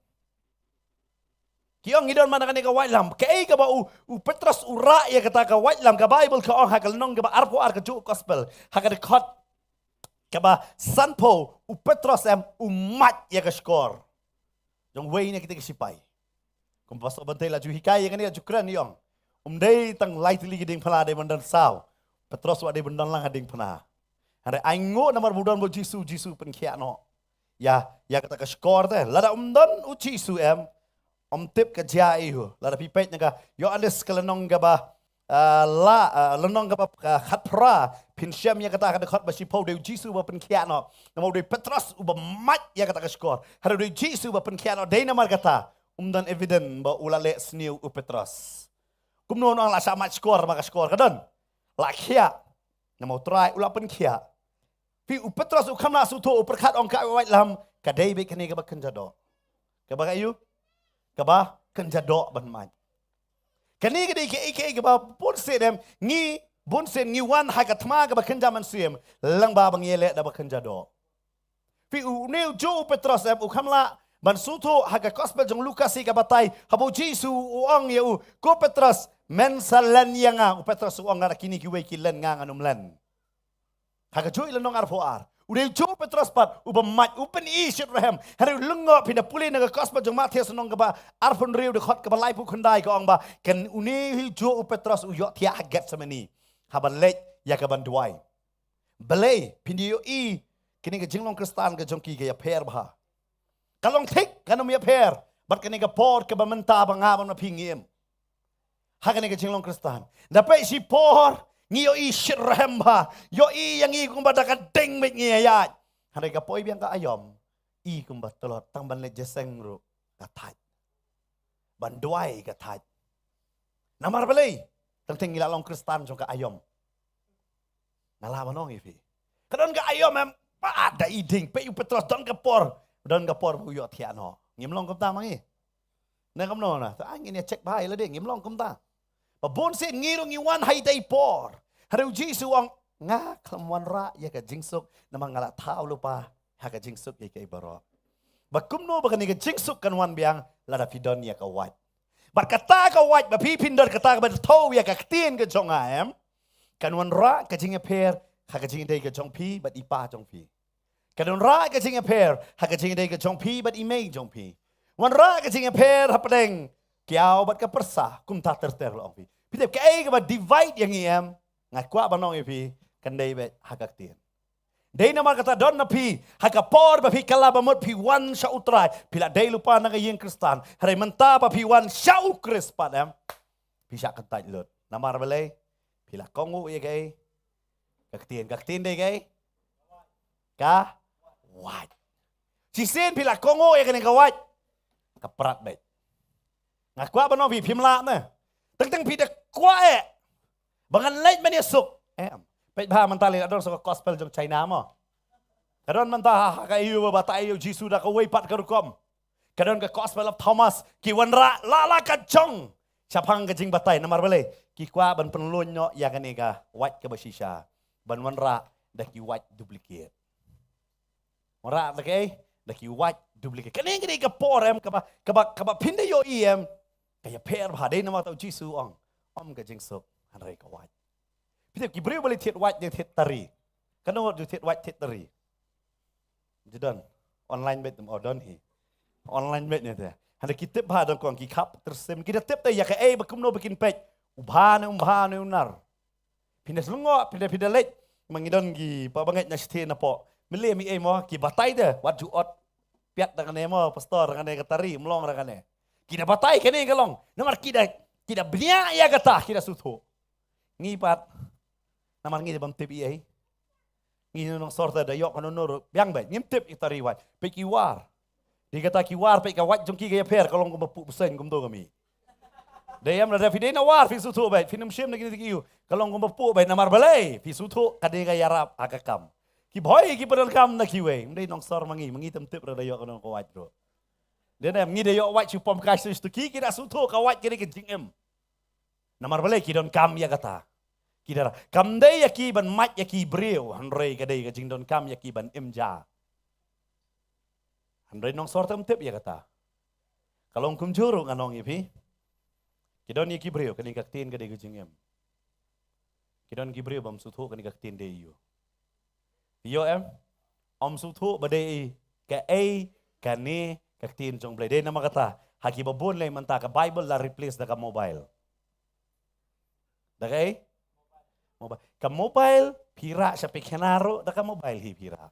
Ki ong, ngi don man kane ka waitlam. Kaei kaba u, u Petros u rah ïa kata ka waitlam? Ka Baibl ka ong ha ka lynnong kaba arphew ar ka juh gospel, ha ka dkhot kaba sanphew, u Petros em, u mait ïa ka shkor jong uwei na kita ki sipai. Kum Pastor Bantei la ju hikai ïa kane, la ju kren, i ong, um dei tang lai tylli ki diengphna, dei ban don saw. Petros wat dei ban don lang ha diengphna. Hynrei ai nguh, namar ba u don bad u Jisu, u Jisu u pynkhiah noh ïa, ïa kata ka shkor te. Lada um don u Jisu em, ym tip ka jia eiei. Lada phi peit na ka Ïoannis ka lynnong kaba, ah, la, ah, lynnong kaba, ah, khatphra, phin shem ïa kata ka dkhot ba shiphew, dei u Jisu ba pynkhiah noh. Namar u dei u Petros uba mait ïa kata ka shkor. Hynrei u dei u Jisu ba pynkhiah noh, dei namar kata um don evidence ba u la leh sniew u Petros. Kumno nang la shah mait shkor, ma ka shkor ka don, la khiah. Namar u Trai u la pynkhiah. Phi, u Petros u khlem lah sngewthuh, u pyrkhat, ong, ka waitlam ka dei beit kane kaba kynja doh. Kaba kaei? Kaba kynja doh ban mait. Kane ka dei kaei kaei kaba bun sien em, ngi bun sien ngi wan ha ka thma kaba kynja mynsiem lyngba ba ngi ïaleh da ba kynja doh. Phi, une u juh u Petros em, u khlem lah ban sngewthuh. Ha ka gospel jong Lukas hi ka batai, haba u Jisu u ong ïa u, ko Petros, men sa len ïa nga. U Petros u ong, nga da kine kiwei ki len, nga ngan ym len. Ha ka juh lynnong arphew ar. U dei u juh u Petros pat uba mait, u pyni shitrhem. Hynrei u lyngngoh, phin da pule na ka gospel jong Mathaios lynnong kaba arphew hynriew, dkhot kaba laiphew khyndai, ka ong ba kan une hi u juh u Petros u ïohthiah ha Gethsemane, haba leit ïa ka ban duwai. Balei? Phin da ïohi Kane ka jinglong Khristan ka jong ki ka ïapher bha. Ka long thik, kan ym ïapher bad kane ka por kaba mynta ba nga bad ma phi ngi im ha kane ka jinglong Khristan. Napdeng shi por ngi ïohi shitrhem bha, ïohi ïa ngi kumba da ka ding beit ngi ïaid. Hynrei ka poi biang ka aïom, i kumba tlot, tang ban leit jingïaseng ruh ka thait, ban duwai ka thait. Namar balei? Tang teng ngi la long Khristan jong ka aïom. Nga lah ban ong ïa phi, ka don ka aïom em, ba da i ding, peit u Petros, don ka por, don ka por ba u ïohthiah noh. Ngim long kumta ma ngi? Na kumno na, ta ngin ïa check bha ïa lade, ngim long kumta. Ba bun sien ngi ruh ngi wan ha i dei por. Hynrei u Jisu u ong, nga khlem wanrah ïa ka jingsuk, namar nga la thaw lypa ha ka jingsuk ïa kiei baroh. Ba kumno ba kane ka jingsuk kan wan biang, lada phi don ïa ka wait. Bad kata ka wait ba phi phin don, kata kaba thew ïa ka ktien ka jong nga em, kan wanrah ka jingïapher ha ka jingïadei ka jong phi bad i pa jong phi. Kan wanrah ka jingïapher ha ka jingïadei ka jong phi bad i mei jong phi. Wanrah ka jingïapher hapdeng kiaw bad ka pyrsa, kumta ter ter, la ong phi. Phi tip kaei kaba divide ïa ngi em? Nga kwah ban ong ïa phi, kan dei beit ha ka ktien. Dei namar kata don na phi ha ka por ba phi kylla ba mut phi wan sha U Trai, phi la dei lypa na ka ïing Khristan. Hynrei mynta ba phi wan sha U Khrist pat em, phi shah kyntait lut. Namar balei? Phi la kohnguh ïa kaei? Ka ktien. Ka ktien dei kaei? Ka wait. Shisien phi la kohnguh ïa kane ka wait, ka prat beit. Nga kwah ban ong phi, phim lah ne? Teng teng phi da kwah eh ba ngan leit ban ïasuk. Em. Peit bha mynta lei la don sa ka gospel jong China mo. Ka don mynta ha, ha ka ïew ba batai ïa u Jisu da kawei pat ka rukom. Ka don ka Gospel of Thomas, ki wanrah la la ka jong shaphang ka jingbatai. Namar balei? Ki kwah ban pynlong noh ïa kane ka wait kaba shisha, ban wanrah da ki wait duplicate. Wanrah da kaei? Da ki wait duplicate. Kane, kane ka por em, kaba, kaba, kaba phin da ïohi em, ka ïapher bha. Dei namar kata u Jisu u ong, ym ka jingsuk, hynrei ka wait. Phi tip ki briew ba leit thied wait ne thied tari? Katno ngut ju thied wait thied tari? Ju don. Online beit, oh, don hi. Online beit ne te. Hynrei ki tip bha, don kong ki khap tyrsim. Ki da tip te ïa kaei ba kumno ba kin peit, u bha ne um bha ne u nar. Phin da lyngngoh, phin da, phin da leit. Ma ngi don ki pa ba ngeit na shatei na pok. Mele mi ei mo, ki batai te, wat ju ot piat da kane mo, pastor, da kane ka tari, mlong da kane. Ki da batai kane ka long. Namar ki da, ki da bniah ïa kata, ki da sngewthuh. Ngi pat, namar ngi da bym tip ei ei. Ngi nongshor te da ïoh kano kano ruh biang beit, ngim tip ïa ka tari wait. Peit ki war. Dei kata ki war, peit ka wait jong ki ka ïapher, ka long kumba puh bseiñ kumto kami. Dei em, lada phi dei na war phi sngewthuh beit, phin ym shim na kine ki ïew. Ka long kumba puh beit, namar balei? Phi sngewthuh ka dei ka ïarap ha ka kam. Ki bhoi ki pyndonkam na kiwei. Ym dei nongshor ma ngi, ma ngi te ym tip ruh da ïoh kano ka wait ruh. Dei em, ngi da ïoh wait shu pom kai shu tu ki, ki da sngewthuh ka wait ka dei ka jingim. Namar balei? Ki donkam ïa kata. Ki da, kam dei ïa ki ban mait ïa ki briew, hynrei ka dei ka jingdonkam ïa ki ban im ja. Hynrei nongshor te ym tip ïa kata. Ka long kumjuh ruh ngan ong ïa phi. Ki don ïa ki briew, kane ka ktien ka dei ka jingim. Ki don ki briew bym sngewthuh kane ka ktien dei ïa u. Ïoh em? Ym sngewthuh ba dei kaei kane ka ktien jong Blei. Dei namar kata, ha kiba bun lei mynta ka Bible la replace da ka mobile. Da kaei? Mobile. Ka mobile, phi rah sha phi khana ruh da ka mobile hi phi rah.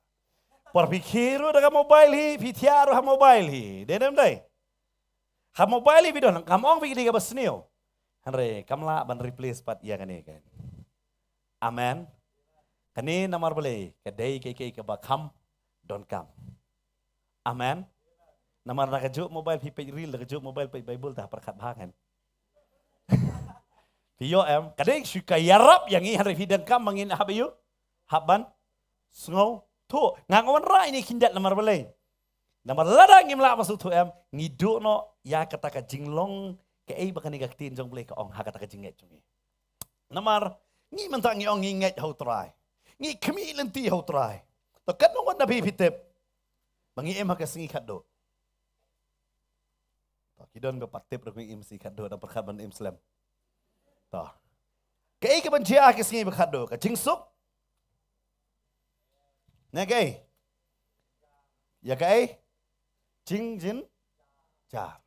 Por phi khie ruh da ka mobile hi, phi thiah ruh ha mobile hi. Dei ne ym dei? Ha mobile hi phi don, kam ong phi dei kaba sniew. Hynrei kam lah ban replace pat ïa kane kan. Amen. Kane namar balei? Ka dei kaei kaei kaba kham donkam. Amen. Namar na kajuh mobile phi peit reel, na kajuh mobile peit Bible, te ha pyrkhat bha kan. Phi ïoh em, ka dei shu ka ïarap ïa ngi, hynrei phi donkam ma ngin hap ïa u, hap ban sngewthuh. Nga nga wanrah ïa ine i khyndiat namar balei? Namar lada ngim lah ban sngewthuh em, ngi duh noh ïa kata ka jinglong kaei ba kane ka ktien jong Blei ka ong ha kata ka jingngeit jong ngi. Namar ngi mynta ngi ong ngi ngeit ha U Trai, ngi khmih lynti ha U Trai. To katno ngut na phi phi tip ba ngi im ha ka sngi khatduh? To ki don ba pat tip ruh ngi im sngi khatduh, da pyrkhat ban im slem. To kaei kaban jia ha ka sngi ba khatduh? Ka jingsuk ne kaei? Ïa kaei? Jingjynjar.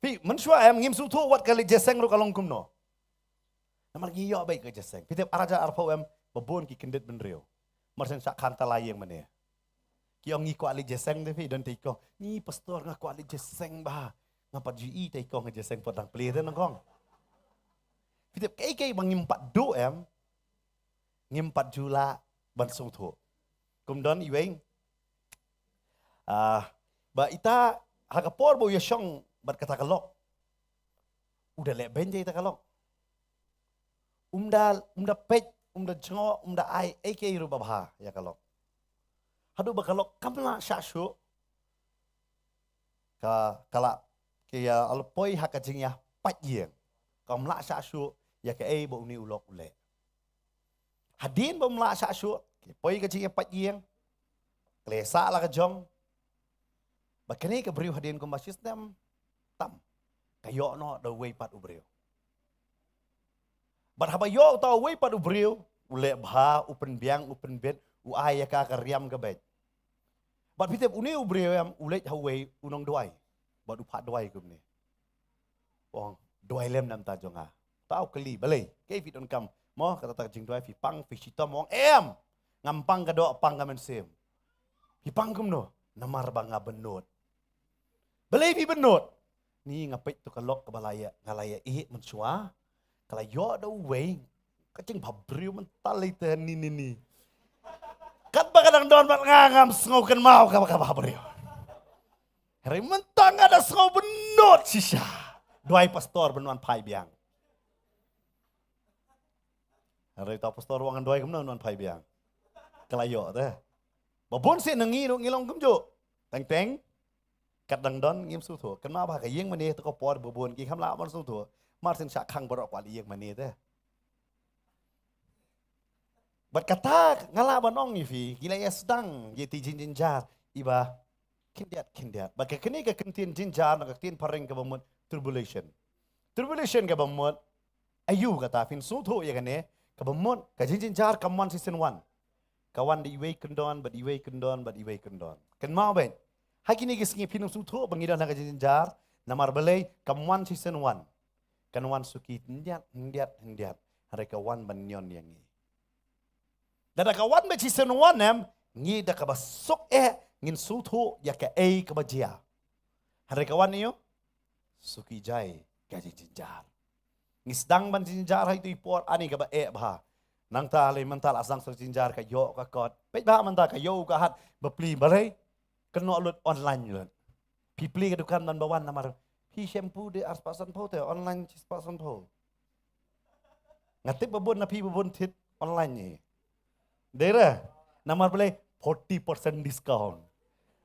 Phi, mynshuwa em, ngim sngewthuh wat ka leit jingïaseng ruh ka long kumno. Namar ngi ïoh beit ka jingïaseng. Phi tip ar hajar arphew em, ba bun ki kyndit bynriew. Mar shen shah khang tala ïing mane. Ki ong ngi kwah leit jingïaseng te phi, don te ki ong, "Ni pastor nga kwah leit jingïaseng bha." Nga pat ju i te ki ong jingïaseng pat dang plie te nyngkong. Phi tip kaei kaei ba ngim pat duh em. Ngim pat ju lah ban sngewthuh. Kum don iwei. Ah, ba ita ha ka por ba u ïashong bad kata ka lok. U da leh beiñ ïa ita ka lok. Um da, um da peit, um da jngoh, um da ai, ei kaei ruh ba bha ïa ka lok. Haduh ba ka lok kam lah shah shuh. Ka, ka la, ka ïa la poi ha ka jingïapait ïing. Kam lah shah shuh ïa kaei ba une u lok u leh. Hadien ba um lah shah shuh, ki poi ka jingïapait ïing. Ka la sah la ka jong. Ba kane ka briew hadien kumba shisnem tam, ka ïoh noh da uwei pat u briew. Bad haba ïoh uta uwei pat u briew, u leh bha, u pynbiang, u pynbit, u ai ïa ka ka riam ka beit. Bad phi tip une u briew em, u leit ha uwei u nongduwai. Bad u phah duwai kumne. U ong, "Duwai lem namar jong nga." Uta u kylli, "Balei, kaei phi donkam?" "Mo, kata ka jingduwai phi pang, phi shitom." U ong, "Em, ngam pang ka doh, pang ka mynsiem." "Phi pang kumno?" "Namar ba nga bynnud." "Balei phi bynnud?" "Ni nga peit tu ka lok kaba la ïa, nga la ïa ih mynshuwa. Ka la ïoh da uwei, ka jingbhabriew mynta lei te ni ni ni. Katba ka dang don bad nga ngam sngew kynmaw kaba ka bhabriew. Hynrei mynta nga da sngew bynnud shisha. Duwai pastor ban wan phai biang." Hynrei uta pastor u ong, "Duwai kumno ban wan phai biang? Ka la ïoh te." Ba bun sien na ngi ruh ngi long kumjuh. Teng teng kat dang don ngim sngewthuh. Kynmaw ba ka ïing mane te ka por ba bun ki kham lah ban sngewthuh. Mar sien shah khang baroh kwah leit ïing mane te. Bad kata nga lah ban ong ïa phi, ki la ïa sdang ïa ki jingjynjar iba khyndiat khyndiat. Bad ka kane ka ktien jynjar na ka ktien phareng kaba mut tribulation. Tribulation kaba mut aïu kata, phin sngewthuh ïa kane, kaba mut ka jingjynjar kam wan shisien wan. Ka wan da iwei kyndon, bad iwei kyndon, bad iwei kyndon. Kynmaw beit. Ha kine ki sngi phin sngewthuh ba ngi don ha ka jingjynjar, namar balei, kam wan shisien wan. Kan wan suki khyndiat, khyndiat, khyndiat. Hynrei ka wan ban ñion ïa ngi. Lada ka wan beit shisien wan em, ngi da kaba suk eh, ngin sngewthuh ïa kaei kaba jia. Hynrei ka wan ïa u suki jai ka jingjynjar. Ngi sdang ban jynjar ha itu i por ani kaba eh bha. Nangta lei mynta la sdang suk jynjar ka ïoh ka kot. Peit bha mynta ka ïoh ka hat bapli balei. Kynnoh lut online lut. Phi plie ka dukan ban ba wan namar phi shampoo de arspah sanphew te online shispah sanphew. Nga tip ba bun na phi ba bun thied online ni. Dei re, namar balei forty percent discount.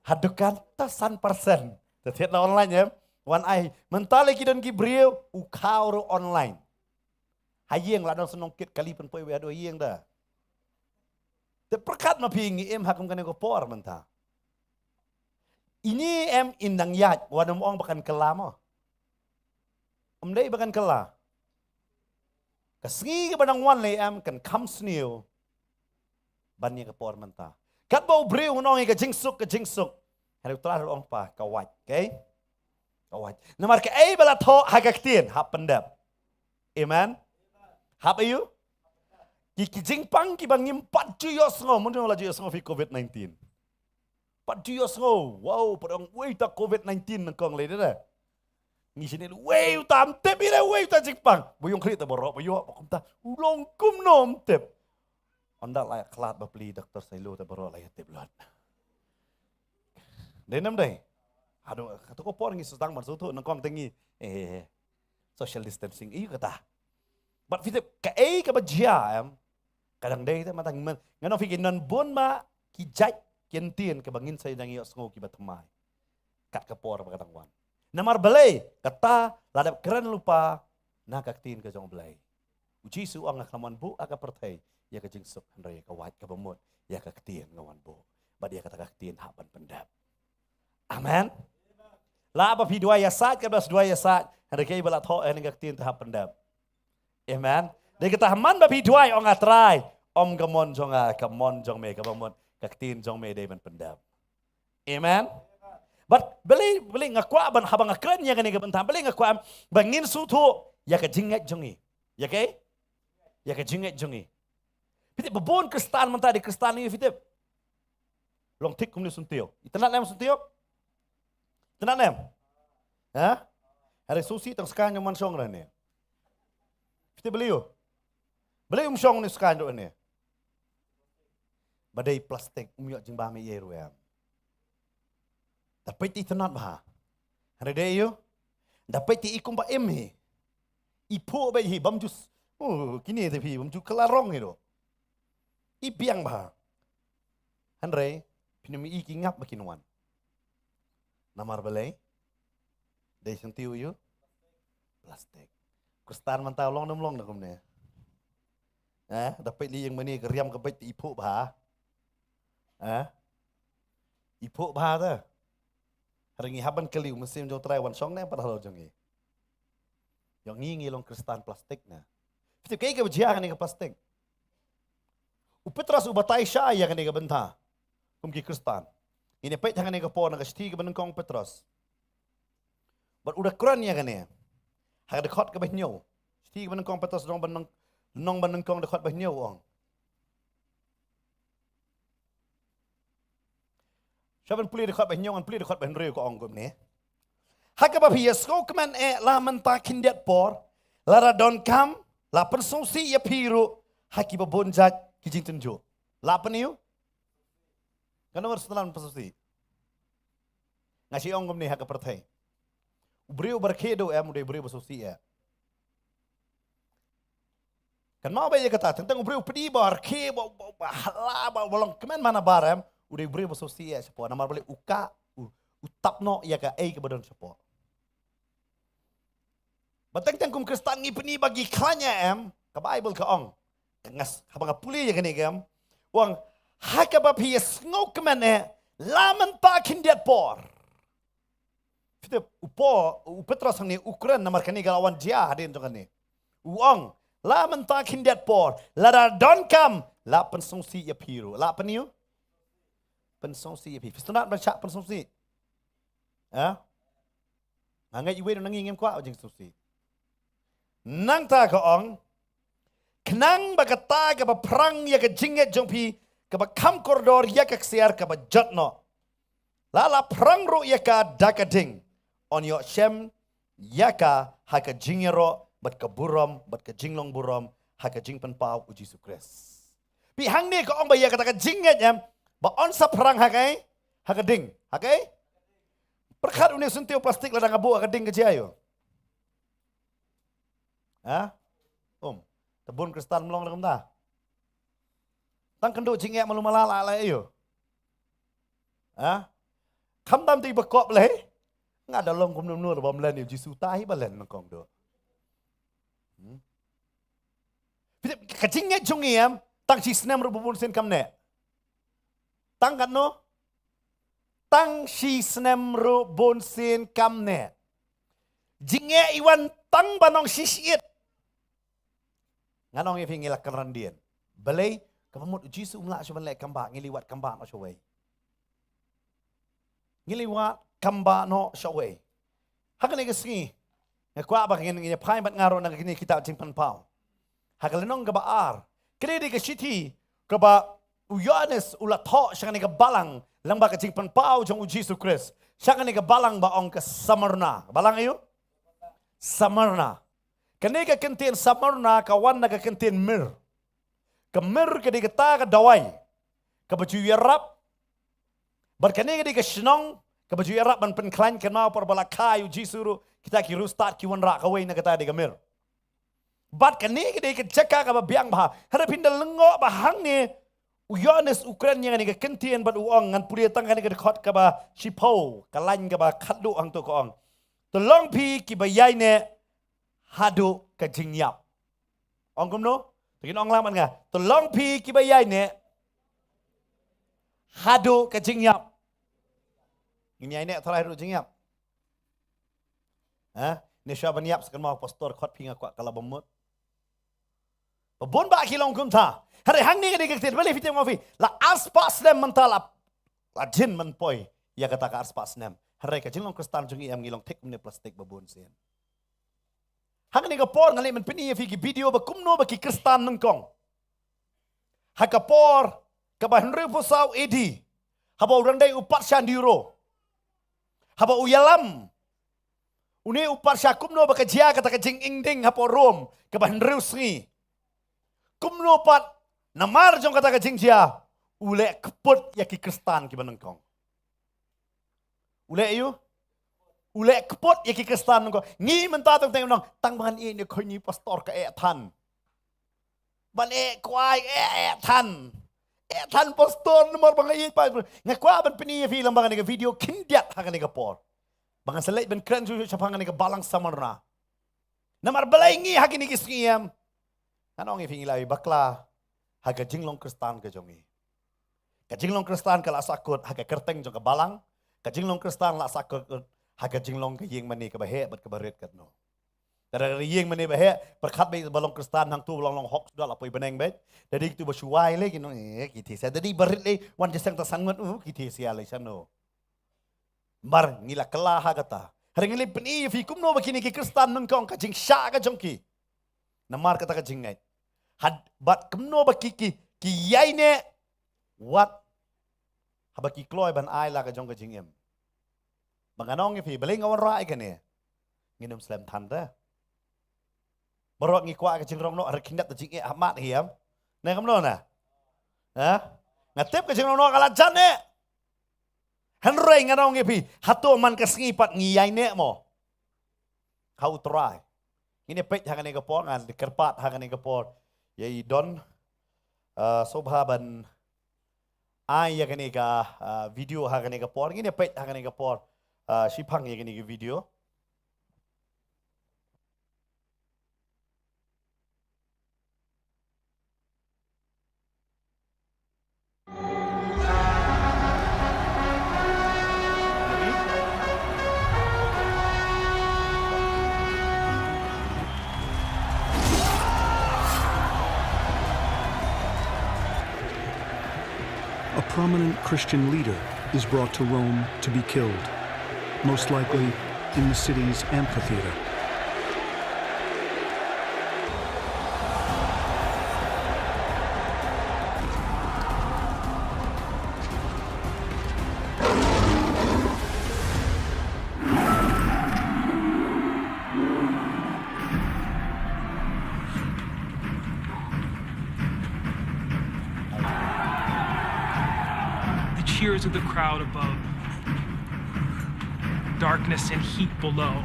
Ha dukan ta san percent. Te thied na online em. Wan ai, mynta lei ki don ki briew u khaw ruh online. Ha ïing la don shnong kit kali pynpoi wei haduh ha ïing da. Te pyrkhat ma phi ngi im ha kum kane ka por mynta. Ini em in dang ïaid, wat ym ong ba kan kylla mo. Ym dei ba kan kylla. Ka sngi kaba dang wan lei em kan kham sniew. Ban ïa ka por mynta. Katba u briew un ong ïa ka jingsuk, ka jingsuk. Hynrei u Trai u ong pa, ka wait, okay? Ka wait. Namar kaei ba la thoh ha ka ktien, hap pyndep. Amen. Hap aïu? Ki, ki jingpang kiba ngim pat ju ïohsngew, mynta la ju ïohsngew phi covid nineteen. Pat ju ïohsngew, wow, pat ong, wei ta covid nineteen nyngkong lei de. Ngi shane, wei uta ym tip ïa, wei uta jingpang. Ba ïong khlieh ta baroh, ba ïoh, ba kumta, u long kumno ym tip. Ynda la ïa khlad bapli doktor Sailo ta baroh la ïa tip lut. Dei nam dei. Haduh, kata ka por ngi sdang ban sngewthuh nyngkong te ngi. Eh, eh, eh. Social distancing, ïa kata. Bad phi tip, kaei kaba jia em. Ka dang dei te mynta ngan ong phi ki don bun ma ki jait ki ktien kaba ngin sa dang ïohsngew kiba thymmai. Kat ka por ba ka dang wan. Namar balei, kata la dep kren lypa na ka ktien ka jong u Blei. U Jisu u ong, nga khlem wan buh ïa ka pyrthei ïa ka jingsuk hynrei ïa ka wait, kaba mut ïa ka ktien nga wan buh. Bad ïa kata ka ktien hap ban pyndep. Amen. Lah ba phi duwai ïasaid, ka bas duwai ïasaid. Hynrei kaei ba la thoh ha ka ktien te hap pyndep. Amen. Dei kata ha man ba phi duwai, ong, ah Trai, ym ka mon jong nga, ka mon jong me, kaba mut ka ktien jong me dei ban pyndep. Amen. Bad balei, balei nga kwah ban, haba nga kren ïa kane ka bynta, balei nga kwah em, ba ngin sngewthuh ïa ka jingngeit jong ngi. Ïa kaei? Ïa ka jingngeit jong ngi. Phi tip ba bun Khristan mynta dei Khristan ïa phi tip. Long thik kumne syntiew. Itynnad em syntiew? Itynnad em? Ha? Hynrei sngewsih tang skaiñ ym wan shong re ne. Phi tip balei u? Balei um shong ne skaiñ ruh ne? Ba dei plastik um ïoh jingbam ei ei ruh em. Da peit te itynnad bha. Hynrei dei ïa u. Da peit te i kumba im hi. I phuh beit hi bam ju s-, oh, kine te phi bam ju kylla rong hi ruh. I biang bha. Hynrei phin ym i ki ngap ba kin wan. Namar balei? Dei syntiew ïa u plastik. Khristan mynta u long ne um long da kumne? Eh, da peit lei ïing mane ka riam ka beit te i phuh bha. Eh? I phuh bha te. Hynrei ngi hap ban kylli u Mynsiem jong u Trai wan shong ne pat halor jong ngi. Ïoh ngi ngi long Khristan plastik ne. Phi tip kaei kaba jia kane ka plastik? U Petros u batai shai ïa kane ka bynta. Kum ki Khristan. Ngin ïa peit ha kane ka por na ka shithi kaba nyngkong Petros. Bad u da kren ïa kane. Ha ka dkhot kaba hynñiew. Shithi kaba nyngkong Petros lynnong ba nyng-, lynnong ba nyngkong dkhot ba hynñiew u ong. Sha ban pule dkhot ba hynñiew ngan pule dkhot ba hynriew ka ong kumne. Ha kaba phi ïa sngewkmen eh la mynta khyndiat por, lada donkam, la pynsngewsih ïa phi ruh, ha kiba bun jait ki jingtynjuh. La pyn-i u? Kano ngan sngewthuh pynsngewsih? Nga shu ong kumne ha ka pyrthei. U briew ba rkhie duh em u dei u briew ba sngewsih eh. Kynmaw beit ïa kata, teng teng u briew pdi ba rkhie ba, ba, ba hala ba, ba long kmen mana bar em, u dei u briew ba sngewsih eh shapoh, namar balei u ka, u, u tap noh ïa kaei kaba don shapoh. Ba teng teng kum Khristan ngi pyni ba ngi khlaiñ eh em, ka Baibl ka ong. Ka ngas, haba nga pule ïa kane ka em. U ong, ha kaba phi ïa sngewkmen eh, la mynta khyndiat por. Phi tip, u Paul, u Petros hangne u kren namar kane ka la wan jia hadien jong kane. U ong, la mynta khyndiat por, lada donkam, la pynsngewsih ïa phi ruh. La pyn-i u? Pynsngewsih ïa phi. Phi sngewtynnad ban shah pynsngewsih? Ha? Nga ngeit iwei na ngi ngim kwah jingsngewsih. Nangta ka ong, khnang ba kata kaba phrang ïa ka jingngeit jong phi, kaba kham kordor ïa ka ksiar kaba jot noh. La la phrang ruh ïa ka da ka ding. Yn ïoh shem ïa ka ha ka jingïaroh, bad ka burom, bad ka jinglong burom, ha ka jingpynpaw u Jisu Khrist. Phi hangne ka ong ba ïa kata ka jingngeit em, ba yn sa phrang ha kaei? Ha ka ding. Ha kaei? Pyrkhat une syntiew plastik lada nga buh ha ka ding ka jia ïa u? Ha? Um. Te bun Khristan ym long da kumta. Tang kynduh jingeh malu mala la la ïa u? Ha? Khamtam te ba kop lei. Nga da long kumno kumno bym len ïa u Jisu ta hi ba len nyngkong duh. Hmm? Phi tip, ka jingngeit jong ngi em, tang shi snem ruh ba bun sien kam neh. Tang katno? Tang shi snem ruh bun sien kam neh. Jingeh i wan tang ban ong shi shyiet. Ngan ong ïa phi ngi la kynran dien. Balei, kaba mut u Jisu um lah shuh ban leh kambah, ngi lei wad kambah noh shawei. Ngi lei wad kambah noh shawei. Ha kane ka sngi, nga kwah ba ngin ïa phai bad nga ruh na kane ka kitab Jingpynpaw. Ha ka lynnong kaba ar. Kane dei ka shithi kaba u Ïoannis u la thoh sha kane ka balang lyngba ka jingpynpaw jong u Jisu Khrist. Sha kane ka balang ba ong ka Smyrna. Ka balang aïu? Smyrna. Kane ka kyntien Smyrna ka wan na ka kyntien mir. Ka mir ka dei kata ka dawai kaba ju ïarap. Bad kane ka dei ka shnong kaba ju ïarap ban pynkhlaiñ, kynmaw por ba la kha ïa u Jisu ruh kita ki riewstad ki wanrah kawei na kata dei ka mir. Bad kane ka dei ka jaka kaba biang bha. Hynrei phin da lyngngoh ba hangne u Ïoannis u kren ïa kane ka kyntien bad u ong, ngan pule tang kane ka dkhot kaba shiphew, ka lain kaba khatduh hangto ka ong, to long phi kiba ïaineh haduh ka jingïap. Ong kumno? To ngin ong lang bad nga. To long phi kiba ïaineh haduh ka jingïap. Ngin ïaineh tharai haduh jingïap? Ha? Ngi shuwa ban ïap sa kynmaw pastor, khot phi nga kwah ka la bam mut. Ba bun bah ki long kumta. Hynrei hangne ka dei ka ktien, balei phi tip nga ong phi, la arspah snem mynta la, la jin ban poi ïa kata ka arspah snem. Hynrei ka jinglong Khristan jong ngi em, ngi long thik kumne plastik ba bun sien. Hangne ka por nga leh ban pyni ïa phi ki video ba kumno ba ki Khristan nyngkong. Ha ka por kaba hynriewphew saw A D, haba u dang dei u patsha Nero, haba u ïalam, une u patsha, kumno ba ka jia kata ka jingingding hapoh Rom kaba hynriew sngi. Kumno pat, namar jong kata ka jingjia, u leh kput ïa ki Khristan kiba nyngkong. U leh ïa u, u leh kput ïa ki Khristan nyngkong. Ngi mynta teng teng nong, tang ban ïa ne khoi ni pastor ka eh than. Ban eh kwai, eh, eh than. Eh than pastor, namar ba nga ïeit ba nga kwah ban pyni ïa phi lang ba kane ka video khyndiat ha kane ka por. Ba ngan sa leit ban kren shuh shuh shaphang kane ka balang Smyrna. Namar balei ngi ha kine ki sngi em, ngan ong ïa phi, ngi la ïohi bakla ha ka jinglong Khristan ka jong ngi. Ka jinglong Khristan ka la sahkut ha ka kyrteng jong ka balang. Ka jinglong Khristan la sahkut ha ka jinglong ka ïing mane kaba heh bad kaba rit katno. Ka ïing mane ba heh, pyrkhat beit ba long Khristan hangto ba long long hok suda la poi bneng beit. Da dei kitu ba shuwa lei ki nong, eh, ki thie sia. Da dei ba rit lei, wan jingïaseng tang san ngut, uh, ki thie sia lei shano. Namar ngi la kylla ha kata. Hynrei ngi leit pyni ïa phi kumno ba kine ki Khristan nyngkong ka jingshah ka jong ki. Namar kata ka jingngeit. Had, bad kumno ba ki, ki, ki ïaineh wat haba ki kloi ban ai la ka jong ka jingim. Ba ngan ong ïa phi, balei nga wanrah ïa kane? Ngin ym slem than te. Baroh ngi kwah ka jingrong noh, hynrei khyndiat ka jingeh ha mat hi em. Ne kumno na? Ha? Nga tip ka jingrong noh ka la jan eh. Hynrei ngan ong ïa phi, hato man ka sngi pat ngi ïaineh mo ha U Trai? Ngin ïa peit ha kane ka por, ngan kyrpad ha kane ka por ïa i Don, uh, sngewbha ban ai ïa kane ka, uh, video ha kane ka por. Ngin ïa peit ha kane ka por, uh, shiphang ïa kane ka video. A prominent Christian leader is brought to Rome to be killed, most likely in the city's amphitheater. The cheers of the crowd above. Darkness and heat below.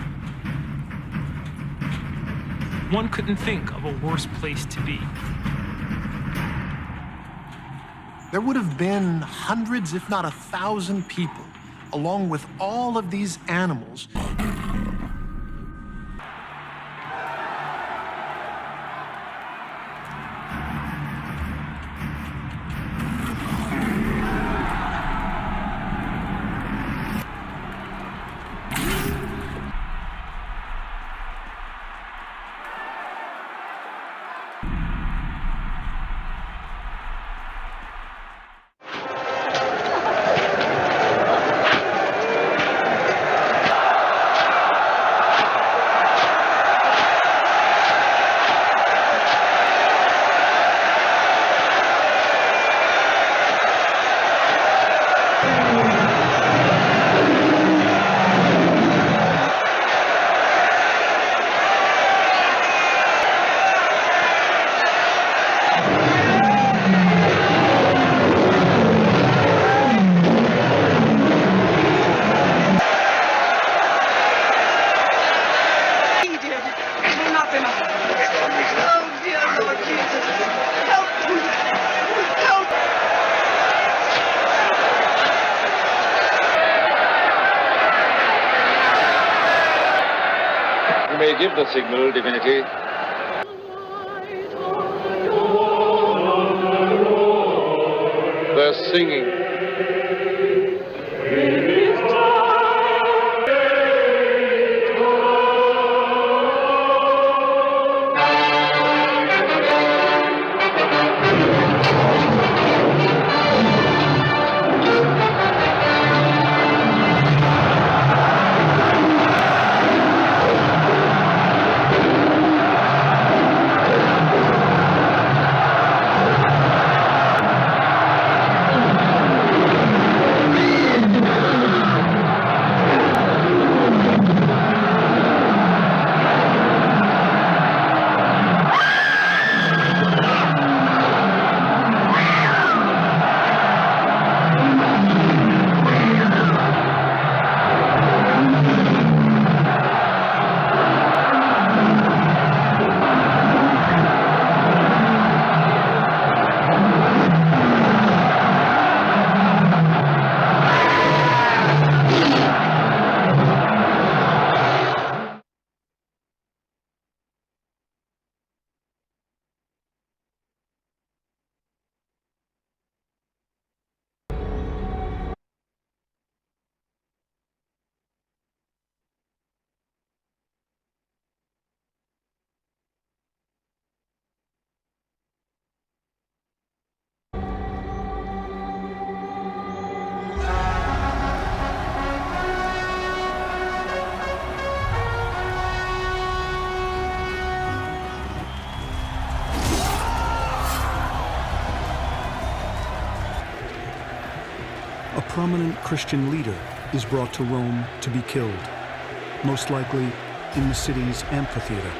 One couldn't think of a worse place to be. There would have been hundreds, if not a thousand people, along with all of these animals. You may give the signal, Divinity. They're singing. prominent Christian leader is brought to Rome to be killed, most likely in the city's amphitheater.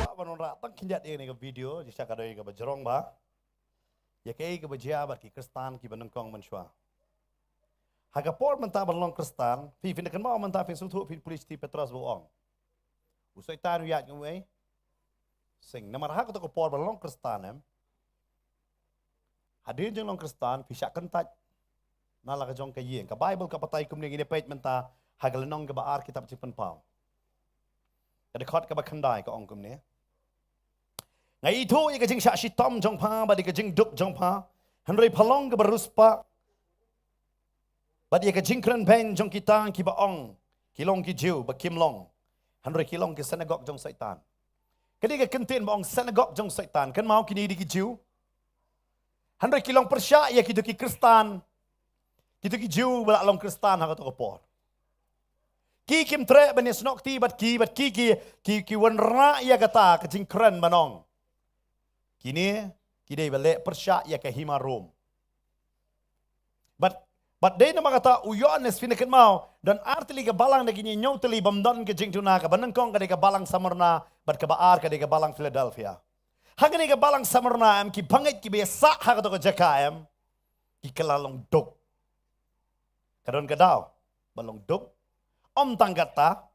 Ba wanrah tang khyndiat ïa kane ka video, jingshisha ka dei kaba jrong bha. Ïa kaei kaba jia bad ki Khristan kiba nyngkong mynshuwa. Ha ka por mynta ban long Khristan, phi, phin da kynmaw mynta phin sngewthuh, phin pule shithi Petros ba u ong. U Soitan u ïaid kum ei? Sing. Namar ha kato ka por ban long Khristan em. Hadien jong long Khristan, phi shah kyntait na la ka jong ka ïing. Ka Baibl ka batai kumne, ngin ïa peit mynta ha ka lynnong kaba ar kitab Jingpynpaw. Ka dkhot kaba khyndai ka ong kumne. Nga ithuh ïa ka jingshah shitom jong pha bad ïa ka jingduk jong pha. Hynrei pha long kaba riewspah bad ïa ka jingkren beiñ jong kita kiba ong ki long ki Jiw ba kim long, hynrei ki long ki synagog jong Soitan. Kane ka kyntien ba ong synagog jong Soitan, kynmaw kine dei ki Jiw. Hynrei ki long pyrshah ïa kito ki Khristan, kito ki Jiw ba la long Khristan ha kato ka por. Ki kim treh ban ïasnoh kti bad ki, bad ki, ki, ki, ki wanrah ïa kata ka jingkren ban ong kine ki dei ba leh pyrshah ïa ka hima Rom. Bad, bad dei namar kata u Ïoannis, phin da kynmaw, don ar tylli ka balang da kine hynñiew tylli bym don ka jingduna, kaba nyngkong ka dei ka balang Smyrna bad kaba ar ka dei ka balang Philadelphia. Ha kane ka balang Smyrna em, ki bangeit kiba ïasah ha kato ka jaka em, ki kylla long duk. Ka don ka daw ba long duk. Ym tang kata,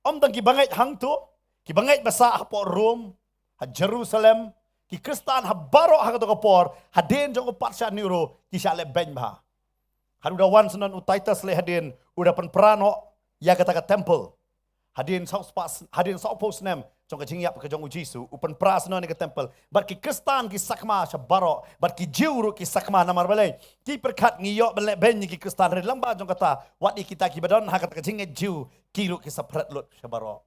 ym tang ki bangeit hangto, ki bangeit ba sah hapoh Rom, ha Jerusalem, ki Khristan ha baroh ha kato ka por, hadien jong u Patsha Nero, ki shah leh beiñ bha. Haduh ba wan syndon u Titus leh hadien, u da pynpra noh ïa kata ka temple. Hadien saw spah, hadien sawphew snem jong ka jingïap ka jong u Jisu, u pynpra syndon ïa ka temple. Bad ki Khristan ki sakma sha baroh, bad ki Jiw ruh ki sakma, namar balei? Ki pyrkhat ngi ïoh ban leh beiñ ïa ki Khristan, hynrei lyngba jong kata, wat ïa kita kiba don ha kata ka jingngeit Jiw, ki ruh ki sa phred lut sha baroh.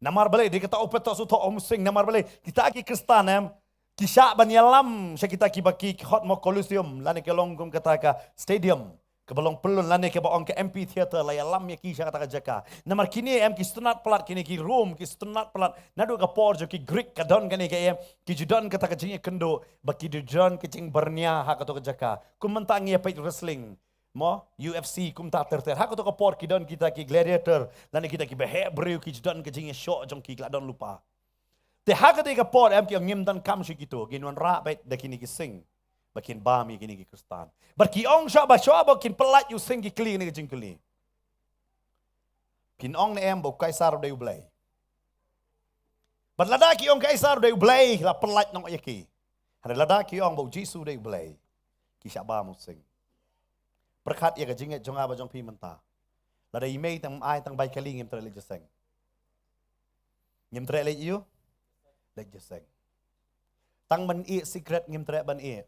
Namar balei? Dei kata u Petros u thoh, u ong, sing, namar balei? Kita ki Khristan em, ki shah ban ïalam sha kita kiba ki, ki hot mo Colosseum, lane ka long kum kata ka stadium kaba long pyllun, lane kaba ong ka amphitheater, la ïalam ïa ki sha kata ka jaka. Namar kine em ki sngewtynnat palat, kine ki Rom ki sngewtynnat palat. Naduh ka por jong ki Greek ka don kane ka em, ki ju don kata ka jingïakynduh, ba ki ju don ka jingbyrngia ha kato ka jaka. Kum mynta ngi ïa peit wrestling, mo, U F C, kumta ter ter. Ha kato ka por ki don kita ki gladiator, lane kita kiba heh briew, ki ju don ka jingïashoh jong ki, ki la don lypa. Te ha kata ka por em ki ong ngim donkam shuh kito, ngin wanrah beit da kine ki sing ba kin bam ïa kine ki Khristan. Bad ki ong shwa ba shwa ba kin pyllait ïa u sing ki kylli kane ka jingkylli. Phin ong ne em ba u Kaisar u dei u blei? Bad lada ki ong Kaisar u dei u blei, la pyllait noh ïa ki. Hynrei lada ki ong ba u Jisu u dei u Blei, ki shah bam u sing. Pyrkhat ïa ka jingngeit jong nga bad jong phi mynta. Lada i mei tang ai tang bai kali, ngim treh leit jingïaseng. Ngim treh leit ïa u, leit jingïaseng. Tang ban ïeh sikret ngim treh ban ïeh.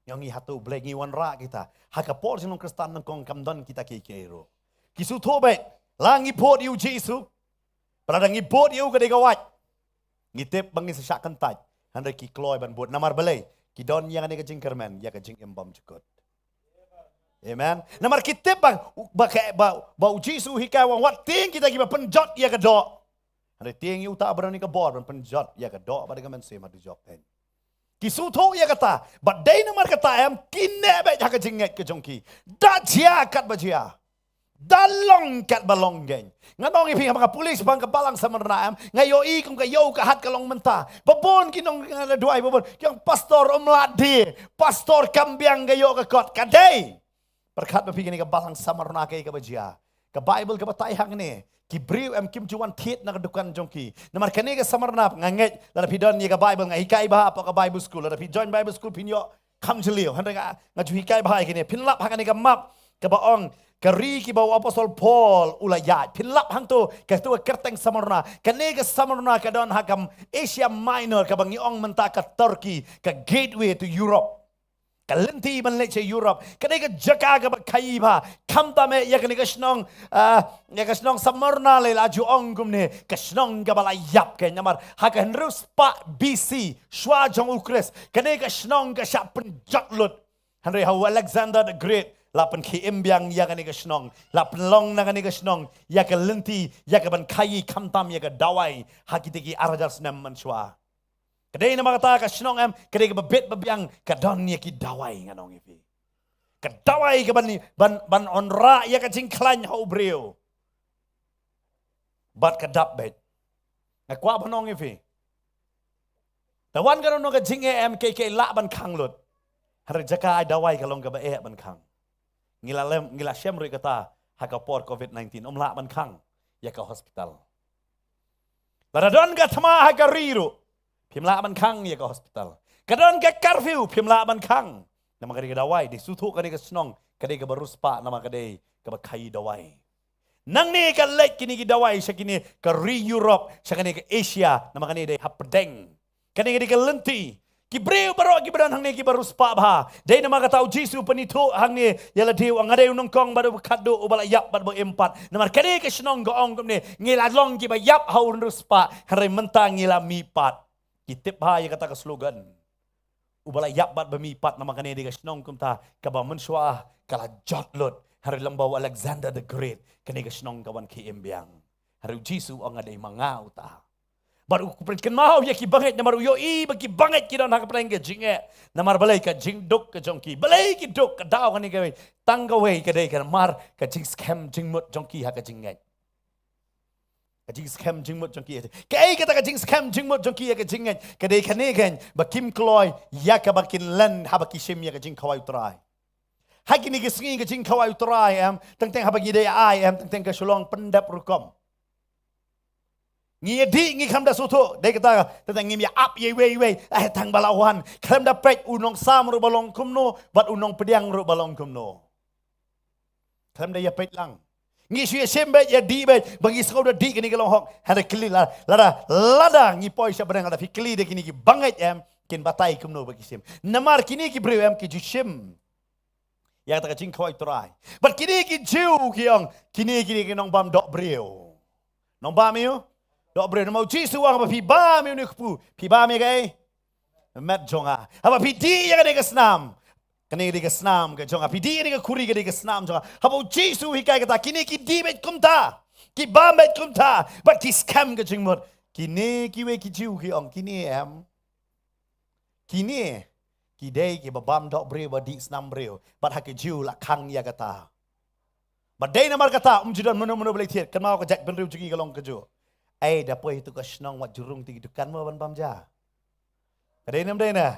Ngi ong ngi hato u Blei, ngi wanrah kita. Ha ka por jong nong Khristan nyngkong kam don kita kiei kiei ruh. Ki sngewthuh beit, la ngi bud ïa u Jisu, lada ngi bud ïa u ka dei ka wait, ngi tip ba ngin sa shah kyntait. Hynrei ki kloi ban bud. Namar balei? Ki don ïa kane ka jingkyrmen ïa ka jingim bymjukut. Amen. Namar ki tip ba, ba, ba, ba u Jisu u hikai u ong wat tieng kita kiba pynjot ïa ka doh. Hynrei tieng ïa uta uba don ïa ka bor ban pynjot ïa ka doh bad ka mynsiem ha dujok keiñ. Ki sngewthuh ïa kata, bad dei namar kata em, ki neh beit ha ka jingngeit ka jong ki. Da jia katba jia, da long katba long keiñ. Ngan ong ïa phi, ha ka pule shaphang ka balang Smyrna em, nga ïohi kum ka ïew ka hat ka long mynta. Ba bun ki nong, nga la duwai ba bun, ki ong pastor um lah die, pastor kam biang ka ïoh ka kot, ka dei. Pyrkhat ma phi kane ka balang Smyrna kaei kaba jia. Ka Baibl ka batai hangne, ki briew em kim ju wan thied na ka dukan jong ki. Namar kane ka Smyrna nga ngeit, lada phi don ïa ka Baibl, nga hikai bha hapoh ka Bible school, lada phi join Bible school phin ïoh kham jylliew. Hynrei nga, nga ju hikai bha ïa kine. Phin lap ha kane ka map kaba ong ka ri kiba u Apostol Paul u la ïaid. Phin lap hangto, kato ka kyrteng Smyrna. Kane ka Smyrna ka don ha ka Asia Minor, kaba ngi ong mynta ka Turkey, ka gateway to Europe. Ka lynti ban leit sha Europe. Ka dei ka jaka kaba khaii bha. Khamtam eh ïa kane ka shnong, ah, ïa ka shnong Smyrna lei la ju ong kumne, ka shnong kaba la ïap keiñ. Namar ha ka hynriew spah B C, shwa jong u Khrist, kane ka shnong ka shah pynjot lut. Hynrei ha u Alexander the Great, La pynkhie im biang ïa kane ka shnong. La pynlong na kane ka shnong ïa ka lynti, ïa ka ban khaïi, khamtam ïa ka dawai ha kite ki ar hajar snem mynshuwa. Ka dei namar kata ka shnong em, ka dei kaba bit ba biang, ka don ïa ki dawai, ngan ong ïa phi. Ka dawai ka ban, ban, ban wanrah ïa ka jingkhlaiñ ha u briew. Bad ka dap beit. Nga kwah ban ong ïa phi, te wan ka don ka jingeh em, kaei kaei lah ban khang lut. Hynrei jaka ai dawai ka long kaba eh ban khang. Ngi la lem, ngi la shem ruh ïa kata ha ka por covid nineteen, ym lah ban khang ïa ka hospital. Lada don ka thma ha ka ri ruh, phim lah ban khang ïa ka hospital. Ka don ka curfew, phim lah ban khang. Namar ka dei ka dawai, dei sngewthuh kane ka shnong ka dei kaba riewspah, namar ka dei kaba khaïi dawai. Nangne ka leit kine ki dawai sha kine ka ri Europe, sha kane ka Asia, namar kane dei hapdeng. Kane ka dei ka lynti. Ki briew baroh kiba don hangne kiba riewspah bha. Dei namar kata u Jisu pynithuh hangne ïa lade, u ong nga dei u nyngkong bad u khatduh, uba la ïap bad ba im pat. Namar kane ka shnong ka ong kumne, ngi la long kiba ïap ha u riewspah, hynrei mynta ngi la mih pat. Ki tip bha ïa kata ka slogan. Uba la ïap bad ba mih pat, namar kane dei ka shnong kumta kaba mynshuwa ka la jot lut. Hynrei lyngba u Alexander the Great, kane ka shnong ka wan khie im biang. Hynrei u Jisu u ong nga dei ma nga uta. Bad u kynmaw ïa ki bangeit, namar u ïohi ba ki bangeit ki don ha ka pdeng ka jingeh. Namar balei? Ka jingduk ka jong ki. Balei ki duk? Ka daw kane kawei, tang kawei ka dei ka namar ka jingskhem jingmut jong ki ha ka jingngeit. Ka jingskhem jingmut jong ki. Kaei kata ka jingskhem jingmut jong ki ha ka jingngeit? Ka dei kane kan, ba kim kloi ïa kaba kin len haba ki shim ïa ka jingkhawai u Trai. Ha kine ki sngi ka jingkhawai u Trai em, teng teng haba ngi dei ai em, teng teng ka shu long pyndep rukom. Ngi ïa dih ngi khlem da sngewthuh, dei kata, teng teng ngim ïa ap ïa iwei iwei, eh, tang ba la wan. Khlem da peit u nongsam ruh ba long kumno, bad u nongpdiang ruh ba long kumno. Khlem da ïa peit lang. Ngi shu ïa shim beit, ïa dih beit, ba ngi sngew da dih kane ka long hok. Hynrei kylli la, lada, lada ngi poi sha bneng, lada phi kylli da kine ki bangeit em, kin batai kumno ba ki shim. Namar kine ki briew em ki ju shim ïa kata ka jingkhawai u Trai. Bad kine ki Jiw ki ong, kine, kine ki nongbam dohbriew. Nongbam ïa u dohbriew. Namar u Jisu u ong haba phi bam ïa une u kpu, phi bam ïa kaei? Met jong nga. Haba phi dih ïa kane ka snam, kane ka dei ka snam ka jong nga. Phi dih ïa kane ka khuri, ka dei ka snam jong nga. Haba u Jisu u hikai kata, kine ki dih beit kumta, ki bam beit kumta, bad ki skhem ka jingmut. Kine kiwei ki Jiw ki ong, kine em, kine ki dei kiba bam dohbriew, ba dih snam briew. Bad ha ki Jiw la khang ïa kata. Bad dei namar kata, ym ju don mano mano ba leit thied. Kynmaw ka jaitbynriew jong ngi ka long kajuh. Ai, da poi ha tu ka shnong wat ju rung ti ki dukan mo ban bam ja. Ka dei ne ym dei ne?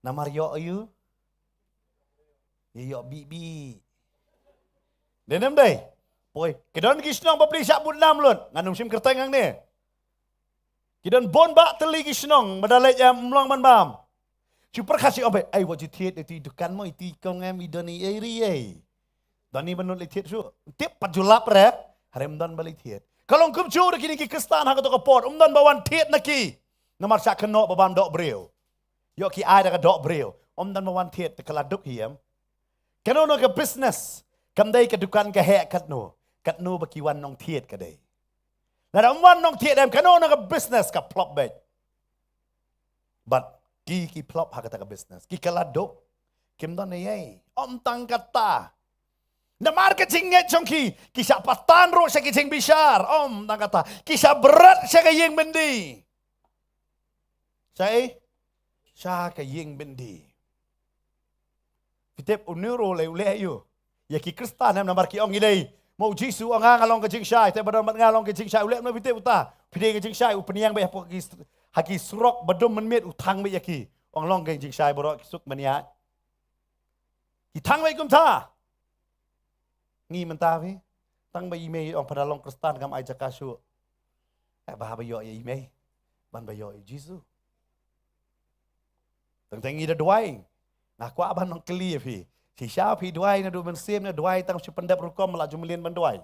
Namar ïoh aïu? Ïa ïoh bih bih. Dei ne ym dei? Poi, ki don ki shnong ba plie shah bud nam lut. Ngan ym shim kyrteng hangne. Ki don bun bah tylli ki shnong, ba da leit em ym long ban bam. Shu pyrkhat shu ong beit, ai, wat ju thied ïa tu i dukan mo, i tu i kong em, i don i ei ri ei. Don i ban lut leit thied shuh. Tip pat ju lap re, hynrei ym don ba leit thied. Ka long kumjuh ruh kine ki Khristan ha kato ka por, ym don ba wan thied na ki. Namar shah kynnoh ba bam dohbriew. Ïoh ki ai da ka dohbriew. Ym don ba wan thied, te ka la duk hi em. Kano kano ka business, kam dei ka dukan ka heh katno, katno ba ki wan nongthied ka dei. Lada ym wan nongthied em, kano kano ka business ka flop beit. Bad ki, ki flop ha kata ka business, ki ka la duk. Kim don ei ei. Ym tang kata. Namar ka jingngeit jong ki, ki shah patan ruh sha ki jingbishar. Ym tang kata. Ki shah bret sha ka ïing byndi. Sha ei? Sha ka ïing byndi. Phi tip une ruh lei u leh aïu? Ïa ki Khristan em, namar ki ong ngi dei. Mo u Jisu u ong nga, nga long ka jingshai, te ba don bad nga long ka jingshai. U leh mano phi tip uta? Phi dei ka jingshai, u pynïeng beit hapoh ki s-, ha ki surok ba dum mynmiet, u thang beit ïa ki. Ong long ka jingshai baroh ki suk mynïaid. Ki thang beit kumta. Ngi mynta phi, tang ba i mei ong pynda long Khristan kam ai jaka shuh. Eh, ba haba ïoh ïa i mei, ban ba ïoh ïa u Jisu. Tang tang ngi da duwai. Nga kwah ban ong kylli ïa phi. Shisha phi duwai naduh mynsiem, ne duwai tang shu pyndep rukom, la ju mlien ban duwai.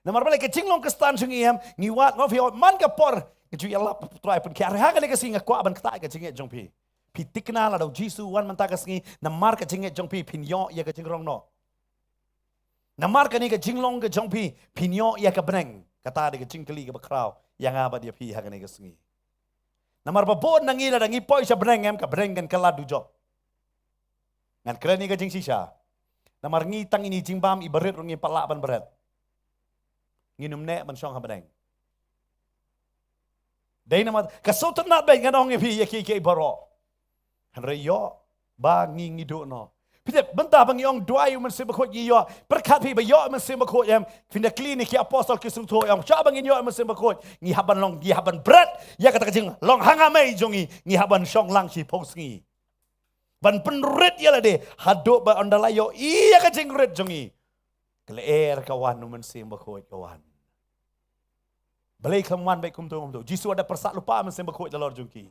Namar balei ka jinglong Khristan jong ngi em, ngi wad, nga ong phi, man ka por ka ju ïalap, Trai pynkhiah. Hynrei ha kane ka sngi nga kwah ban ktah ka jingngeit jong phi. Phi thikna lada u Jisu u wan mynta ka sngi, namar ka jingngeit jong phi phin ïoh ïa ka jingrong noh. Namar kane ka jinglong ka jong phi phin ïoh ïa ka bneng. Kata dei ka jingkylli kaba khraw ïa nga bad ïa phi ha kane ka sngi. Namar ba bun na ngi lada ngi poi sha bneng em, ka bneng kan kylla dujok. Ngan kren ïa ka jingshisha. Namar ngi tang ïa ini jingbam, i barit ruh ngim pat lah ban bret. Ngin ym neh ban shong ha bneng. Dei namar ka sngewtynnat beit, ngan ong ïa phi ïa kiei kiei baroh. Hynrei ïoh ba ngi, ngi duh noh. Phi tip, mynta ba ngi ong duwai u Mynsiem Bakhuid ngi ïoh. Pyrkhat phi ba ïoh u Mynsiem Bakhuid em. Phin da kylli na ki apostol ki sngewthuh ïa ong, shah ba ngin ïoh u Mynsiem Bakhuid, ngi hap ban long, ngi hap ban bret ïa kata ka jinglong hangmei jong ngi. Ngi hap ban shong lang shiphew sngi ban pynrit ïa lade haduh ba ynda la ïohi ïa ka jingrit jong ngi, ka lyer ka wan, u Mynsiem Bakhuid ka wan. Balei khlem wan beit kumto kumto? Jisu u da pyrshah lypa u Mynsiem Bakhuid halor jong ki.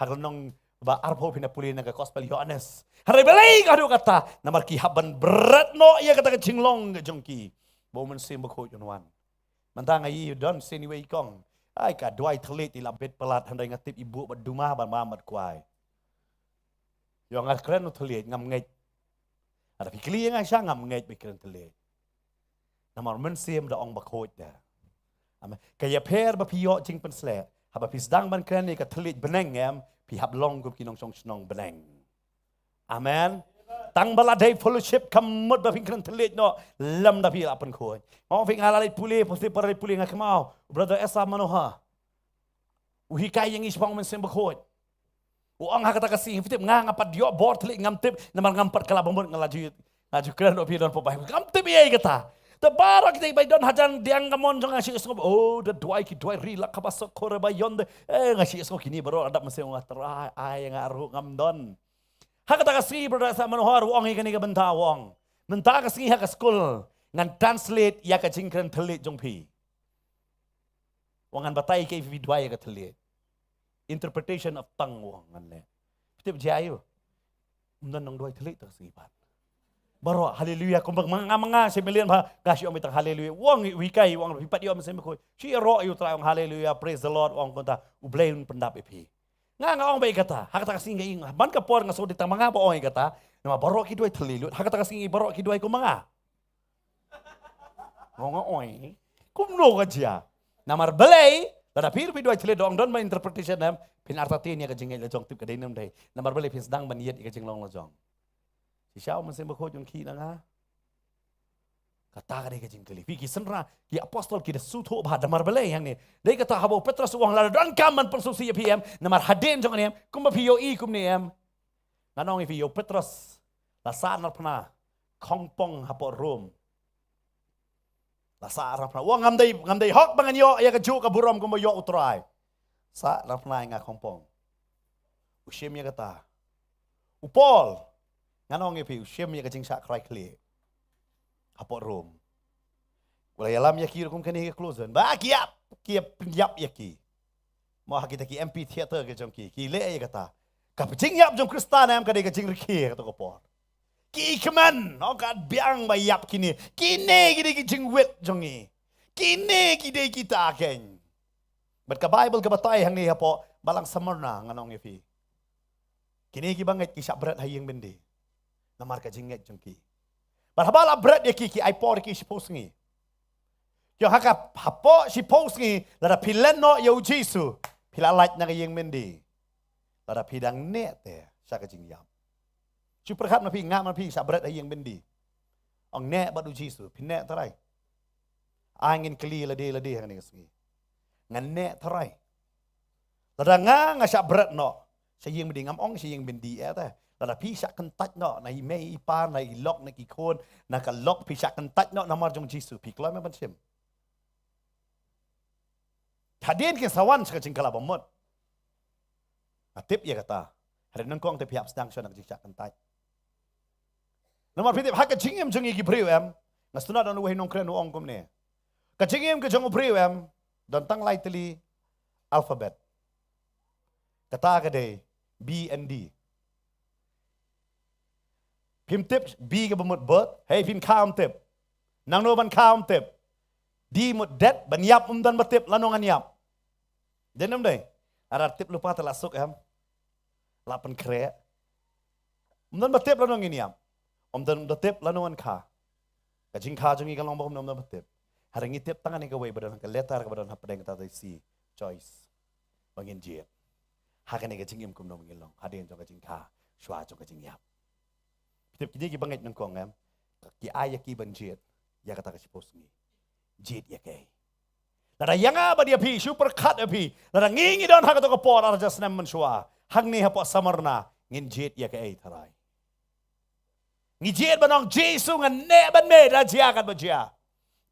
Ha ka lynnong ba arphew phin da pule na ka gospel Ïoannis. Hynrei balei ka haduh katta? Namar ki hap ban bret noh ïa kata ka jinglong ka jong ki ba u Mynsiem Bakhuid un wan. Mynta nga ïohi don sien iwei i kong, ai, ka duwai thylliej i la bit palat, hynrei nga tip i buh bad duma bad mam bad kwai. Ïoh nga kren u thylliej ngam ngeit. Lada phi kylli ïa nga sha, ngam ngeit ba i kren thylliej. Namar u Mynsiem da ong bakhuid da. Amen. Ka ïapher ba phi ïoh jingpynsleh haba phi sdang ban kren ïa ka thylliej bneng em, phi hap long kum ki nongshong shnong bneng. Amen. Tang ba la dei fellowship kam mut ba phin kren thylliej noh, lymda phi lah pynkhuid. Nga ong phi, nga la leit pule, pule, pule, nga kynmaw u brother Esa Manohar. U hikai ïa ngi shaphang u Mynsiem Bakhuid. U ong ha kata ka sngi, phi tip, nga, nga pat ïoh bor thylliej ngam tip, namar ngam pat kylla ba mut, nga la ju, nga ju kren ruh phi don pabai. Ngam tip ïa kata. Te baroh kita kiba don hajan diang ka mon jong nga, shu ïohsngew, oh, da duwai ki duwai ri la kaba sok khore ba ïon de. Eh, nga shu ïohsngew kine baroh la dap Mynsiem, nga Trai, ai nga ruh ngam don. Ha kata ka sngi brother Esa Manohar u ong ïa kane ka bynta, u ong, mynta ka sngi ha ka skul ngan translate ïa ka jingkren thylliej jong phi. U ong ngan batai ïa phi, phi duwai ïa ka thylliej. Interpretation of tongue, u ong, ngan leh. Phi tip jia aïu? Ym don nongduwai thylliej ta ka sngi pat. Baroh haleluia, kumba ma nga, ma nga, shi million ba nga shu ong beit tang haleluia. U ong, u hikai, u ong phi pat ïoh Mynsiem Bakhuid. Shu ïaroh ïa u Trai, u ong haleluia, praise the Lord, u ong, kumta U Blei un pyndap ïa phi. Nga, nga ong beit kata, ha kata ka sngi nga ïohi, ban ka por nga sngewdei tang ma nga ba ong ïa kata, namar baroh ki duwai thylliej lut, ha kata ka sngi baroh ki duwai kum ma nga. Nga ong, oi, kumno ka jia? Namar balei, lada phi ruh phi duwai thylliej, da ong don ba interpretation em, phin artatien ïa ka jingngeit la jong, tip ka dei ne ym dei. Namar balei, phin sdang ban ïeit ïa ka jinglong la jong. Shisha u Mynsiem Bakhuid un khih na nga? Kata ka dei ka jingkylli. Phi ki synran, ki apostol ki da sngewthuh bha, namar balei hangne? Dei kata haba u Petros u ong lada donkam ban pynsngewsih ïa phi em, namar hadien jong kane em, kumba phi ïohi kumne em. Ngan ong ïa phi, ïa u Petros la sah narphna khongpong hapoh Rom. La sah narphna. U ong ngam dei, ngam dei hok ba ngan ïoh ïa kajuh ka burom kumba ïoh u Trai. Sah narphna ïa nga khongpong. U shim ïa kata. U Paul, ngan ong ïa phi, u shim ïa ka jingshah krai khlieh hapoh Rom. U la ïalam ïa ki rukom kane ka close, ba ki ïap, ki ïap, ïap ïa ki. Mo ha kita ki amphitheater ki jong ki, ki leh ïa kata. Ka jingïap jong Khristan em ka dei ka jingrkhie kato ka por. Ki kmen, ong ka biang ba ïap kine. Kine ki dei ki jingwit jong ngi. Kine ki dei kita keiñ. Bad ka Baibl ka batai hangne hapoh balang Smyrna, ngan ong ïa phi, kine kiba ngeit ki shah bret ha ïing byndi. Namar ka jingngeit jong ki. Bad haba la bret ïa ki, ki ai por ïa ki shiphew sngi. Ki ong ha ka, hapoh shiphew sngi, lada phi len noh ïa u Jisu, phi la lait na ka ïing byndi. Lada phi dang neh te sha ka jingïap. Shu pyrkhat ma phi, nga ma phi shah bret ha ïing byndi. Ong neh bad u Jisu, phin neh tharai? Ai ngin kylli lade lade ha kane ka sngi. Ngan neh tharai? Lada nga, nga shah bret noh sha ïing byndi, ngam ong sha ïing byndi eh te. Lada phi shah kyntait noh na i mei i pa, na i lok na ki khun, na ka lok phi shah kyntait noh namar jong u Jisu, phi kloi me ban shim? Hadien kin sa wan sha ka jingkylla ba mut. Nga tip ïa kata. Hynrei nyngkong te phi hap sdang shuwa na ka jingshah kyntait. Namar phi tip ha ka jingim jong ngi ki briew em, nga sngewthuh don uwei u nongkren u ong kumne, ka jingim ka jong u briew em, don tang lai tylli alphabet. Kata ka dei B and D. Phim tip B kaba mut birth, hei phin kha ym tip. Nangno ban kha ym tip. D mut death, ban ïap ym don ba tip lano ngan ïap. Dei ne ym dei? Lada tip lypa te la suk em? La pynkhreh. Ym don ba tip lano ngin ïap. Ym don ba tip lano ngan kha. Ka jingkha jong ngi ka long ba ym don ba tip. Hynrei ngi tip tang kane kawei ba don ha ka letter kaba don hapdeng, kata dei C, choice. Ba ngin jied ha kane ka jingim kumno ba ngin long hadien jong ka jingkha, shuwa jong ka jingïap. Phi tip kine ki bangeit nyngkong em, ki ai ïa ki ban jied ïa kata ka shiphew sngi. Jied ïa kaei? Lada ïa nga bad ïa phi, shu pyrkhat ïa phi, lada ngi ngi don ha kato ka por ar hajar snem mynshuwa, hangne hapoh Smyrna, ngin jied ïa kaei, tharai? Ngi jied ban ong, Jisu, ngan neh bad me da jia katba jia.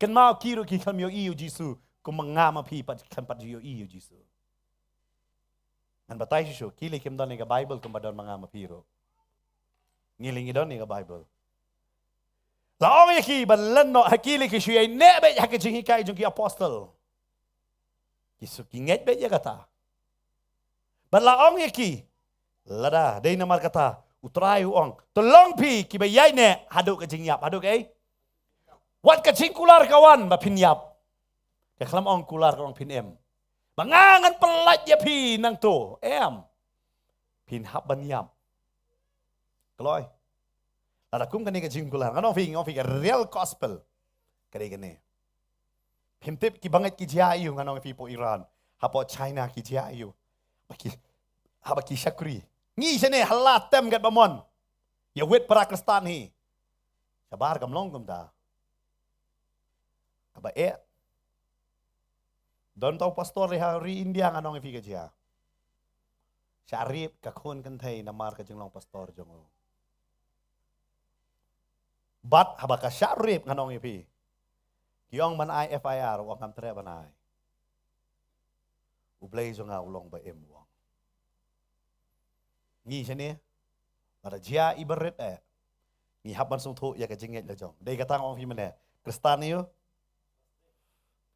Kynmaw, ki ruh ki khlem ïohi ïa u Jisu kumba nga ma phi pat khlem pat ïohi ïa u Jisu. Ngan batai shuh shuh, ki lei kim don ïa ka Baibl kumba don ma nga ma phi ruh. Ngi lei ngi don ïa ka Baibl. La ong ïa ki ban len noh, ha ki lei ki shu ïai neh beit ha ka jinghikai jong ki apostol. Ki shu, ki ngeit beit ïa kata. Bad la ong ïa ki, lada dei namar kata, U Trai u ong, to long phi kiba ïai neh haduh ka jingïap, haduh kaei? Wat ka jingkular ka wan ba phin ïap. Ka khlem ong kular, ka ong phin im. Ba nga ngan pyllait ïa phi nangto, em. Phin hap ban ïap. Kloi. Lada kum kane ka jingkular, ngan ong phi, ngan ong phi ka real gospel. Ka dei kane. Phim tip ki bangeit ki jia aiu, ngan ong ïa phi, hapoh Iran, hapoh China ki jia aiu. Ba ki, haba ki shakri. Ngi shane ha la tem katba mon. Ïa wit para Khristan hi. Shabar kam long kumta. Kaba eh. Don tau pastor ri ha ri India, ngan ong ïa phi ka jia. Sha rip ka khun kynthei namar ka jinglong pastor jong u. Bad haba ka sha rip, ngan ong ïa phi, ki ong ban ai F I R, u ong ngam treh ban ai. U Blei jong nga u long ba im, u ong. Ngi shane, lada jia i barit eh, ngi hap ban sngewthuh ïa ka jingngeit la jong. Dei kata nga ong phi mynne, Khristan ïa u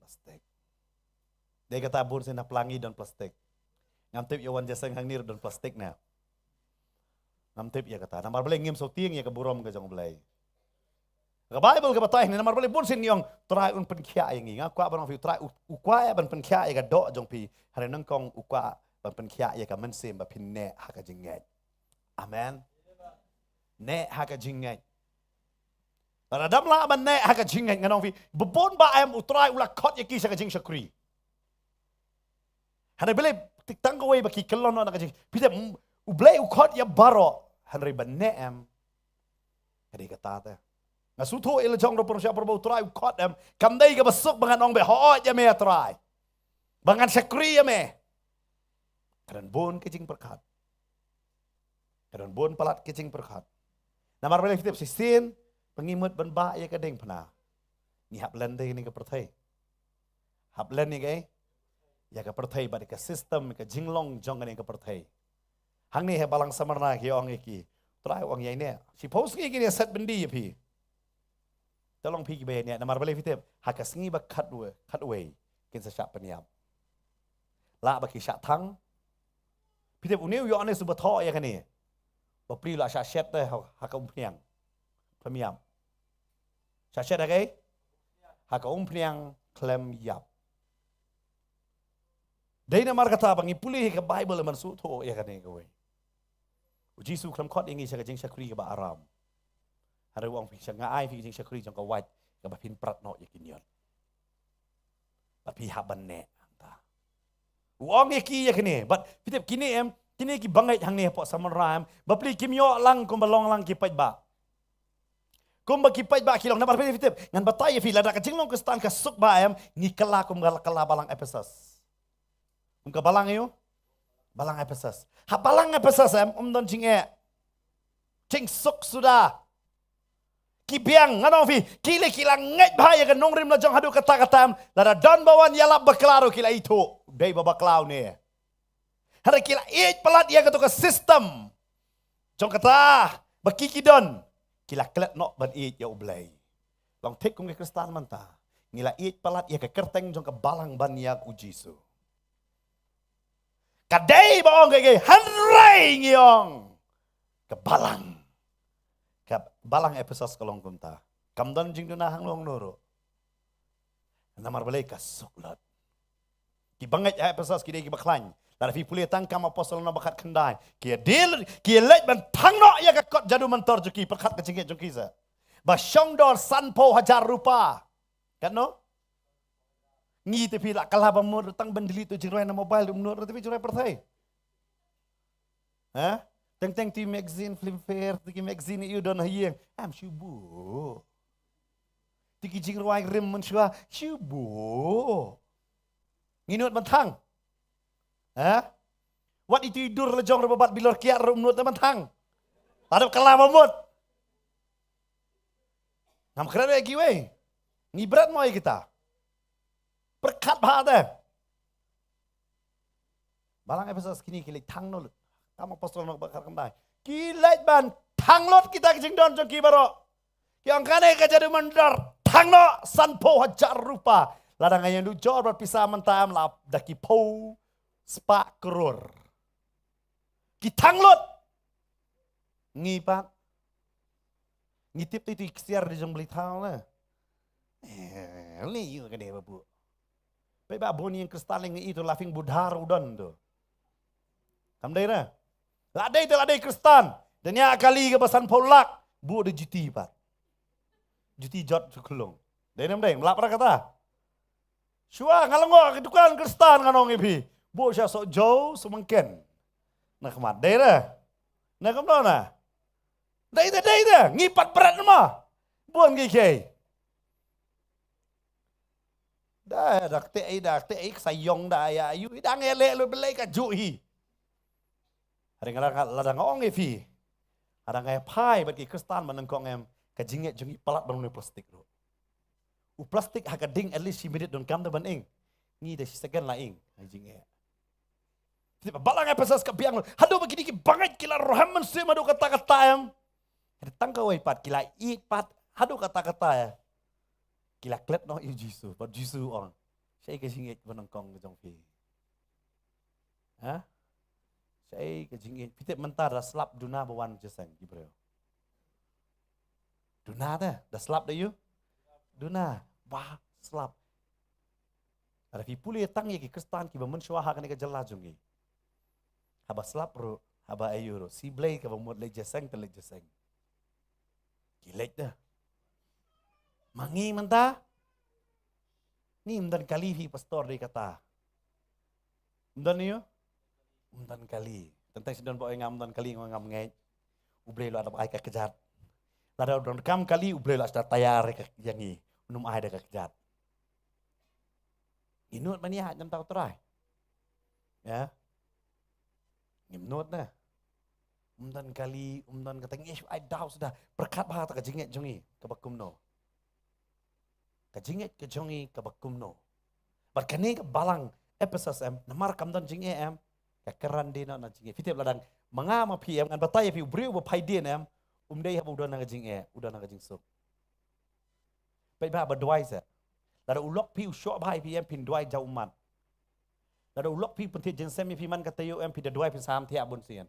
plastik. Dei kata bun sien na plang ngi don plastik. Ngam tip ïa wan jingïaseng hangne ruh don plastik ne. Ngam tip ïa kata. Namar balei? Ngim sngewtieng ïa ka burom ka jong U Blei. Ka Baibl ka batai ne, namar balei bun sien ngi ong, Trai un pynkhiah ïa ngi. Nga kwah ban ong phi, Trai u, u kwah ïa ban pynkhiah ïa ka doh jong phi. Hynrei nyngkong u kwah ban pynkhiah ïa ka mynsiem ba phin neh ha ka jingngeit. Amen. Neh ha ka jingngeit. Lada dam lah ban neh ha ka jingngeit, ngan ong phi, ba bun ba em U Trai u la khot ïa ki sha ka jingshakri. Hynrei balei, tik tang kawei ba ki kyllon noh na ka jing, phi tip, mm, U Blei u khot ïa baroh, hynrei ba neh em, ka dei kata te. Nga sngewthuh ïa la jong ruh, pyrshah pyrba U Trai u khot em, kam dei kaba suk ba ngan ong ba hooid ïa me Trai, ba ngan shakri ïa me. Ka don bun ka jingpyrkhat. Ka don bun palat ka jingpyrkhat. Namar balei phi tip, shisien ba ngi mut ban bah ïa ka diengphna, ngi hap len da kane ka pyrthei. Hap len ïa kaei? Ïa ka pyrthei bad ïa ka system, ïa ka jinglong jong kane ka pyrthei. Hangne ha balang Smyrna ki ong ïa ki, Trai u ong ïa neh. Shiphew sngi kin ïa set byndi ïa phi. To long phi kiba ïa neh, namar balei phi tip, ha ka sngi ba khatwei, khatwei kin sa shah pynïap. Lah ba ki shah thang. Phi tip, une u Ïoannis uba thoh ïa kane, bapli u la shah shet te ha, ha ka umphniang. Khlem ïap. Shah shet ha kaei? Ha ka umphniang, khlem ïap. Dei namar kata ba ngi pule ha ka Baibl ban sngewthuh ïa kane kawei. U Jisu u khlem khot ïa ngi sha ka jingshakri kaba aram. Hynrei u ong phi, sha nga ai phi ka jingshakri jong ka wait, kaba phin prat noh ïa ki niut. Bad phi hap ban neh hangta. U ong ïa ki ïa kine, bad phi tip kine em, kine ki bangeit hangne hapoh Smyrna em, bapli kim ïoh lang kumba long lang ki paidbah. Kumba ki paidbah ki long, namar phi tip, ngan batai ïa phi, lada ka jinglong Khristan ka suk bha em, ngi kylla kum ka la kylla balang Ephesus. Kum ka balang ïa u? Balang Ephesus. Ha balang Ephesus em, ym don jingeh. Jingsuk suda. Ki biang, ngan ong phi, ki lei ki la ngeit bha ïa ka nongrim la jong haduh katta katta em, lada don ba wan ïalap bakla ruh ki la ithuh, dei ba bakla une. Hynrei ki la ïeit palat ïa kato ka system jong kata ba ki ki don, ki la klet noh ban ïeit ïa U Blei. Long thik kum ki Khristan mynta, ngi la ïeit palat ïa ka kyrteng jong ka balang ban ïa U Jisu. Ka dei ba ong ka, ka hynrei ngi ong ka balang. Ka balang Ephesus ka long kumta. Kam don jingduna hangno hangno ruh. Namar balei? Ka suk lut. Ki bangeit ha Ephesus ki dei kiba khlaiñ. Lada phi pule tang Kam Apostol lynnong ba khatkhyndai, ki ïa dil, ki ïa leit ban thang noh ïa ka kot jadu mantor jong ki, pyrkhat ka jingngeit jong ki sa. Ba shong dor sanphew hajar rupa. Katno? Ngi te phi la kylla ba mut, tang ban delete to jingrwai na mobile, mut te phi jingrwai pyrthei. Ha? Teng teng te magazine, Filmfare, te ki magazine ïa u don ha ïing. Em shu buh. Te ki jingrwai rim mynshuwa, shu buh. Ngi nud ban thang. Ha? Wat itu i dur la jong ruh ba bat bilor kiad ruh ym nud ban thang. Lada kylla ba mut. Ngam kren ïa kiwei. Ngi bret mo ïa kita. Pyrkhat bha te. Balang Ephesus kine ki leit thang noh lut. Kam apostol noh ba kar kandai. Ki leit ban thang lut kita ki jingdon jong ki baroh. Ki ong kane ka jadu mandar thang noh sanphew hajar rupa. Lada nga ïeng dujor bad pisa mynta em la da ki phew spah klur. Ki thang lut. Ngi pat. Ngi tip tu i ksiar di jong Blei thaw na. Eh, ni ïu ka dei ba buh. Peit ba bun ïing Khristan leng ngi itu laughing Buddha ruh don tu. Kam dei na. La dei te la dei Khristan. Dang ïa kali ka ba sanphew lak. Buh da juti pat. Juti jot shu khlung. Dei nam dei, mlap ra kata. Shuwa nga lyngngoh ki dukan Khristan nga ong ïa phi. Buh sha soh jew, soh mangken. Na khmat dei na. Na khmat na. Dei te, dei te, ngi pat bret ma. Bun kiei kiei. Da, da te ai, da te ai, sa ïong da ïa ïu, da ngi leh lut Blei ka juh hi. Hynrei nga la, lada nga ong ïa phi. Lada nga ïa phai bad ki Khristan ba nyngkong em, ka jingngeit jong ngi palat ban u plastik ruh. U plastik ha ka ding at least shi minit donkam da ban ing. Ngi da shi second la ing. Ha jingngeit. Te ba balang Ephesus ka biang. Haduh ba kine ki bangeit ki la rhem mynsiem haduh katta katta em. Haduh tang kawei pat ki la ïeit pat. Haduh katta katta em. Ki la klet noh ïa u Jisu. Bad u Jisu u ong. Shaei ka jingngeit ba nyngkong ka jong phi. Ha? Shaei ka jingngeit. Phi tip mynta da slap duna ba wan jingïaseng ki briew. Duna te, da slap da ïu. Duna, ba slap. Lada phi pule tang ïa ki Khristan kiba mynshuwa ha kane ka jylla jong ngi. Haba slap ruh, haba ïu ruh. Shi Blei kaba mut leit jingïaseng te leit jingïaseng. Ki leit da. Ma ngi mynta. Ni ym don kali phi pastor dei kata. Ym don ïu? Ym don kali. Tang tang shu don ba oi nga ym don kali nga ngam ngeit. U Blei u la dep ai ka kjat. Lada u donkam kali u Blei u la sdang tayar ïa ka, ïa ngi. Un ym ai da ka kjat. Ngi nud ban ïaid na bynta u Trai. Ïa. Ngim nud na. Ym don kali, ym don kata ngi shu ai daw suda. Pyrkhat bha ta ka jingngeit jong ngi kaba kumno. Ka jingngeit ka jong ngi kaba kumno. Bad kane ka balang Ephesus em, namar kam don jingeh em, ka kren dei noh na jingeh. Phi tip lada ma nga ma phi em, ngan batai ïa phi u briew ba phaidien em, um dei haba u don na ka jingeh, u don na ka jingsuk. Peit ba, ba duwai se. Lada u lok phi u shoh bha ïa phi em, phin duwai jaw ummat. Lada u lok phi pynthied jingïaseng ïa phi man ka taïew em, phi da duwai phin sam thiah bun sien.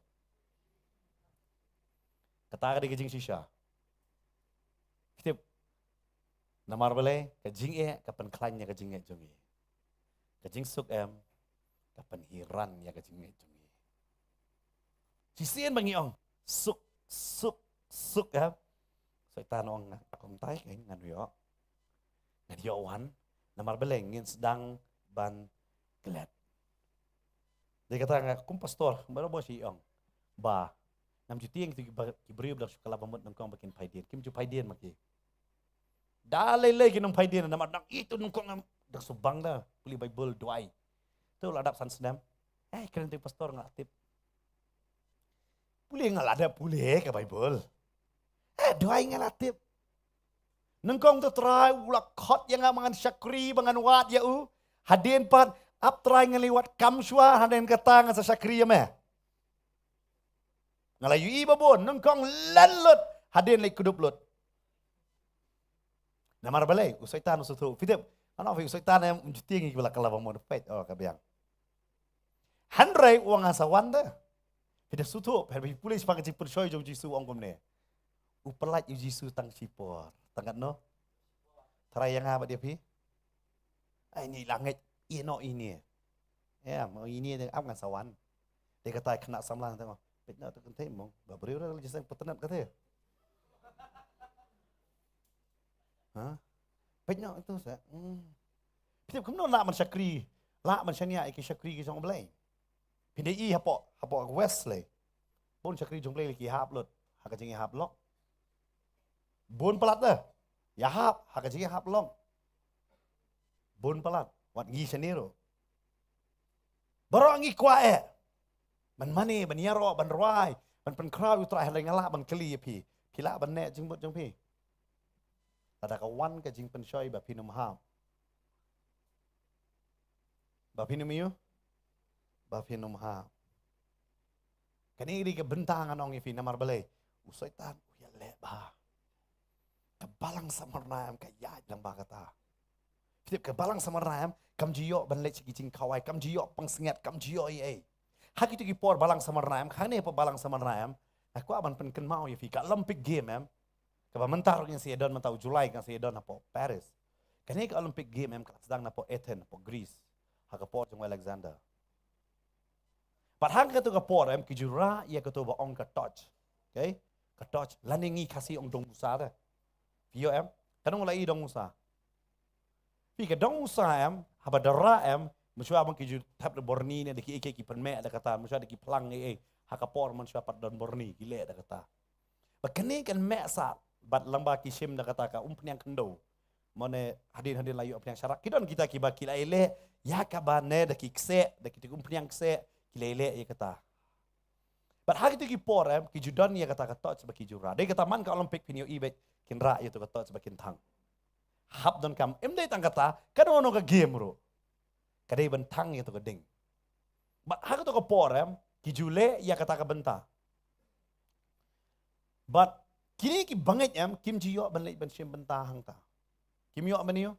Kata ka dei ka jingshisha. Phi tip. Namar balei, ka jingeh ka pynkhlaiñ ïa ka jingngeit jong ngi. Ka jingsuk em ka pynhiar ïa ka jingngeit jong ngi. Shisien ba ngi ong suk, suk, suk em. Soitan ong nga, kumtai kein ngan ïoh. Ngan ïoh wan. Namar balei ngin sdang ban klet. Dei kata nga kum pastor, baroh ba shi ong. Ba ngam ju tieng tu ki ba, ki briew ba dang shu kylla ba mut nyngkong ba kin phaidien. Kim ju phaidien ma ki. Da lei lei ki nongphaidien namar dang itu nyngkong ngam dang shu bang da pule Baibl duwai. Tu la dap san snem. Eh, kren tu pastor nga la tip. Pule nga la dep pule ka Baibl. Eh, duwai nga la tip. Nyngkong tu Trai u la khot ïa nga ba ngan shakri ba ngan wad ïa u. Hadien pat ap Trai ngan leit wad kam shuwa hadien kata ngan sa shakri ïa me. Nga la ïohi ba bun nyngkong len lut hadien leit kdup lut. Namar balei u Soitan u sngewthuh. Phi tip, ano phi u Soitan em, um ju tieng ïa ki ba la kylla ba mut peit, oh ka biang. Hynrei u ong nga sa wan te. Phi da sngewthuh, phi pule shaphang ka jingpynshoi jong u Jisu u ong kumne. U pyllait u Jisu tang shipor. Tang katno? Tharai ïa nga bad ïa phi. Ai ni la ngeit ïa no ini. Ïa, mo ini te ap ngan sa wan. Te kata khynnah samla te mo. Peit noh tu kynthei mo. Ba briew ra la jiseng patnat kata. Ha? Peit noh tu sa. Hmm. Phi tip kumno lah ban shakri. Lah ban shaniah ïa ki shakri ki jong U Blei. Phi dei i hapoh, hapoh Wesley. Bun shakri jong Blei ki hap lut ha ka jingïahap lok. Bun palat da ïahap ha ka jingïahap lok. Bun palat wat ngi shane ruh. Baroh ngi kwah eh ban mane, ban ïaroh, ban rwai, ban pynkhraw ïa U Trai. Hynrei nga lah ban kylli ïa phi, phi lah ban neh jingmut jong phi? Lada ka wan ka jingpynshoi ba phin ym hap, ba phin ym ïoh, ba phin ym hap. Kane dei ka bynta ngan ong ïa phi, namar balei? U Soitan u ïaleh bha. Ka balang Smyrna em ka ïaid lang bha kata. Phi tip ka balang Smyrna em kam ju ïoh ban leit sha ki jingkhawai, kam ju ïoh pansngiat, kam ju ïoh ei ei. Ha kito ki por balang Smyrna em, kane pa balang Smyrna em, nga kwah ban pynkynmaw ïa phi ka Olympic Game em, kaba mynta ruh ngin sa ïadon mynta u July, ngin sa ïadon hapoh Paris. Kane ka Olympic Game em ka la sdang napoh Athens, hapoh Greece, ha ka por jong u Alexander. Bad ha kato ka por em ki ju rah ïa kato ba ong ka torch. Okay? Ka torch lane ngi Khasi ong dong musa te. Phi ïoh em? Ka dong la i dong musa. Phi ka dong musa em, haba da rah em, mynshuwa ban ki ju thep da borni ne da kiei kiei ki pynmeh da kata, mynshuwa da ki phlang ei ei. Ha ka por mynshuwa pat don borni ki leh da kata. Ba kane kan meh sah bad lyngba ki shim da kata ka umphniang khyndew. Mane hadien hadien la ïoh phniang sharak. Ki don kita kiba ki la ïaleh ïa kaba ne da ki kseh, da kita ki umphniang kseh, ki la ïaleh ïa kata. Bad ha kito ki por em ki ju don ïa kata ka torch ba ki ju rah. Dei kata man ka Olympic phin ïohi bad kin rah ïa to ka torch ba kin thang. Hap donkam, ym dei tang kata, kano kano ka game ruh ka dei ban thang ïa to ka ding. Bad ha kato ka por em ki ju leh ïa kata ka bynta. Bad kine ki bangeit em kim ju ïoh ban leit ban shim bynta hangta. Kim ïoh ban ïoh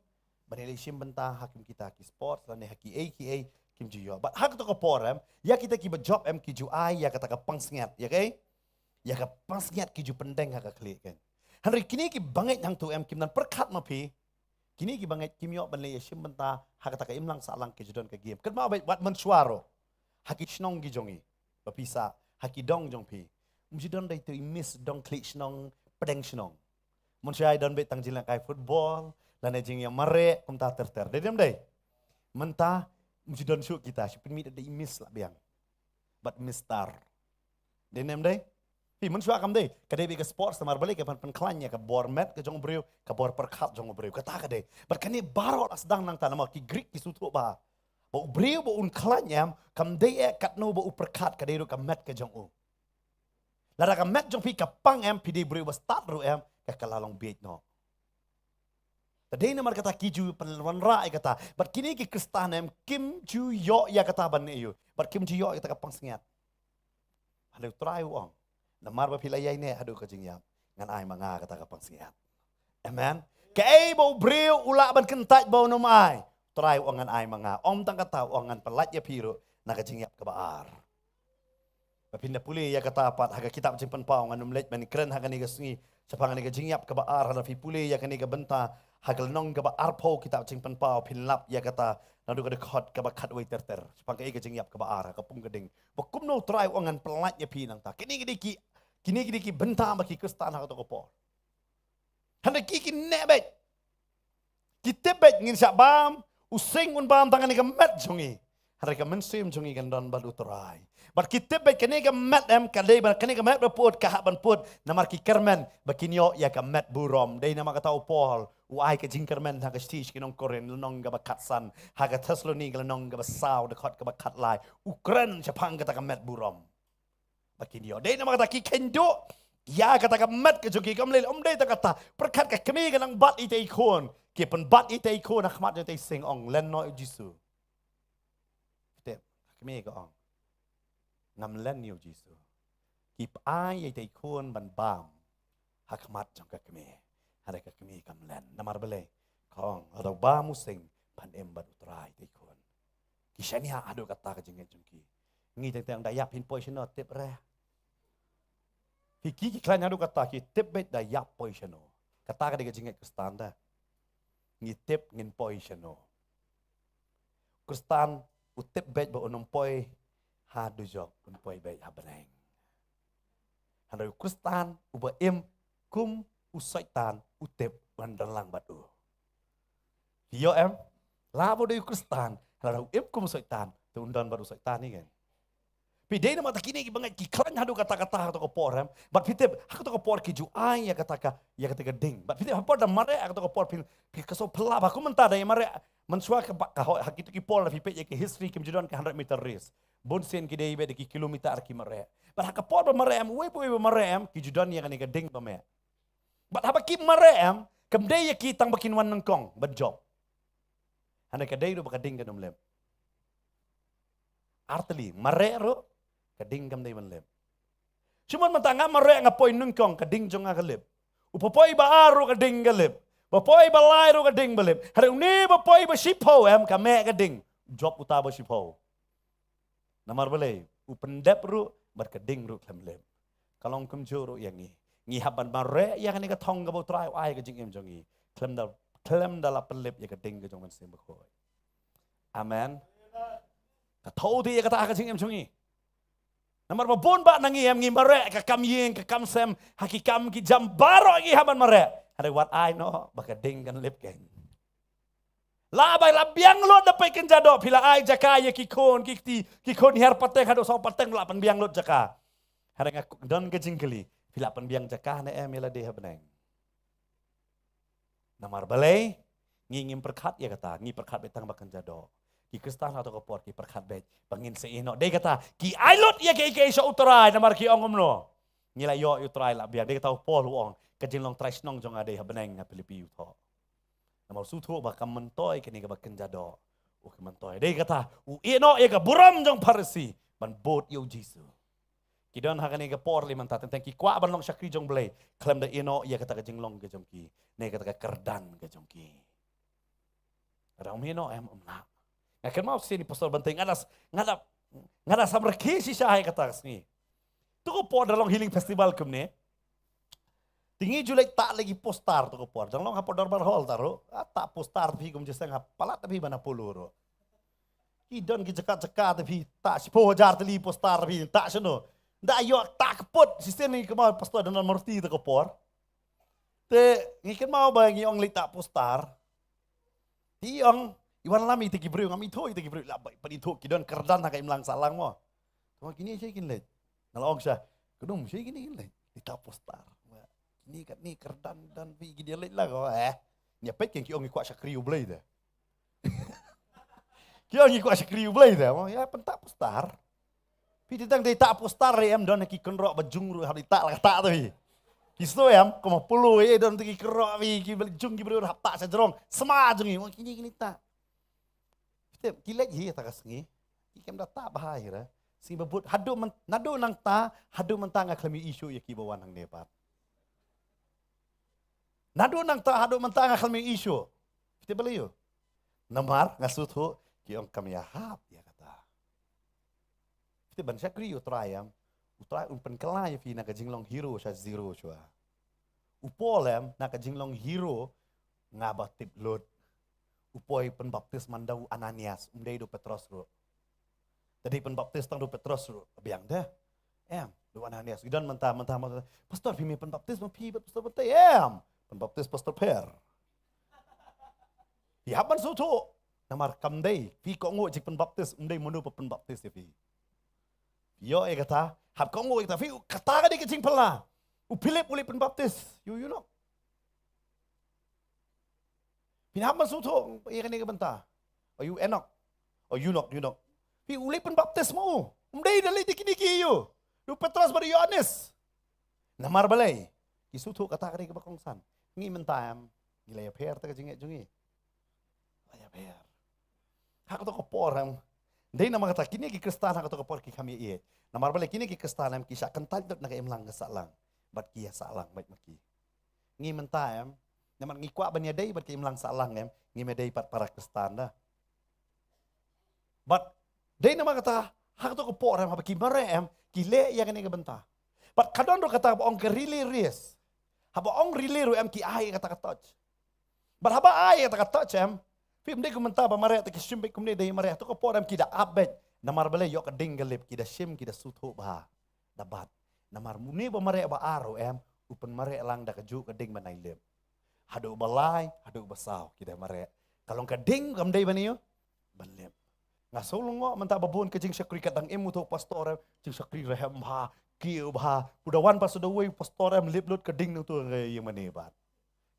ban leit shim bynta ha kum kita ki sports lane ha kiei kiei, kim ju ïoh. Bad ha kato ka por em ïa kita kiba jop em ki ju ai ïa kata ka pansngiat, ïa kaei? Ïa ka pansngiat ki ju pyndeng ha ka khlieh kein. Hynrei kine ki bangeit hangto em kim don pyrkhat ma phi. Kine ki bangeit kim ïoh ban leit ïa shim bynta ha kata ka imlang sahlang ki ju don ka game. Kynmaw beit wat mynshuwa ruh ha ki shnong ki jong ngi ba phi sah, ha ki dong jong phi, ym ju don dei to i miss dong khlieh shnong, pdeng shnong. Mynshuwa i don beit tang jingïalehkai football lane jingïamareh kumta ter ter. Dei ne ym dei? Mynta ym ju don shuh kita, shu pynmih da i miss la biang bad mister. Dei ne ym dei? Phi, mynshuwa kam dei, ka dei beit ka sports namar balei? Ka ban pynkhlaiñ ïa ka bor met ka jong u briew, ka bor pyrkhat jong u briew. Kata ka dei. Bad kane baroh la sdang nangta namar ki Greek ki sngewthuh bha ba u briew ba un khlaiñ em kam dei eh katno ba u pyrkhat, ka dei ruh ka met ka jong u. Lada ka met jong phi ka pang em, phi dei briew ba stad ruh em, ka ka la long bieit noh. Te dei namar kata ki ju pynwanrah ïa kata. Bad kine ki Khristan em kim ju ïoh ïa kata ban ïoh. Bad kim ju ïoh ïa kata ka pansngiat. Hynrei U Trai u ong, namar ba phi la ïaineh haduh ka jingïap, ngan ai ma nga kata ka pansngiat. Amen. Kaei ba u briew u lah ban kyntait ba un ym ai, U Trai u ong ngan ai ma nga. Ym tang kata, u ong ngan pyllait ïa phi ruh na ka jingïap kaba ar. Ba phin da pule ïa kata pat ha ka kitab Jingpynpaw, ngan ym leit ban kren ha kane ka sngi shaphang kane ka jingïap kaba ar. Haba phi pule ïa kane ka bynta ha ka lynnong kaba arphew kitab Jingpynpaw phin lap ïa kata naduh ka dkhot kaba khatwei ter ter shaphang kaei ka jingïap kaba ar ha ka pung ka ding. Ba kumno U Trai u ong ngan pyllait ïa phi nangta. Kine ki dei ki, kine ki dei ki bynta ba ki Khristan ha kato ka por. Hynrei ki ki neh beit. Ki tip beit ngin shah bam, u sing un bam tang kane ka met jong ngi. Hynrei ka mynsiem jong ngi kan don bad U Trai. Bad ki tip beit kane ka met em ka dei ba kane ka met ba put ka hap ban put namar ki kyrmen ba kin ïoh ïa ka met burom. Dei namar kata u Paul u ai ka jingkyrmen ha ka shithi sha ki nong Korinth lynnong kaba khatsan, ha ka Thessaloni ka lynnong kaba saw dkhot kaba khatlai, u kren shaphang kata ka met burom. Ba kin ïoh. Dei namar kata ki kheiñ duh ïa kata ka met ka jong ki. Kam lei, ym dei tang kata, pyrkhat ka kmie ka nang bat ïa itei i khun, ki pynbat ïa itei i khun ha khmat jong itei i sing, ong len noh ïa u Jisu. Phi tip ka kmie ka ong ngam len ïa u Jisu. Ki ai ïa itei i khun ban bam ha khmat jong ka kmie. Hynrei ka kmie kam len. Namar balei? Ka ong lada u bam u sing, phan im bad U Trai itei i khun. Ki shaniah haduh kata ka jingngeit jong ki. Ngi teng teng da ïap phin poi shano, tip re. Phi, ki ki khlaiñ haduh kata ki tip beit da ïap poi shano. Kata ka dei ka jingngeit Khristan da. Ngi tip ngin poi shano. Khristan u tip beit ba un ym poi ha dujok, un poi beit ha bneng. Hynrei u Khristan uba im kum u Soitan u tip ban don lang bad u. Phi ïoh em? Lada u dei u Khristan, lada u im kum u Soitan, te un don bad u Soitan ïa ngi. Phi dei namar ta kine ki bangeit ki khlaiñ haduh katta katta ha kato ka por em. Bad phi tip ha kato ka por ki ju ai ïa kata ka, ïa kata ka ding. Bad phi tip ha por da mareh ha kato ka por phi, phi ka shu phylla ba kumta da ïa mareh. Mynshuwa ka ba, ka hoi, ha kito ki por da phi peit ïa ki history kim ju don ka hundred meter race. Bun sien ki dei beit da ki kilometer ki mareh. Bad ha ka por ba mareh em, uwei pa uwei ba mareh em, ki ju don ïa kane ka ding ba meh. Bad haba ki mareh em, kam dei ïa ki tang ba kin wan nyngkong ban jop. Hynrei ka dei ruh ba ka ding kan ym lip. Artylli, mareh ruh, ka ding kam dei ban lip. Shu mon mynta nga mareh nga poi nyngkong, ka ding jong nga ka lip. U ba poi ba ar ruh ka ding ka lip. Ba poi ba lai ruh ka ding ba lip. Hynrei une ba poi ba shiphew em ka meh ka ding. Jop uta ba shiphew. Namar balei, u pyndep ruh bad ka ding ruh khlem lip. Ka long kumjuh ruh ïa ngi. Ngi hap ban mareh ïa kane ka thong kaba U Trai u ai ka jingim jong ngi. Khlem da, khlem da la pynlip ïa ka ding ka jong u Mynsiem Bakhuid. Amen. Ka thaw te ïa kata ha ka jingim jong ngi. Namar ba bun ba na ngi em ngi mareh ka kam ïing ka kam sem ha ki kam ki jam baroh ngi hap ban mareh. Hynrei wat ai noh ba ka ding kan lip keiñ. La bai la biang lut da peit kynja doh phi la ai jaka ïa ki khun ki kti ki khun hiar pateng haduh saw pateng la pynbiang lut jaka. Hynrei nga don ka jingkylli phi la pynbiang jaka ne em ïa lade ha bneng. Namar balei ngi ngim pyrkhat ïa kata, ngi pyrkhat beit tang ba kynja doh. Ki Khristan ha kato ka por ki pyrkhat beit ba ngin sa ïeh noh. Dei kata ki ai lut ïa kiei kiei sha U Trai namar ki ong kumno. Ngi la ïoh ïa U Trai la biang. Dei kata u Paul u ong ka jinglong trai shnong jong nga dei ha bneng ha Philippi u thoh. Namar u sngewthuh ba kam myntoi kane kaba kynja doh. U kam myntoi. Dei kata u ïeh noh ïa ka burom jong Pharisi ban bud ïa U Jisu. Ki don ha kane ka por lei mynta teng teng ki kwah ban long shakri jong U Blei khlem da ïeh noh ïa kata ka jinglong ka jong ki ne kata ka kyrdan ka jong ki. Ada um ïeh noh em um lah. Nga kynmaw shisien i pastor Banteng nga da, nga da, nga da samrkhie shisha ha kata ka sngi. To ka por da long healing festival kumne. Te ngi ju leit tah leit ki poster to ka por. Dang long ha por Dorbar Hall ta ruh. Ah, tah poster te phi kum ju seng ha palat te phi ban ha Polo ruh. Ki don ki jaka jaka te phi tah shiphew hajar tylli poster te phi tah shano. Da ïoh tah kput shisien ngi kynmaw pastor Donald Murthy to ka por. Te ngi kynmaw ba ngi ong leit tah poster. Te i ong i wan lam ïa kita ki briew ngam ithuh ïa kita ki briew la ba i pat ithuh ki don kyrdan ha ka imlang sahlang mo. Te ma kine shei kin leit. Nga la ong sha kynum shei kine kin leit. Ita poster. Kine katne kyrdan dan phi ki dia leit la ko eh. Nia peit ki ong ki kwah shakri U Blei te. Ki ong ki kwah shakri U Blei te. Mo ïa pyntah poster. Phi te dang dei tah poster re em don ki kynroh ba jung ruh ha dei tah la tah tu phi. Ki sngewthuh em, kum ha Polo ïa don ki kynroh phi ki jung ki briew hap tah sha jrong. Sma jong ngi, kine kine tah. Phi te ki leit hi ta ka sngi. Ki kem da tah bha hi re. Sngi ba bud haduh naduh nangta haduh mynta nga khlem ïohi shuh ïa ki ba wan hangne pat. Naduh nangta haduh mynta nga khlem ïohi shuh. Phi te balei ïoh. Namar nga sngewthuh ki ong kam ïahap ïa kata. Phi te ban shakri U Trai em. U Trai un pynkylla ïa phi na ka jinglong hero sha zero shuwa. U Paul em na ka jinglong hero nga ba tip lut. U poi pynbaptis man da u Ananias, um dei da u Petros ruh. Te dei pynbaptis tang da u Petros ruh biang de. Em, da u Ananias. Ki don mynta mynta mynta. Pastor phi me pynbaptis ma phi bad pastor mynta em. Pynbaptis pastor Per. Phi hap ban sngewthuh. Namar kam dei phi kohnguh jingpynbaptis, um dei mano ba pynbaptis ïa phi. Ïoh ïa kata, hap kohnguh ïa kata phi, kata ka dei ka jingphylla. U Philip u leit pynbaptis. Ïoh ïoh noh. Phin hap ban sngewthuh ïa kane ka bynta. O ïoh Enok. O ïoh Enok ïoh Enok. Phi u leit pynbaptis ma u. Um dei da leit da kine ki ïoh. Da u Petros bad u Ïoannis. Namar balei? Ki sngewthuh kata ka dei kaba kongsan. Ngi mynta em ngi la ïapher ta ka jingngeit jong ngi. La ïapher. Ha kato ka por em. Dei namar kata kine ki Khristan ha kato ka por ki kham ïa ïeit. Namar balei kine ki Khristan em ki shah kyntait lut na ka imlang ka sahlang. Bad ki ïa sahlang bad ma ki. Ngi mynta em. Namar ngi kwah ban ïadei bad ka imlang sahlang em. Ngim ïadei pat para Khristan da. Bad dei namar kata ha kato ka por em haba ki mareh em ki leh ïa kane ka bynta. Bad ka don ruh kata ba ong ka relay race. Haba ong relay ruh em ki ai kata ka torch. Bad haba ai kata ka torch em. Phi ym dei kum mynta ba mareh te ki shim beit kumne dei mareh to ka por em ki da ap beit. Namar balei ïoh ka ding ka lip ki da shim ki da sngewthuh bha. Da bat. Namar une ba mareh ba ar ruh em u pynmareh lang da kajuh ka ding ba nai lip. Haduh ba lai haduh ba saw ki da mareh. Ka long ka ding kam dei ban ïoh ban lip. Nga shu lyngngoh mynta ba bun ka jingshakri ka dang im uto u pastor em, jingshakri rhem bha, kiew bha. U da wan pastor da uwei u pastor em lip lut ka ding na uto ka ïing mane bad.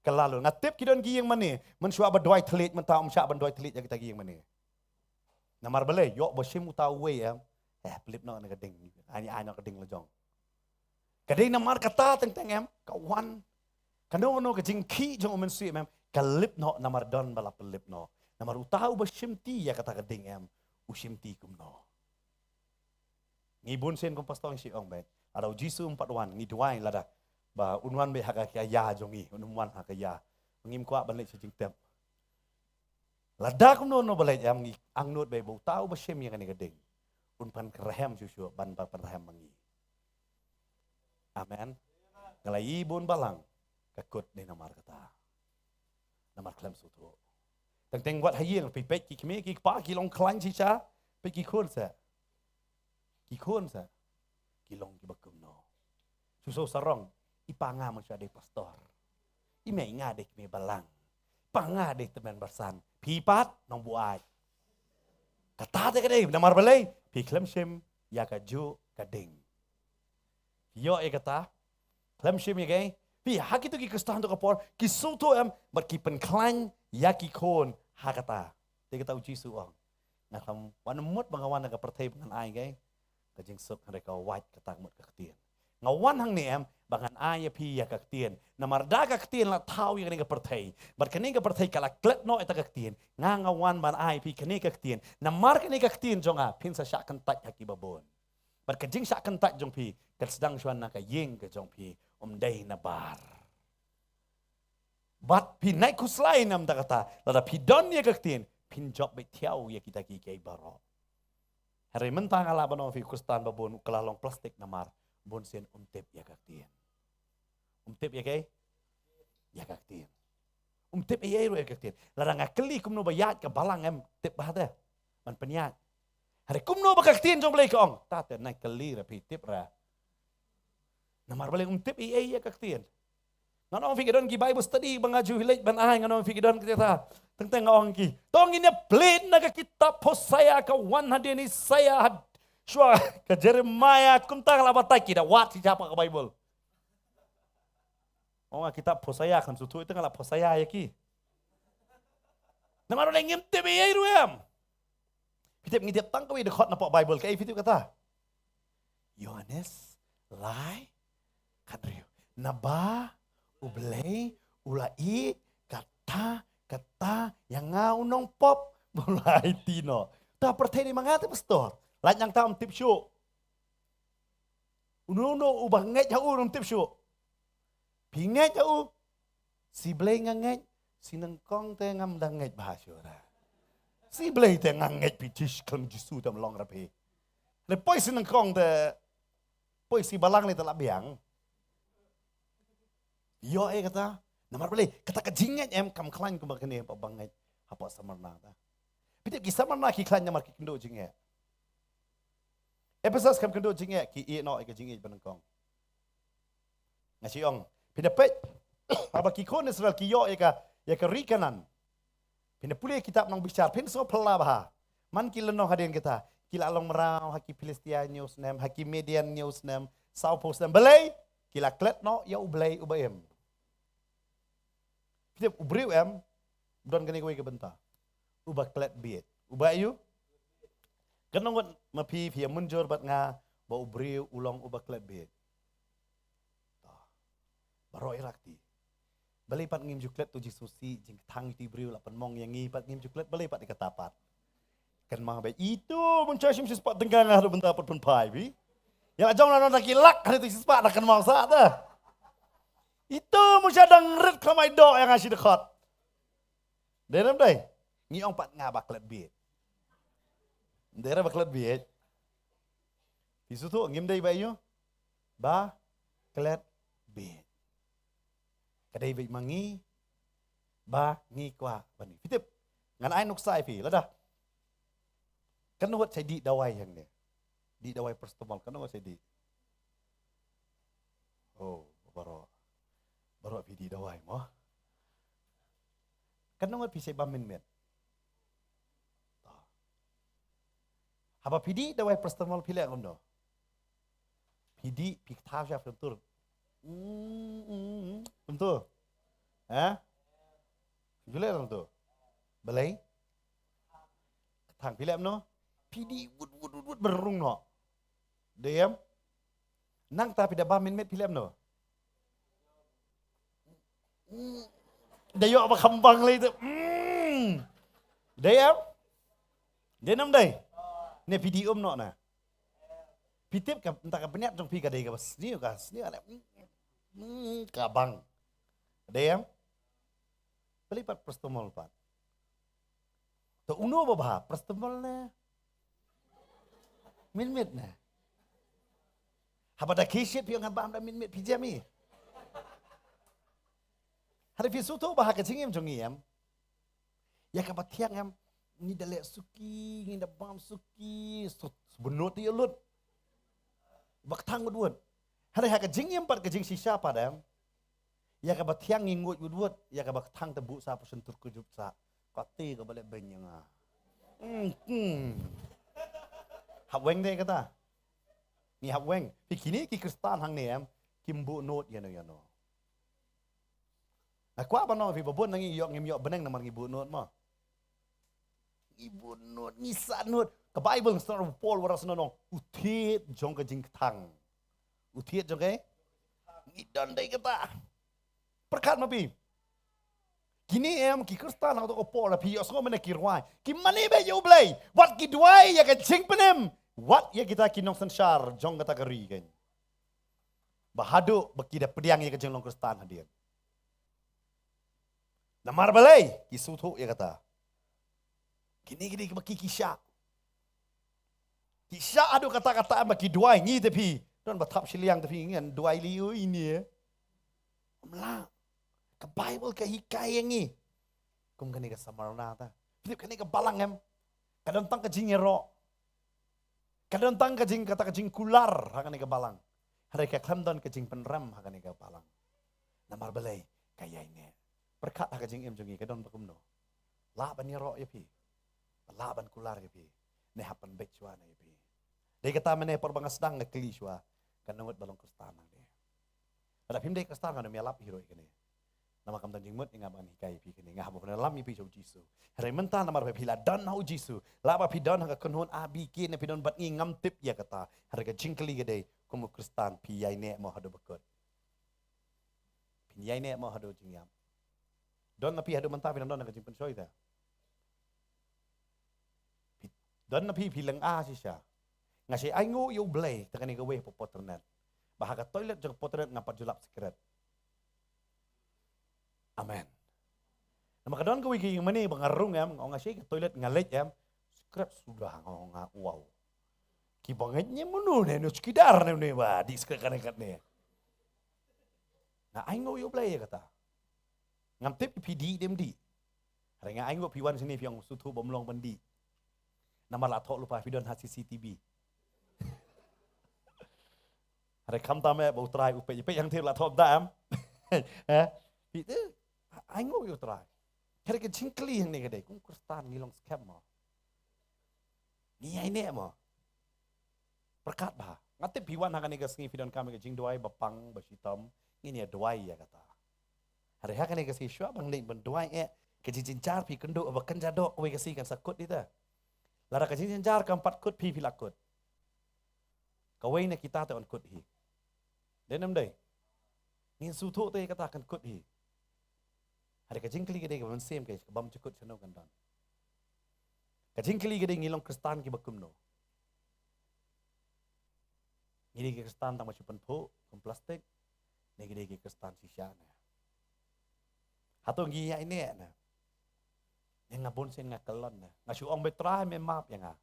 Ka la lut. Nga tip ki don ki ïing mane, mynshuwa ba duwai thylliej mynta ym shah ban duwai thylliej ïa kita ki ïing mane. Namar balei, ïoh ba shim uta uwei em. Eh, pynlip noh na ka ding. Ai, ai noh ka ding la jong. Ka dei namar kata teng teng em, ka wan. Kano kano ka jingkhih jong u mynsiem em, ka lip noh namar don ba la pynlip noh. Namar uta uba shimti ïa kata ka ding em, u shimti kumno. Ngi bun sien kum pastor ngi shu ong beit, lada u Jisu um pat wan, ngi duwai lada ba un wan beit ha ka ïa jong ngi, un ym wan ha ka ïa. Ngim kwah ban leit sha jingtep. Lada kumno no ba leit em, ngi angnud beit ba uta uba shim ïa kane ka ding un pynrhem shuh shuh ban ba pynrhem ma ngi. Amen. Nga la ïohi bun balang ka kut ne namar kata. Namar khlem sngewthuh. Teng teng wat ha ïing phi peit ki kmie ki kpa ki long khlaiñ shisha, peit ki khun sa. Ki khun sa. Ki long kiba kumno. Shu shu sarong, i pa nga mynshuwa dei pastor. I mei nga dei kmie balang. Pa nga dei tymmen basan. Phi pat nongbuaid. Kata te ka dei namar balei, phi khlem shim ïa kajuh ka ding. Phi ïoh ïa kata, khlem shim ïa kaei. Phi ha kito ki khristan to ka por, ki sngewthuh em, bad ki pynkhlaiñ ïa ki khun ha kata. Te kata u Jisu u ong, nga khlem wan mut ba nga wan ha ka pyrthei ba ngan ai kaei, ka jingsuk, hynrei ka wait kata ka mut ka ktien. Nga wan hangne em ba ngan ai ïa phi ïa ka ktien. Namar da ka ktien la thaw ïa kane ka pyrthei. Bad kane ka pyrthei ka la klet noh ïa ta ka ktien. Nga nga wan ban ai ïa phi kane ka ktien. Namar kane ka ktien jong nga phin sa shah kyntait ha kiba bun. Bad ka jingshah kyntait jong phi kan sdang shuwa na ka ïing ka jong phi, um dei na bar. Bad phi nai khuslai namar kata, lada phi don ïa ka ktien, phin jop beit thiaw ïa kita ki kiei baroh. Hynrei mynta nga lah ban ong phi khristan ba bun u kylla long plastik namar bun sien um tip ïa ka ktien. Um tip ïa kaei? Ïa ka ktien. Um tip ïa ruh ïa ka ktien. Lada nga kylli kumno ba ïaid ka balang em tip ba te. Man pynïaid. Hynrei kumno ba ka ktien jong Blei ka ong. Ta te nai kylli ra phi tip ra. Namar balei um tip ïa ïa ka ktien. Ngan ong phi ki don ki Bible study ba nga ju leit ban ai, ngan ong phi ki don kita. Teng teng nga ong ki. To ngin ïa plie na ka kitab Hosea ka wan hadien Isaiah had. Shuwa ka Jeremiah kumta ka la batai ki da wad ki japa ka Bible. Ong a kitab Hosea kan suthu ita nga la Hosea ïa ki. Namar balei ngim tip ïa ruh em. Phi tip ngi tip tang kawei dkhot na pok Bible kaei phi tip kata. Ïoannis lai khathynriew. Naba U Blei u la ïeh kata kata ïa nga u nongpop ba u la aiti noh. Ta pyrthei dei ma nga te pastor. Lait nangta um tip shuh. Uno uno uba ngeit ha u um tip shuh. Phi ngeit ha u. Shi Blei nga ngeit, shi nyngkong te ngam da ngeit bha shuh ra. Shi Blei te nga ngeit phi jish khlem Jisu te ym long ra phi. Le poi shi nyngkong te poi shi balang le te la biang. Ïoh eh kata. Namar balei kata ka jingngeit em kam khlaiñ kumba kane ba ngeit hapoh Smyrna ta. Phi tip ki Smyrna ki khlaiñ namar ki kynduh jingeh. Ephesus kam kynduh jingeh ki ïeh noh ïa ka jingïeit ba nyngkong. Nga shu ong phi da peit haba ki khun Israel ki ïoh ïa ka, ïa ka ri Kanaan. Phin da pule kitab Nongbishar phin sngewphylla bha. Man ki lynnong hadien kita ki la long mraw ha ki Philistia hynñiew snem, ha ki Midian hynñiew snem, sawphew snem. Balei? Ki la klet noh ïa U Blei uba im. Phi tip u briew em, don kane kawei ka bynta. Uba klet bieit. Uba aïu? Kan nongot ma phi phi ïa mynjur bad nga ba u briew u long uba klet bieit. Baroh ïa rakti. Balei pat ngim ju klet to Jisu shi jingkthang ïa u briew la pynmong ïa ngi pat ngim ju klet balei pat ïa kata pat. Kan ma ba ito mun cha shim shi spah tengkang ha bynta pat pynphai bi. Ïa la jong la don ki lak ha to shi spah da kan ma sa ta. Ito mun cha dang rit khamai doh ïa nga shi dkhot. Dei nam dei. Ngi ong pat nga ba klet bieit. Dei ra ba klet bieit. Phi suthu ngim dei ba ïu. Ba klet bieit. Ka dei beit ma ngi ba ngi kwah ban ïu. Phi tip ngan ai nuksa ïa phi lada. Kan ngut sa dih dawai hangne. Dih dawai paracetamol kan ngut sa dih. Oh, baroh. Baroh phi dih dawai mo. Kan ngut phi sa bam mynmiet. Haba phi dih dawai paracetamol phi leh kumno? Phi dih, phi kthaw sha phi tur. Mm, mm, mm. Kumto. Ha? Ju leh kumto. Balei? Kthang phi leh kumno? Phi dih wut wut wut wut ba rung noh. Dei em? Nangta phi da bam mynmiet phi leh kumno? Mm. Da ïoh ba kham bang lei tu. Mm. Dei em? Dei nam dei? Ne phi dih um noh na. Phi tip ka, nta ka bniat jong phi ka dei kaba sniew, ka sniew ne. Mm, ka bang. Dei em? Balei pat paracetamol pat? To uno ba bha, paracetamol ne mynmiet ne? Haba da khie shit phi ong ngan bam da mynmiet phi jem i. Hynrei phi sngewthuh ba ha ka jingim jong ngi em, ïa kaba thiang em, ngi da leh suki, ngi da bam suki, sut bunut ïa lut. Ba kthang wut wut. Hynrei ha ka jingim pat ka jingshisha pat em, ïa kaba thiang ngi nguid wut wut, ïa kaba kthang te buh sa pyrshah tur kujut sa. Kata kaba leh beiñ ïa nga. Hmm, hmm. Hap weng dei kata. Ngi hap weng. Phi kine ki Khristan hangne em, kim buh nud ïano ïano. Nga kwah ban ong phi ba bun na ngi ïoh ngim ïoh bneng namar ngi buh nud mo. Ngi buh nud, ngi sah nud. Ka Bible ngi sngewthuh Paul waras nong u thied jong ka jingkthang. U thied jong ka, ngi don dei kata. Pyrkhat ma phi. Kine em ki Khristan hangto ka por phi ïohsngew mane ki rwai. Ki mane beit ïa U Blei. Wat ki duwai ïa ka jingpynim. Wat ïa kita ki nongsynshar jong kata ka ri kein. Ba haduh ba ki da pdiang ïa ka jinglong Khristan hadien. Namar balei ki sngewthuh ïa kata. Kine ki dei kiba ki ki shah. Ki shah haduh katta katta em ba ki duwai ngi te phi. Don ba thap shiliang te phi ngan duwai lei ui ne. Ym lah. Ka Bible ka hikai ïa ngi. Kum kane ka Smyrna ta. Phi tip kane ka balang em. Ka don tang ka jingïaroh. Ka don tang ka jing, kata ka jingkular ha kane ka balang. Hynrei ka khlem don ka jingpynrem ha kane ka balang. Namar balei? Ka ïaineh. Pyrkhat ha ka jingim jong ngi ka don ba kumno. Lah ban ïaroh ïa phi. Lah ban kular ïa phi. Ne hap ban beit shuwa na ïa phi. Dei kata mynne por ba nga sdang nga kylli shuwa. Katno ngut ba long Khristan hangne. Lada phim dei Khristan ngan ym ïalap hi ruh ïa kane. Namar kam don jingmut ïa nga ban hikai ïa phi kane. Nga hap ban ïalam ïa phi sha U Jisu. Hynrei mynta namar ba phi la don ha U Jisu. Lah ba phi don ha ka kynhun A B K ne phi don bad ngi ngam tip ïa kata. Hynrei ka jingkylli ka dei kum u Khristan phi ïaineh mo haduh ba kut. Phin ïaineh mo haduh jingïap. Don na phi haduh mynta phi nang don na ka jingpynshoi te. Phi, don na phi phi lynga shisha. Nga shait ainguh ïa U Blei te kane kawei hapoh Potternet. Ba ha ka toilet jong ka Potternet ngam pat ju lap sikret. Amen. Namar ka don kawei ka ïing mane ba nga rung em, nga ong nga shait ka toilet nga leit em. Sikret suda nga ong nga wow. Kiba ngeit ne mano ne, ne chowkidar ne, ne ba dih sikret kane katne. Nga ainguh ïa U Blei ïa kata. Ngam tip phi dih dem dih. Hynrei nga ainguh phi wan shane phi ong sngewthuh ba ym long ban dih. Namar la thoh lypa phi don ha C C T V. Hynrei khamtam eh ba U Trai u peit, peit hangtei la thoh da em. Eh, phi te ainguh ïa U Trai. Hynrei ka jingkylli hangne ka dei kum Khristan ngi long skhem mo. Ngi ïaineh mo. Pyrkhat bha. Nga tip phi wan ha kane ka sngi phi donkam ïa ka jingduwai ba pang ba shitom. Ngin ïa duwai ïa kata. Hynrei ha kane ka sngi shuwa ban leit ban duwai eh, ka jingjynjar phi kynduh ba kynja doh kawei ka sngi kan sa kut ita. Lada ka jingjynjar kam pat kut phi phi la kut. Kawei na kita te yn kut hi. Dei nam dei? Ngin sngewthuh te kata kan kut hi. Hynrei ka jingkylli ka dei kaba mynsiem ka bym ju kut shano kan don. Ka jingkylli ka dei ngi long Khristan kiba kumno. Ngi dei ki Khristan tang ba shu pynphuh kum plastik. Ne ngi dei ki Khristan shisha ne. Hato ngi ïaineh ne. Ne nga bun sien nga kyllon ne. Nga shu ong beit Trai me map ïa nga.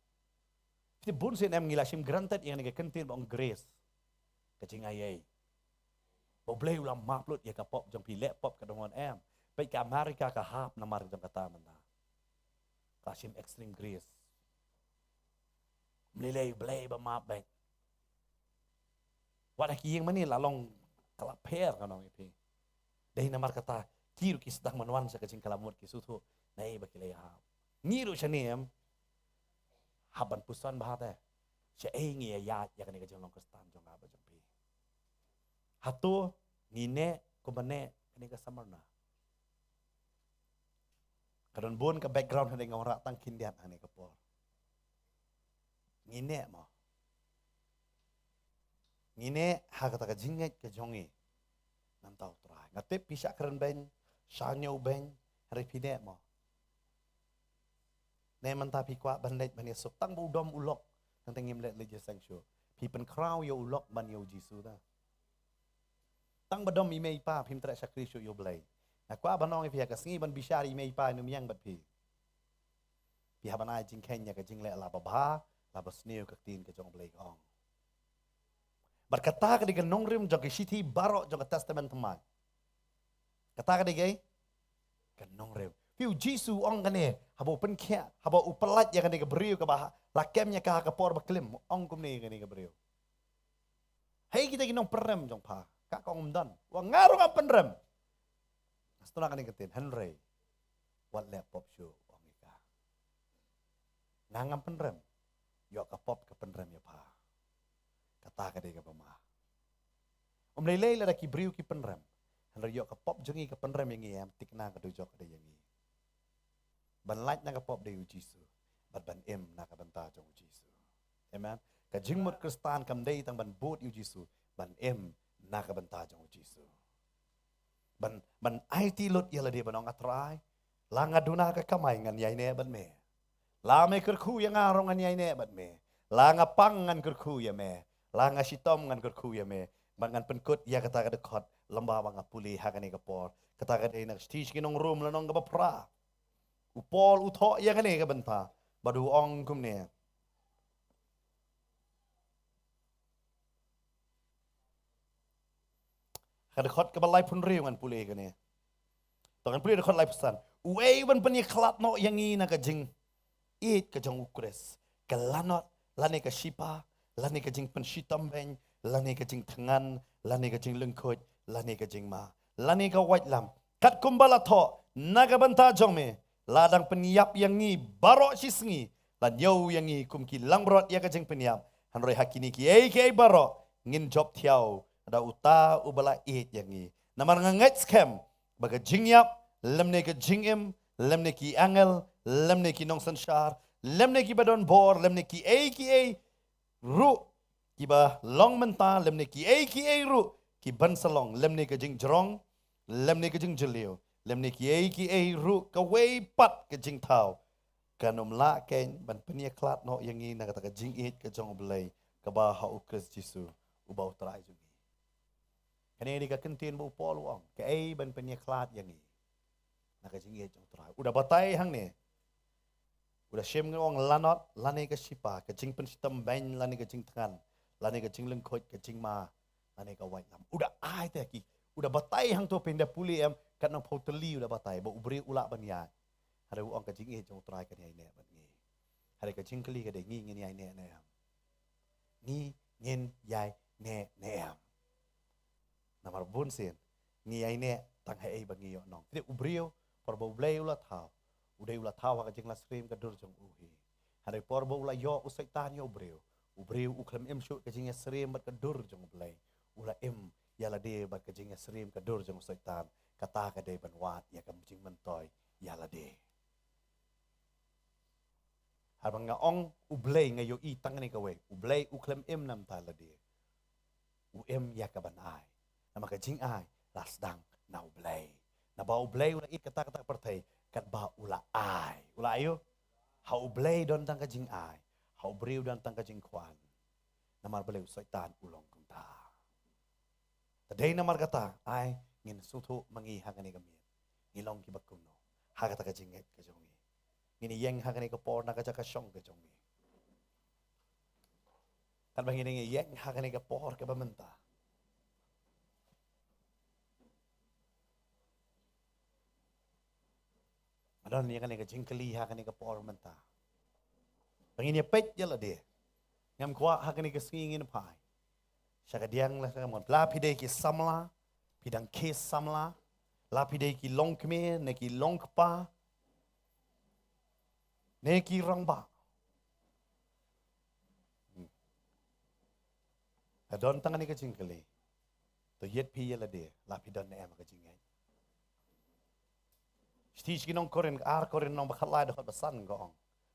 Phi bun sien em ngi la shim granted ïa kane ka kyntien ba ong grace. Ka jingaiei. Ba U Blei u la map lut ïa ka pop jong phi leh pop ka dang wan em. Peit ka America ka hap namar jong kata mynta. Ka shim extreme grace. Mlei lei Blei ba map beit. Wat ha ki ïing mane la long ka la pher ka nong ïa phi. Dei namar kata ki ruh ki sdang ban wan sha ka jingkylla mut ki sngewthuh. Naei ba ki la ïahap. Ngi ruh shane em. Hap ban puson bha te. Shaei ngi ïa ïaid ïa kane ka jinglong Khristan jong nga bad jong phi. Hato ngi neh kumba neh kane ka Smyrna? Ka don bun ka background hynrei nga wanrah tang khyndiat hangne ka por. Ngi neh mo. Ngi neh ha kata ka jingngeit ka jong ngi. Nangta u Trai. Nga tip phi shah kren beiñ, shah ñiew beiñ, hynrei phi neh mo. Ne mynta phi kwah ban leit ban ïasuk tang ba u dom u lok. Nangta ngim leit leit ïaseng shuh. Phi pynkhraw ïa u lok ban ïa u Jisu ta. Tang ba dom i mei i pa phim treh shakri shuh ïa u Blei. Nga kwah ban ong ïa phi ha ka sngi ban bishar i mei i pa ïa u miang bad phi. Phi hap ban ai jingkheiñ ïa ka jingleh la ba bha, la ba sniew ka ktien ka jong u Blei ka ong. Bad kata ka dei ka nongrim jong ki shithi baroh jong ka Testament Thymmai. Kata ka dei ka, ka nongrim. Phi u Jisu u ong kane, haba u pynkhiah, haba u pyllait ïa kane ka briew kaba ha, la kem ïa ka ha ka por ba klim, u ong kumne ïa kane ka briew. Hei kita ki nongpynrem jong pha, ka kong ym don. Wa nga ruh ngam pynrem. Nga sngewthuh kane ka ktien, hynrei wat leh pop shuh, ong ïa ka. Nga ngam pynrem. Ïoh ka pop ka pynrem ïa pha. Kata ka dei kaba ma. Ym lei lei lada ki briew ki pynrem. Hynrei ïoh ka pop jong ngi ka pynrem ïa ngi, em, thikna ka dujok ka dei ïa ngi. Ban lait na ka pop dei u Jisu. Bad ban im na ka bynta jong u Jisu. Amen. Ka jingmut Khristan kam dei tang ban bud ïa u Jisu. Ban im na ka bynta jong u Jisu. Ban, ban aiti lut ïa lade ban ong, A Trai, la nga duna ka kamai ngan ïaineh bad me. La me kyrkhu ïa nga ruh ngan ïaineh bad me. La nga pang ngan kyrkhu ïa me. La nga shitom ngan kyrkhu ïa me. Bad ngan pynkut ïa kata ka dkhot lem bad ba nga pule ha kane ka por. Kata ka dei na ka shithi sha ki nong Rom lynnong kaba phra. U Paul u thoh ïa kane ka bynta. Bad u ong kumne. Ka dkhot kaba laiphew hynriew ngan pule kane. To ngan pule dkhot laiphew san. Uei ban pynïakhlad noh ïa ngi na ka jingïeit ka jong u Khrist? Ka lanot, lane ka shipa, lane ka jingpynshitom beiñ, lane ka jingthngan, lane ka jinglyngkhuid, lane ka jingma, lane ka waitlam. Katkum ba la thoh, na ka bynta jong me, la dang pynïap ïa ngi baroh shisngi, la ñiew ïa ngi kum ki langbrot ïa ka jingpynïap. Hynrei ha kine kiei kiei baroh, ngin jop thiaw da uta uba la ïeit ïa ngi. Namar nga ngeit skhem ba ka jingïap, lymne ka jingim, lymne ki angel, lymne ki nongsynshar, lymne kiba don bor, lymne kiei kiei ruh kiba long mynta, lymne kiei kiei ruh ki ban sa long, lymne ka jingjrong, lymne ka jingjylliew, lymne kiei kiei ruh kawei pat ka jingthaw, kan ym lah keiñ ban pynïakhlad noh ïa ngi na kata ka jingïeit ka jong U Blei kaba ha U Khrist Jisu uba U Trai jong ngi. Kane dei ka kyntien ba u Paul u ong, kaei ban pynïakhlad ïa ngi na ka jingïeit jong U Trai? U da batai hangne. U da shim ngi ong lanot, lane ka shipa, ka jingpynshitom beiñ, lane ka jingthngan, lane ka jinglyngkhuid, ka jingma, lane ka waitlam. U da ai te ki, u da batai hangto, phin da pule em, katno phew tylli u da batai ba u briew u lah ban ïaid. Hynrei u ong ka jingïeit jong U Trai kan ïaineh bad ngi. Hynrei ka jingkylli ka dei, ngi ngin ïaineh ne em? Ngi ngin ïaineh ne em? Namar bun sien ngi ïaineh tang haei ba ngi ïoh nong. Te u briew, por ba U Blei u la thaw, u dei u la thaw ha ka jingïasyriem ka dur jong u hi. Hynrei por ba u la ïoh u Soitan ïa u briew, u briew u khlem im shuh ka jingïasyriem bad ka dur jong U Blei. U la im ïa lade bad ka jingïasyriem ka dur jong u Soitan. Kata ka dei ban wad ïa ka jingmyntoi ïa lade. Haba nga ong U Blei, nga ïohi tang kane kawei. U Blei u khlem im na bynta lade. U im ïa ka ban ai. Namar ka jingai la sdang na U Blei. Naba U Blei u la ïeit kata kata ka pyrthei katba u la ai. U la ai u. Ha U Blei don tang ka jingai. Ha u briew don tang ka jingkwah. Namar balei u Soitan u long kumta? Te dei namar kata, ai, ngin sngewthuh ma ngi ha kane ka miet. Ngi long kiba kumno ha kata ka jingngeit ka jong ngi. Ngin ïeng ha kane ka por na ka jaka shong ka jong ngi. Katba ngin ïeng ha kane ka por kaba mynta. Nga don ïa kane ka jingkylli ha kane ka por mynta. Ba ngin ïa peit ïa lade. Ngam kwah ha kane ka sngi ngin phai sha ka diang la sha ka mon. La phi dei ki samla, phi dang ki samla. La phi dei ki longkmie ne ki longkpa ne ki rangbah. Don tang kane ka jingkylli. To ïeit phi ïa lade, la phi don ne em ha ka jingngeit. Shithi sha ki nong Korinth, ar Korinth nong ba khatlai dkhot ba san ka ong.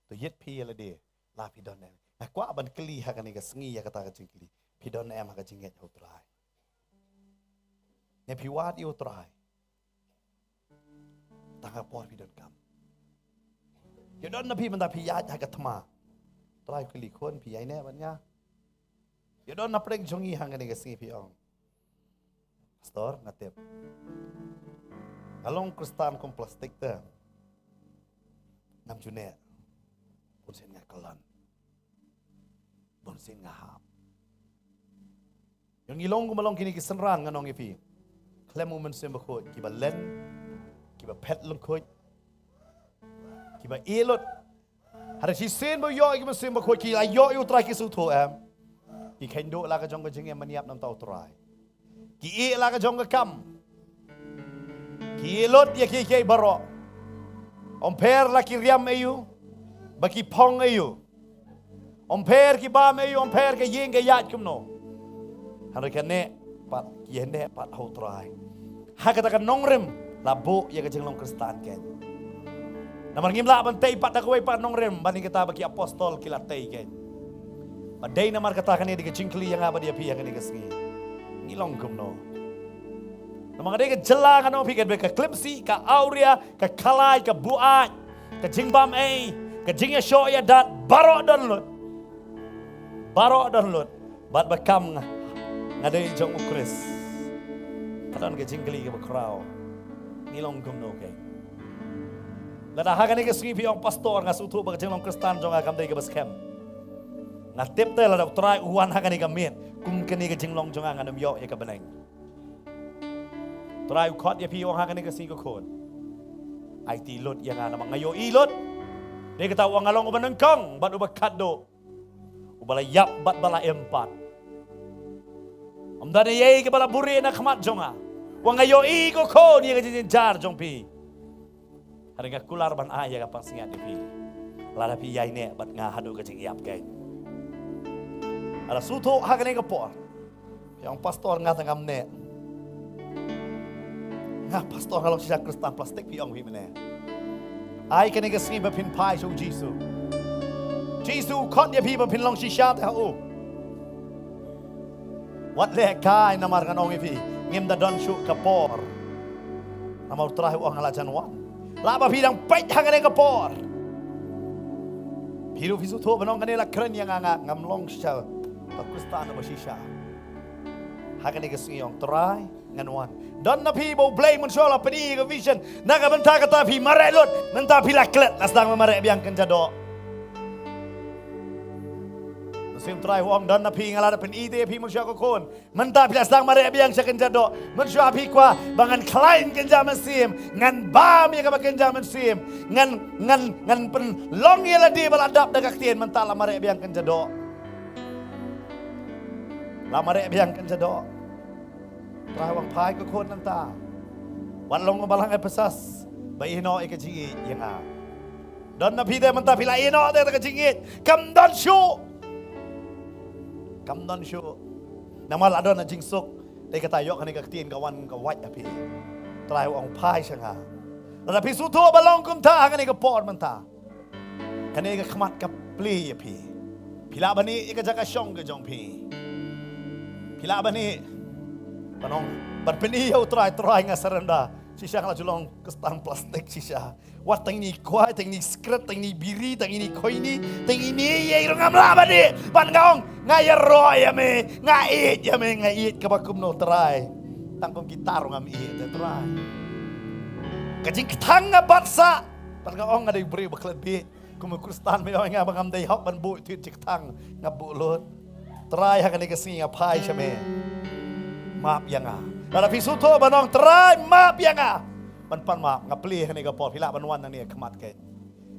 To ïeit phi ïa lade, la phi don ne em. Nga kwah ban kylli ha kane ka sngi ïa kata ka jingkylli. Phi don ne em ha ka jingngeit ha u Trai. Ne phi wad ïa u Trai. Tang ha por phi donkam. Ïa don na phi mynta phi ïaid ha ka thma. Trai kylli khun phi ïaid ne ban nga. Ïa don na pdeng jong ngi ha kane ka sngi phi ong. Pastor nga tip. Nga long Khristan kum plastik te. Ngam ju ne. Bun sien nga klan. Bun sien nga hap. Ïa ngi long kumba long kine ki synran nga ong ïa phi. Khlem u Mynsiem Bakhuid kiba len, kiba phet lyngkhuid, kiba ïeh lut. Hynrei shisien ba ïoh ïa ki Mynsiem Bakhuid ki la ïoh ïa u Trai ki sngewthuh em. Ki kheiñ duh la ka jong ka jingim ban ïap na bynta u Trai. Ki ïeh la ka jong ka kam. Ki ïeh lut ïa kiei kiei baroh. Ym pher la ki riam aïu, ba ki phong aïu. Ym pher ki bam aïu, ym pher ka ïing ka ïaid kumno. Hynrei ka neh pat, ki ïa neh pat ha u Trai. Ha kata ka nongrim la buh ïa ka jinglong Khristan keiñ. Namar ngim lah ban tei pat da kawei pat nongrim ban ïa kata ba ki apostol ki la tei keiñ. Ba dei namar kata kane dei ka jingkylli ïa nga bad ïa phi ha kane ka sngi. Ngi long kumno. Namar ka dei ka jylla nga ong phi ka dei ka khlem sih, ka awria, ka khlaiñ, ka buaid, ka jingbam ei, ka jingïashoh ïadat, baroh don lut. Baroh don lut. Bad ba kam nga, nga dei jong u Khrist. Ka don ka jingkylli kaba khraw. Ngi long kumno keiñ. Lada ha kane ka sngi phi ong pastor nga sngewthuh ba ka jinglong Khristan jong nga kam dei kaba skhem. Nga tip te lada u Trai u wan ha kane ka miet kum kane ka jinglong jong nga ngan ym ïoh ïa ka bneng. Trai u khot ïa phi u ong ha kane ka sngi ko khun. Aiti lut ïa nga namar nga ïohi lut. Dei kata u ong nga long uba nyngkong bad uba khatduh. Uba la ïap bad ba la im pat. Ym don ei ei kaba la buhrieh na khmat jong nga. U ong nga ïohi ko khun ïa ka jingjynjar jong phi. Hynrei nga kular ban ai ïa ka pansngiat ïa phi. Lada phi ïaineh bad nga haduh ka jingïap keiñ. Lada sngewthuh ha kane ka por. Phi ong pastor nga tang ngam neh. Nga pastor nga long shisha Khristan plastik phi ong phi mynne. Ai kane ka sngi ba phin phai sha u Jisu. Jisu u khot ïa phi ba phin long shisha te ha u. Wat leh kai namar ngan ong ïa phi ngim da don shuh ka por. Namar u Trai u ong nga la jan wan. Lah ba phi dang peit ha kane ka por. Phi ruh phi sngewthuh ban ong kane la kren ïa nga, nga ngam long shisha. Ka Khristan ba shisha. Ha kane ka sngi ong Trai ngan wan. Don na phi ba U Blei mynshuwa la pyni ka vision. Na ka bynta kata phi mareh lut. Mynta phi la klet la sdang mareh biang kynja doh. Mynsiem Trai u ong don na phi nga la da pyni te phi mynshuwa ko khun. Mynta phi la sdang mareh biang sha kynja doh. Mynshuwa phi kwah ba ngan khlaiñ kynja mynsiem. Ngan bam ïa kaba kynja mynsiem. Ngan, ngan, ngan pynlong ïa lade ba la dap da ka ktien mynta la mareh biang kynja doh. La mareh biang kynja doh. Trai u ong phai ko khun nangta. Wat long u balang Ephesus ba ïehnoh ïa ka jingïeit ïa nga. Don na phi te mynta phi la ïehnoh te ka jingïeit. Kam don shuh. Kam don shuh. Namar la don na jingsuk. Te kata ïoh kane ka ktien ka wan ka wait ha phi. Trai u ong phai sha nga. Lada phi sngewthuh ba long kumta ha kane ka por mynta. Kane ka khmat ka plie ïa phi. Phi lah ban ïeh ïa ka jaka shong ka jong phi. Phi lah ban ïeh. Ban ong ban pyni ïa u Trai, Trai nga surrender. Shisha nga la ju long Khristan plastik shisha. Wat tang ine i kwai, tang ine i sikret, tang ine i biri, tang ine i khoini, tang ine i ei ruh ngam lah ban ïeh. Ban nga ong nga ïaroh ïa me, nga ïeit ïa me, nga ïeit kaba kumno Trai. Tang kum kita ruh ngam ïeit te Trai. Ka jingkthang nga bat sah. Ban nga ong nga dei u briew ba klet bieit. Kum u Khristan me ong nga ba ngam dei hok ban buh ïa u jingkthang nga buh lut. Trai ha kane ka sngi nga phai sha me. Map ïa nga. Lada phi sngewthuh ban ong Trai map ïa nga. Ban pan map nga plie ha kane ka por phi lah ban wan nangne ha khmat keiñ.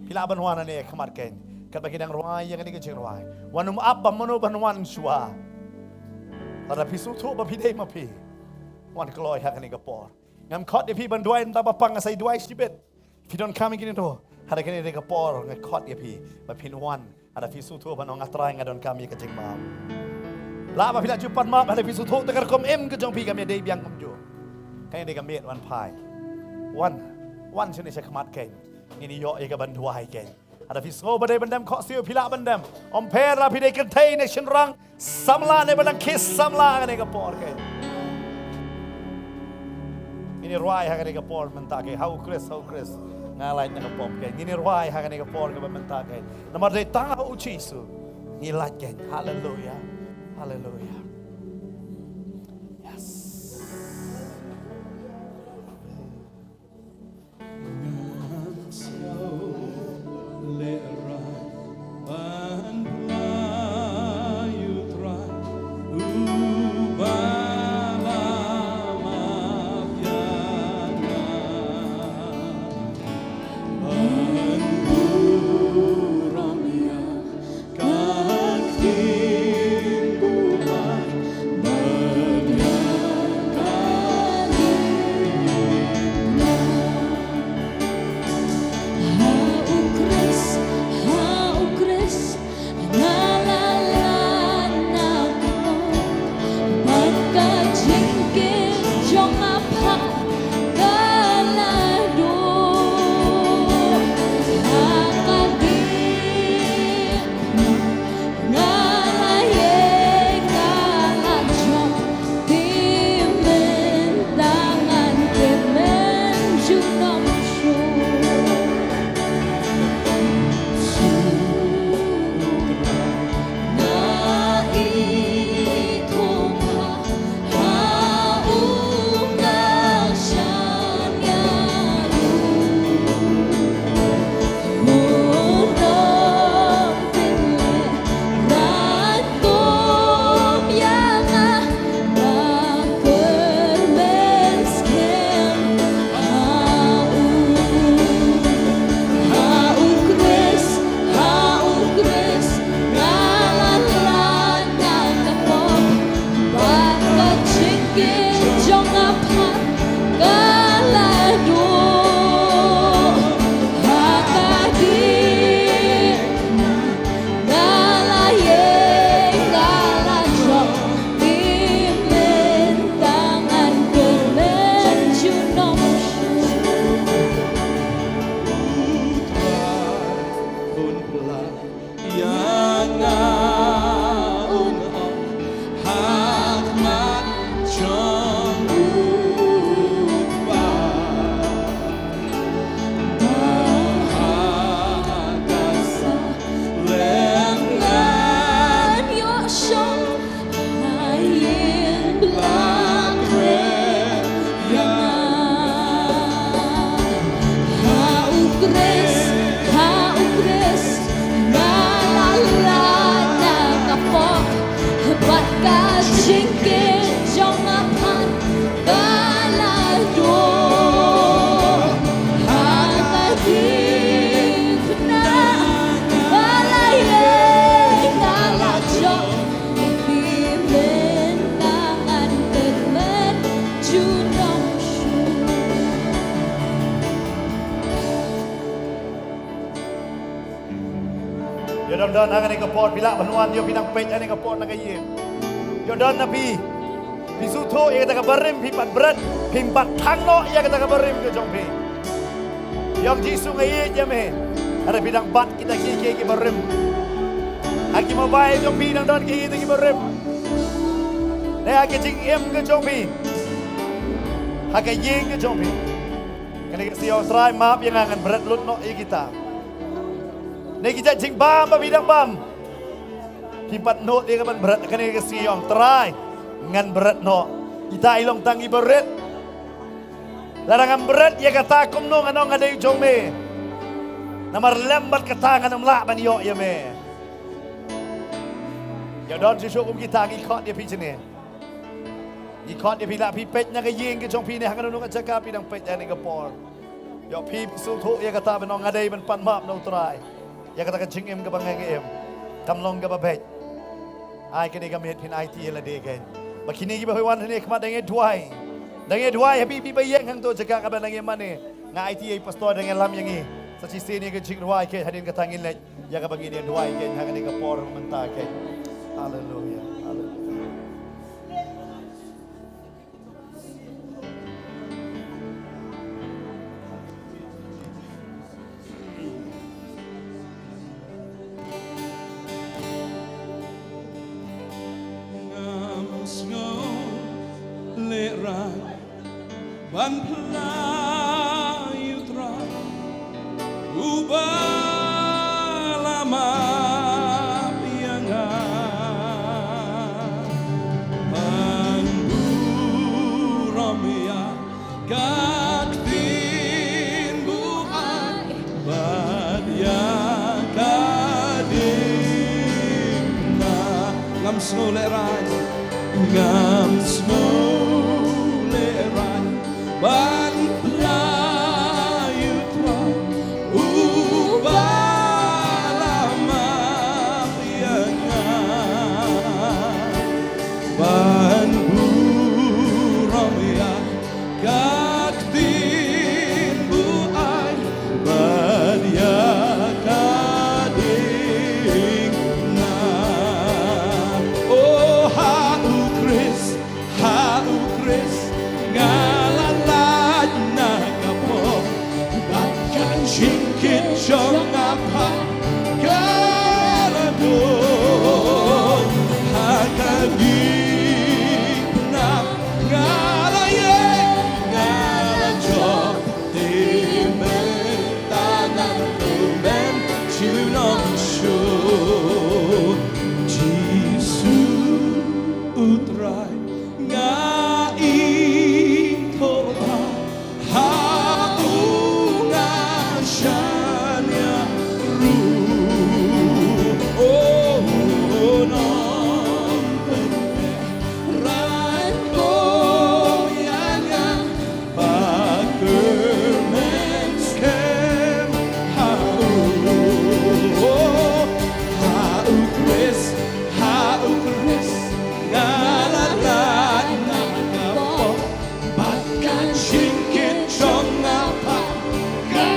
Phi lah ban wan nangne ha khmat keiñ. Katba ki dang rwai ïa kane ka jingrwai. Wan ym ap ba mano ban wan shuwa. Lada phi sngewthuh ba phi dei ma phi. Wan kloi ha kane ka por. Ngam khot ïa phi ban duwai nangta ba pang nga sa ïa duwai shibit. Phi donkam ïa kine to. Hada kane dei ka por nga khot ïa phi ba phin wan. Hada phi sngewthuh ban ong nga Trai nga donkam ïa ka jingmap. Lah ba phi la ju pan map, hynrei phi sngewthuh te ka rukom im ka jong phi kam ïadei biang kumjuh. Kane ka miet wan phai. Wan, wan shane sha khmat kein. Ngin ïoh ïa ka ban duwai kein. Lada phi sngew ba dei ban dem khohsiew phi lah ban dem. Ym pher la phi dei kynthei ne shynrang, samla ne ba dang khie samla ha kane ka por kein. Ngin ïa rwai ha kane ka por mynta kein. Ha u Khrist, ha u Khrist. Nga lait na ka pop kein. Ngin ïa rwai ha kane ka por kaba mynta kein. Namar dei tang ha u Jisu ngi lait kein. Haleluya. Haleluya. Yes. Ïa don don ha kane ka por phi lah ban wan, ïa phi nang peit ha kane ka por na ka ïing. Ïa don na phi. Phi sngewthuh ïa kata ka barim phi pat bret, phi pat thang noh ïa kata ka barim ka jong phi. Ïa u Jisu nga ïeit ïa me. Hynrei phi dang bat kita ki ki ki barim. Ha ki mobile jong phi dang don ki kita ki barim. Ne ha ka jingim ka jong phi. Ha ka ïing ka jong phi. Kane ka sngi ong Trai map ïa nga ngan bret lut noh ïa kita. Ne ki jait jingbam ba phi dang bam. Phi pat nud ïa ka ban bret, kane ka sngi ong Trai ngan bret noh. Kita i long tang i barit. Lada ngam bret ïa kata kumno ngan ong nga dei jong me. Namar lem bad kata ngan ym lah ban ïoh ïa me. Ïa don shisha kum kita ngi khot ïa phi jingeh. Ngi khot ïa phi lah phi peit na ka ïing ka jong phi ne ha kano kano ka jaka phi dang peit ha kane ka por. Ïoh phi phi sngewthuh ïa kata ban ong nga dei ban pan map na u Trai. Ïa kata ka jingim kaba nga nga im kam long kaba beit. Ai kane ka miet phin aiti ïa lade kein. Ba kine kiba phi wan hangne khmat dang ïa duwai. Dang ïa duwai ha phi phi ba ïeng hangto jaka kaba dang ïa mane. Nga aiti ïa i pastor dang ïalam ïa ngi. Sa shisien ïa ka jingduwai kein hadien kata ngin leit. Ïa kaba ngin ïa duwai kein ha kane ka por mynta kein. Haleluya. Haleluya. Trai, ban phla ïa u Trai uba la map ïa nga, ban burom ïa ka ktien buaid bad ïa ka diengphna. Ngam sngew lehraiñ, ngam sngew lehraiñ ban phla ïa u Trai uba la map ïa nga, ban burom ïa ka ktien buaid bad ïa ka diengphna. O ha u Khrist, ha u Khrist nga la lait na ka pop, bad ka jingkit jong nga pat ka la don. Ha ka diengphna nga la ïeng, nga la jop, te mynta ngan ym junom shuh. Jisu u Trai, nga ithuh ba ha u nga shaniah ruh. O, nongpynim, raiñ kum ïa nga, ba kyrmen skhem ha u. O, ha u Khrist, ha u Khrist nga la lait na ka pop, bad ka jingkit jong nga pat ka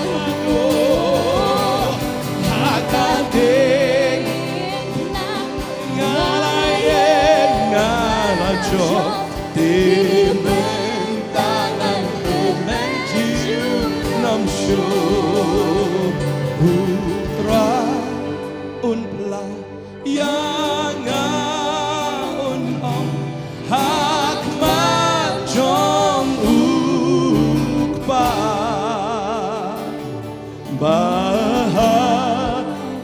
la don. Ha ka diengphna nga la ïeng, nga la jop, te mynta ngan ym junom shuh. U Trai un phla ïa nga, un ong ha khmat jong u Kpa, ba ha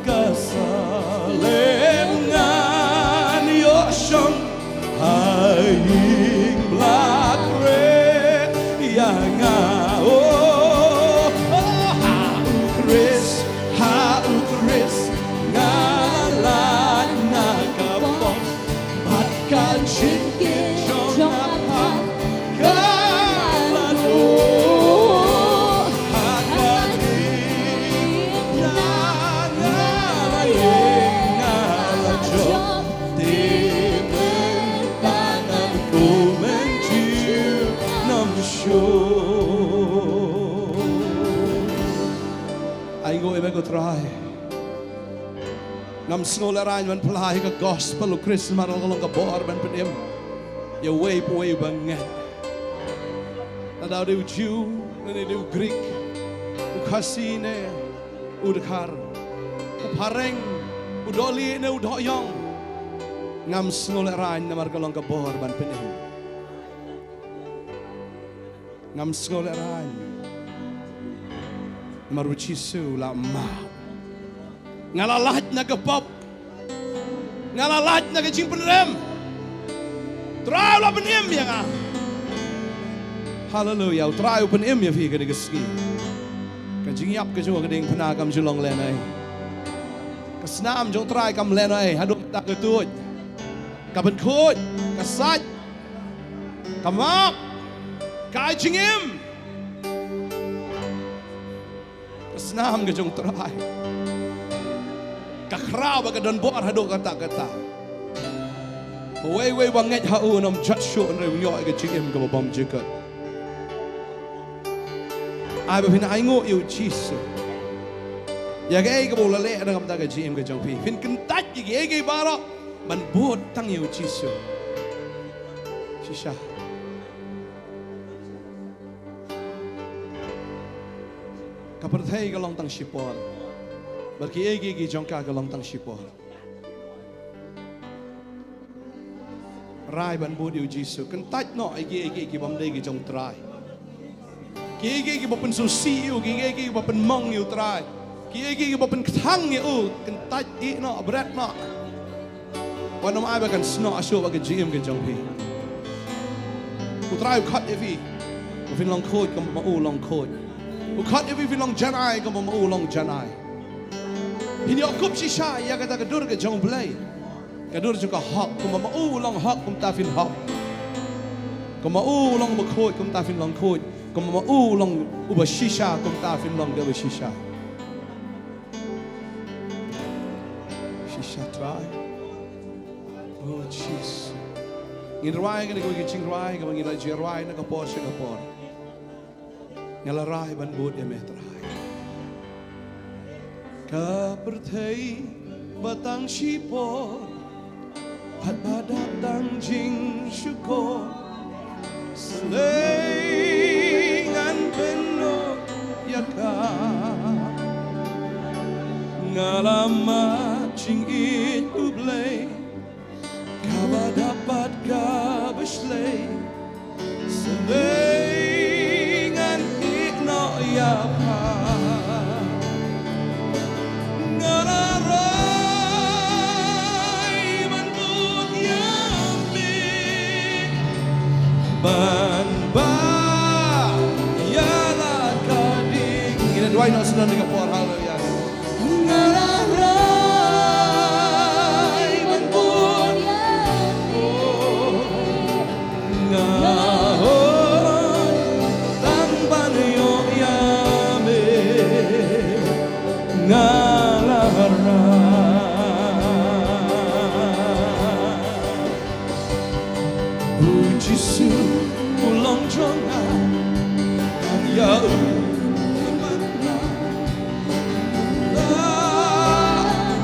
ka salem ngan ïoh shong ha ïing ba la khreh ïa nga. O, ha u Khrist, ha u Khrist nga la lait na ka pop, bad ka jingkit jong nga pat ka la don. Ha ka diengphna nga la ïeng, nga la jop, te mynta ngan ym junom shuh. Ainguh ïa me ko Trai. Ngam sngew lehraiñ ban phla ïa ka gospel u Khrist namar ka long ka bor ban pynim ïa uwei pa uwei uba ngeit. Lada u dei u Jiw ne u dei u Grik, u Khasi ne u Dkhar, u Phareng, u Dohlieh ne u Dohïong. Ngam sngew lehraiñ namar ka long ka bor ban pynim. Ngam sngew lehraiñ namar u Jisu u la map. Nga la lait na ka pop, nga la lait na ka jingpynrem. Trai u la pynim ïa nga. Haleluia, u Trai u pynim ïa phi kane ka sngi. Ka jingïap ka jong ka diengphna kam ju long lehnohei. Ka snam jong u Trai kam lehnohei haduh kata ka tuid, ka pynkhuid, ka sait, ka map, ka ai jingim. Ka snam ka jong u Trai ka khraw bad ka don bor haduh katta katta. Uwei uwei uba ngeit ha u un ym jot shuh, hynrei un ïoh ïa ka jingim kaba bymjukut. Ai ba phin ainguh ïa u Jisu ïa kaei kaba u la leh na ka bynta ka jingim ka jong phi. Phin kyntait ïa kiei kiei baroh ban bud tang ïa u Jisu. Shisha. Ka pyrthei ka long tang shipor, bad kiei kiei ki jong ka ka long tang shipor. Rai ban bud ïa u Jisu. Kyntait noh ïa kiei kiei ki bym dei ki jong u Trai. Kiei kiei ki ba pynsngewsih ïa u, kiei kiei ki ba pynmong ïa u Trai. Kiei kiei ki ba pynkthang ïa u, kyntait ïa noh, bret noh. Wat nym ai ba kan snoh shuh bad ka jingim ka jong phi. U Trai u khot ïa phi ba phin long khuid kumba ma u long khuid. U khot ïa phi phin long janai kumba ma u long janai. Phin ïoh kup shisha ïa kata ka dur ka jong u Blei. Ka dur jong ka hok, kumba ma u long hok kumta phin hok. Kumba u long uba khuid kumta phin long khuid. Kumba ma u long uba shisha kumta phin long uba shisha. Shisha Trai. Oh, jeez. Ngin rwai kane kawei ka jingrwai kaba ngi la ju rwai na ka por sha ka por. Nga la rai ban bud ïa me Trai. Ka pyrthei ba tang shipor, bad ba dap tang jingshukor. Sa lei ngan pynnoh ïa ka. Nga la mad jingïeit U Blei, kaba dap bad kaba shlei. Sa lei ngan ïehnoh ïa pha. Nga la rai ban bud ïa me. Ban ba ïa la ka ding. Ngin ïa duwai noh sngewbha ïa ka por, haleluya. Nga la rai ban bud ïa me. Nga hoi tang ban ïoh ïa me. Nga la rai. U Jisu u long jong nga, ïa u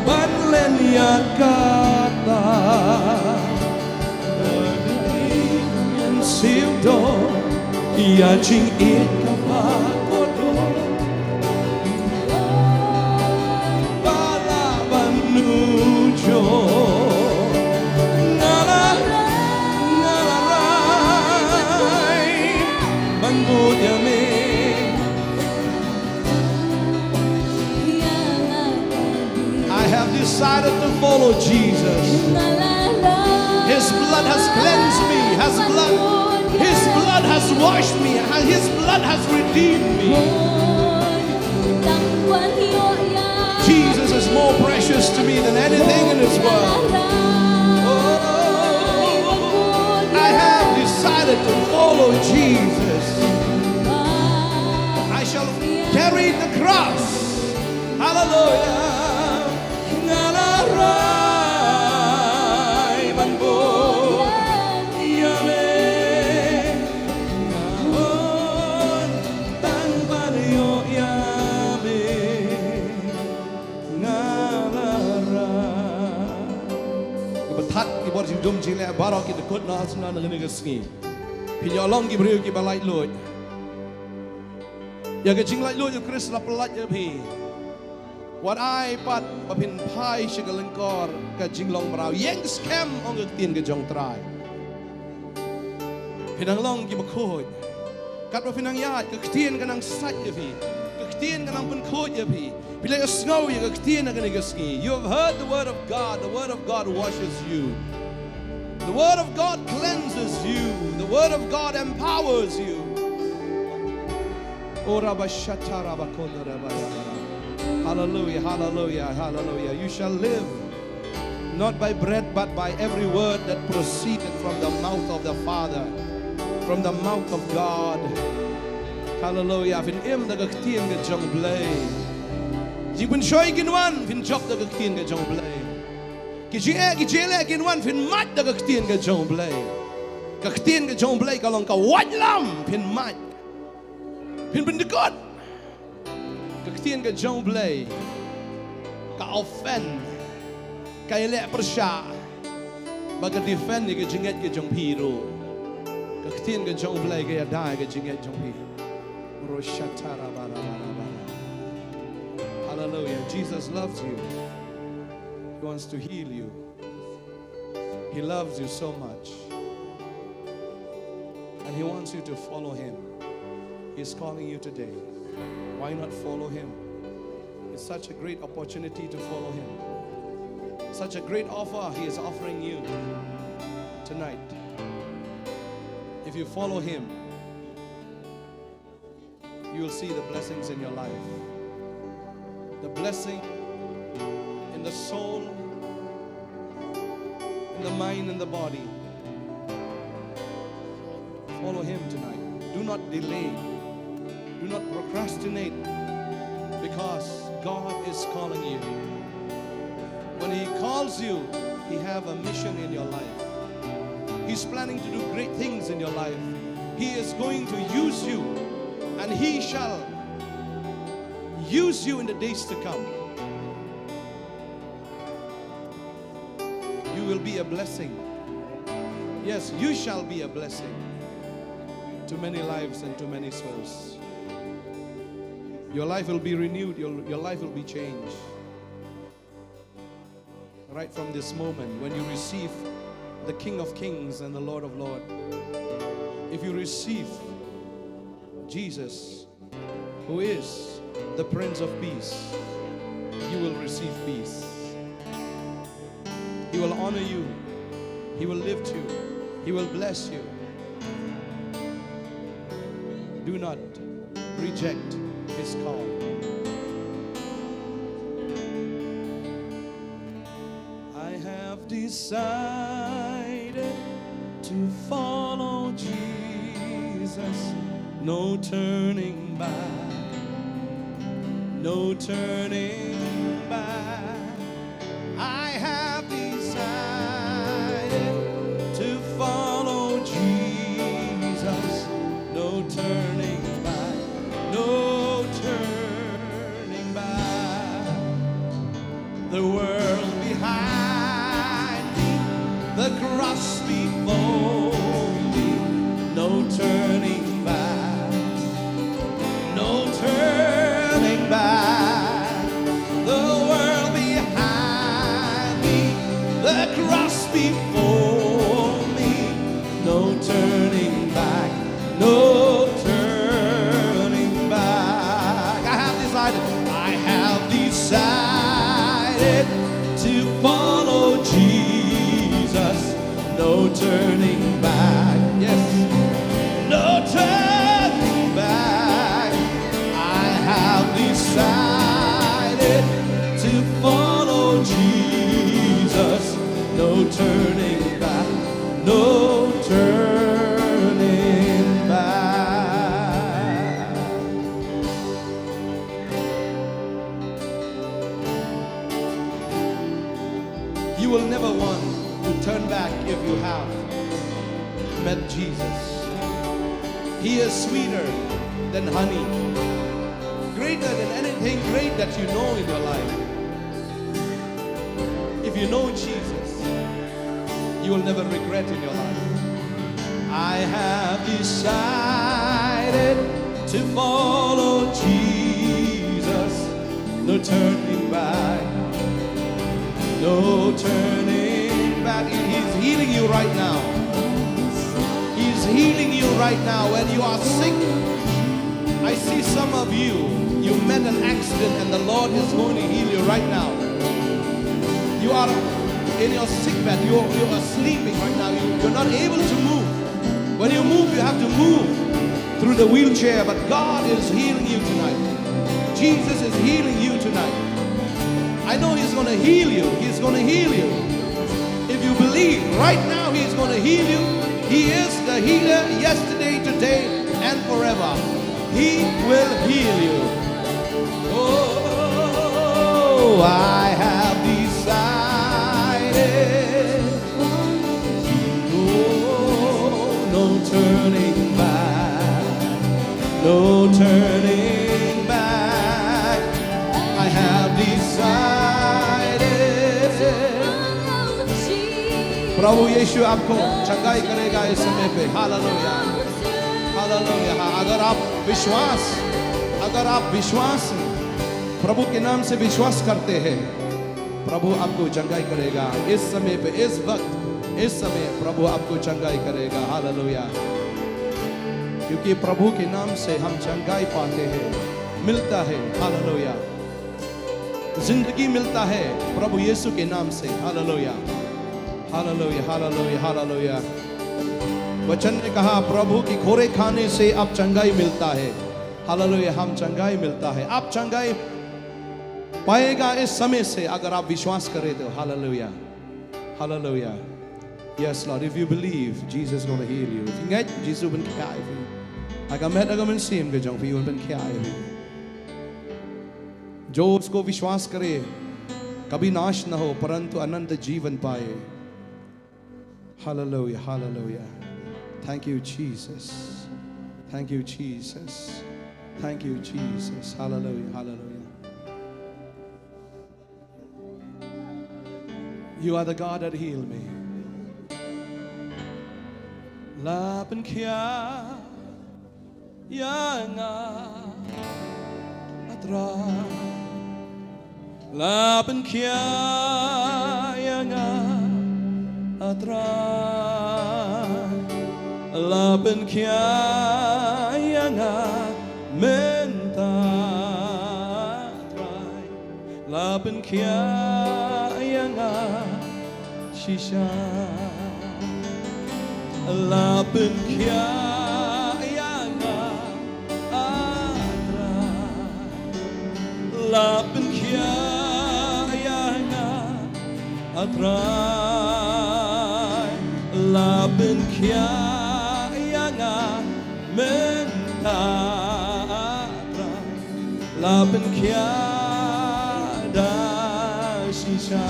ban len ïa kata. Siew doh ïa jingïeit kaba kordor. Ba lah ban nujor. Nga la, nga la rai ban bud ïa me. I have decided to follow Jesus. His blood has cleansed me. Has blood, His blood has washed me. His blood has redeemed me. Jesus is more precious to me than anything in this world. Oh, I have decided to follow Jesus. I shall carry the cross. Hallelujah. Nga la rai ban bud ïa me. Nga hoi tang ban ïoh ïa me. Nga la rai. Kaba thad ki bor jingdum jingleh baroh ki dkut na hasna na kane ka sngi. Phin ïoh long ki briew kiba laitluid. Ïa ka jinglaitluid U Khrist la pyllait ïa phi. Wat ai pat ba phin phai sha ka lyngkor ka jinglong mraw. Ïeng skhem ong ka ktien ka jong Trai. Phin nang long kiba khuid. Katba phin nang ïaid ka ktien ka nang sait ïa phi. Ka ktien ka nang pynkhuid ïa phi. Phi la ïohsngew ïa ka ktien ha kane ka sngi. You have heard the word of God. The word of God washes you. The word of God cleanses you. The word of God empowers you. Oh, rabashatarabakodarabaya. Hallelujah, hallelujah, hallelujah. You shall live not by bread, but by every word that proceeded from the mouth of the Father, from the mouth of God. Hallelujah. Phin im da ka ktien ka jong U Blei. Jingpynshoi kin wan, phin jop da ka ktien ka jong U Blei. Ki jingeh, ki jingeh kin wan, phin mad da ka ktien ka jong U Blei. Ka ktien ka jong U Blei ka long ka waitlam, phin mad. Phin pyndkut. Ka ktien ka jong U Blei ka offend, ka ïaleh pyrshah, bad ka defend ïa ka jingngeit ka jong phi ruh. Ka ktien ka jong U Blei ka ïada ïa ka jingngeit jong phi. Roshatarabarabara. Hallelujah. Jesus loves you. He wants to heal you. He loves you so much. And He wants you to follow Him. He is calling you today. Why not follow Him? It's such a great opportunity to follow Him. Such a great offer He is offering you tonight. If you follow Him, you will see the blessings in your life. The blessing in the soul, in the mind, in the body. Follow Him tonight. Do not delay. Do not procrastinate, because God is calling you. When He calls you, He have a mission in your life. He's planning to do great things in your life. He is going to use you, and He shall use you in the days to come. You will be a blessing. Yes, you shall be a blessing to many lives and to many souls. Your life will be renewed, your, your life will be changed. Right from this moment, when you receive the King of Kings and the Lord of Lords, if you receive Jesus, who is the Prince of Peace, you will receive peace. He will honor you. He will lift you. He will bless you. Do not reject His call. I have decided to follow Jesus. No turning back. No turning back. I have decided to follow Jesus. No turning back. No turning back. The world behind me, the cross before me, no turning back, no turning back. The world behind me, the cross before me, no turning back, no turning back. I have decided, I have decided to follow Jesus. No turning back. Yes. No turning back. I have decided to follow Jesus. No turning back. No turning back. You will never want to turn back if you have met Jesus. He is sweeter than honey, greater than anything great that you know in your life. If you know Jesus, you will never regret in your life. I have decided to follow Jesus. No turning back. No turning back. He's healing you right now. He's healing you right now. When you are sick, I see some of you, you met an accident and the Lord is going to heal you right now. You are in your sick bed. You, you are sleeping right now. You, you're not able to move. When you move, you have to move through the wheelchair. But God is healing you tonight. Jesus is healing you tonight. I know He's going to heal you. He's going to heal you. If you believe right now, He's going to heal you. He is the healer yesterday, today, and forever. He will heal you. Oh, I have decided. Oh, no turning back. No turning back. I have decided. प्रभु यीशु आपको चंगाई करेगा इस समय पे। हालेलुया, हालेलुया। हाँ, अगर आप विश्वास, अगर आप विश्वास प्रभु के नाम से विश्वास करते हैं, प्रभु आपको चंगाई करेगा इस समय पे, इस वक्त, इस समय प्रभु आपको चंगाई करेगा। हालेलुया। क्योंकि प्रभु के नाम से हम चंगाई पाते हैं, मिलता है। हालेलुया। जिंदगी मिलता है प्रभु यीशु के नाम से। हालेलुया, हालेलुया, हालेलुया, हालेलुया। वचन ने कहा, प्रभु की खोरे खाने से आप चंगाई मिलता है। हालेलुया, हम चंगाई मिलता है। आप चंगाई पाएगा इस समय से, अगर आप विश्वास करें तो। हालेलुया, हालेलुया। Yes, Lord, if you believe, Jesus gonna heal you. If you ngeit, Jisu ban khia ïa phi. Ha ka met, ha ka mynsiem ka jong phi, un ban khia ïa phi. जो उसको विश्वास करे, कभी नाश न हो, परंतु अनंत जीवन पाए। Hallelujah, hallelujah. Thank you, Jesus. Thank you, Jesus. Thank you, Jesus. Hallelujah, hallelujah. You are the God that heal me. La pynkhia ïa nga, A Trai. La pynkhia ïa nga, A Trai. La pynkhia ïa nga mynta, Trai. La pynkhia ïa nga shisha. La pynkhia ïa nga, A Trai. La pynkhia ïa nga, A Trai. La pynkhia ïa nga mynta, A Trai. La pynkhia da shisha.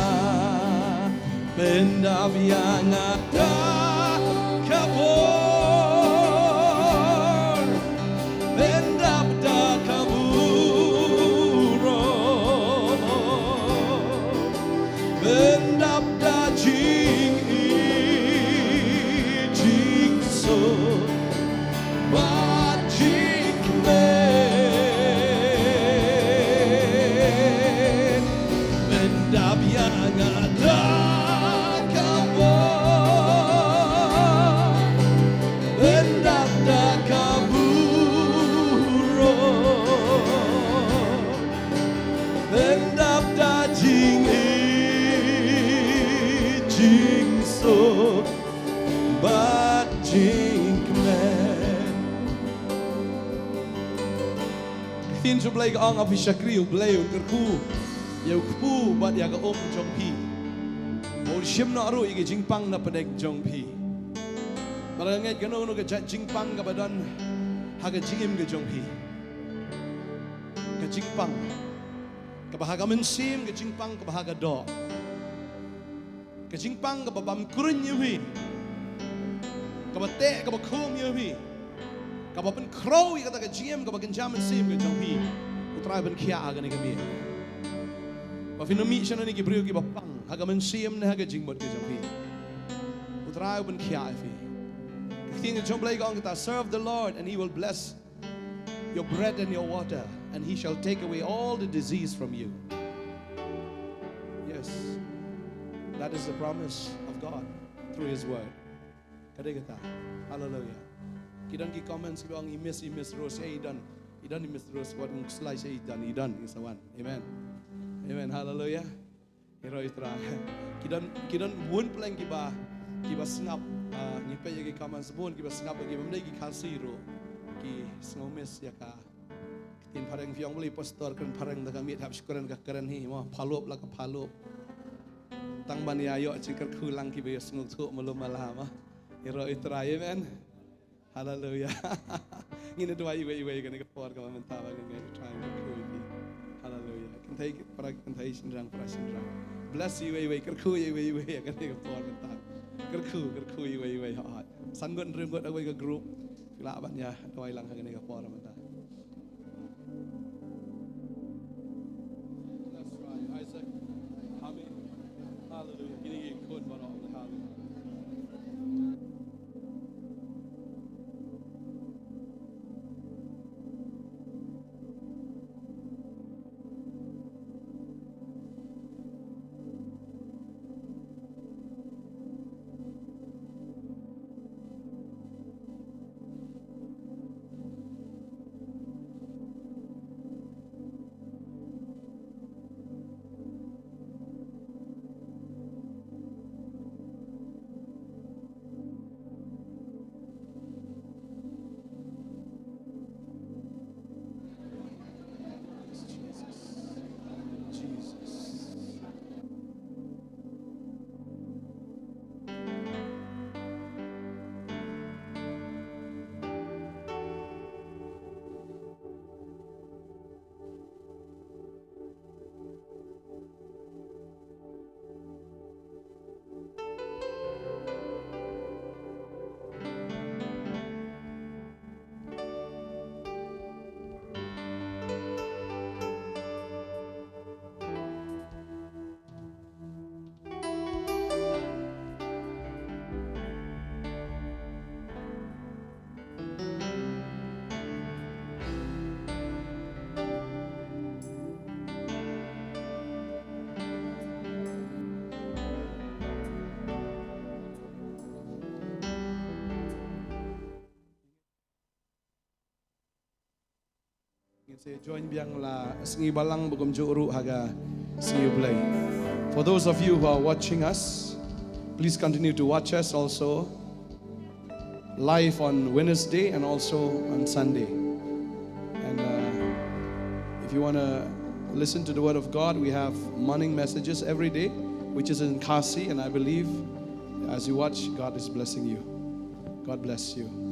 Pyndap ïa nga da ka bor, pyndap da ka burom, pyndap da jingïeit, jingsuk bad jingkmen. Pyndap ïa nga da ka bor, pyndap da ka burom, pyndap da jingïeit, jingsuk bad jingkmen. Ka ktien jong U Blei ka ong, ha phi shakri U Blei un kyrkhu ïa u kpu bad ïa ka um jong phi, ba un shim noh ruh ïa ka jingpang na pdeng jong phi. Bad nga ngeit kano kano ka jait jingpang kaba don ha ka jingim ka jong phi, ka jingpang kaba ha ka mynsiem, ka jingpang kaba ha ka doh, ka jingpang kaba bam kruiñ ïa phi, kaba teh, kaba khum ïa phi, kaba pynkhraw ïa kata ka jingim kaba kynja mynsiem ka jong phi, U Trai ban khia ha kane ka miet. Ba phin ym mih sha kine ki briew kiba pang ha ka mynsiem ne ha ka jingmut ka jong phi. U Trai u ban khia ïa phi. Ka ktien ka jong U Blei ka ong kata, serve the Lord and he will bless your bread and your water, and he shall take away all the disease from you. Yes, that is the promise of God through his word. Ka dei kata. Hallelujah. Ki don ki comments kiba ong, i miss, i miss Rose, eh, i don. I don i miss Rose, wat nguk slai sha i don, i don, i sa wan. Amen. Amen. Hallelujah. Ïaroh ïa U Trai. Ki don, ki don bun pleng kiba, kiba sngap, ah, ngi peit ïa ki comments bun kiba sngap, kiba ym dei ki Khasi ruh. Ki sngew miss ïa ka ktien phareng, phi ong balei pastor kren phareng, da ka miet hap shu kren ka kren hi mo, phalop la ka phalop. Tang ban ïa ïoh jingkyrkhu lang kiba ïohsngew thuh malu mala mo. Ïaroh ïa U Trai, amen. Hallelujah. Ngin ïa duwai iwei iwei kane ka por kaba mynta ba ngin ïa try to kyrkhu ïa phi. Hallelujah. Kynthei para kynthei, shynrang para shynrang. Bless iwei iwei, kyrkhu iwei iwei kane ka por mynta. Kyrkhu, kyrkhu iwei iwei hooid. San ngut, hynriew ngut kawei ka group. Phi lah ban ïa duwai lang ha kane ka por mynta. That's right. Isaac. Amen. Hallelujah. Kine ki khun baroh. Hallelujah. Sa join biang la sngi Balang ba kumjuh ruh ha ka sngi U Blei. For those of you who are watching us, please continue to watch us also live on Wednesday and also on Sunday. And uh, if you want to listen to the word of God, we have morning messages every day, which is in Khasi, and I believe as you watch, God is blessing you. God bless you.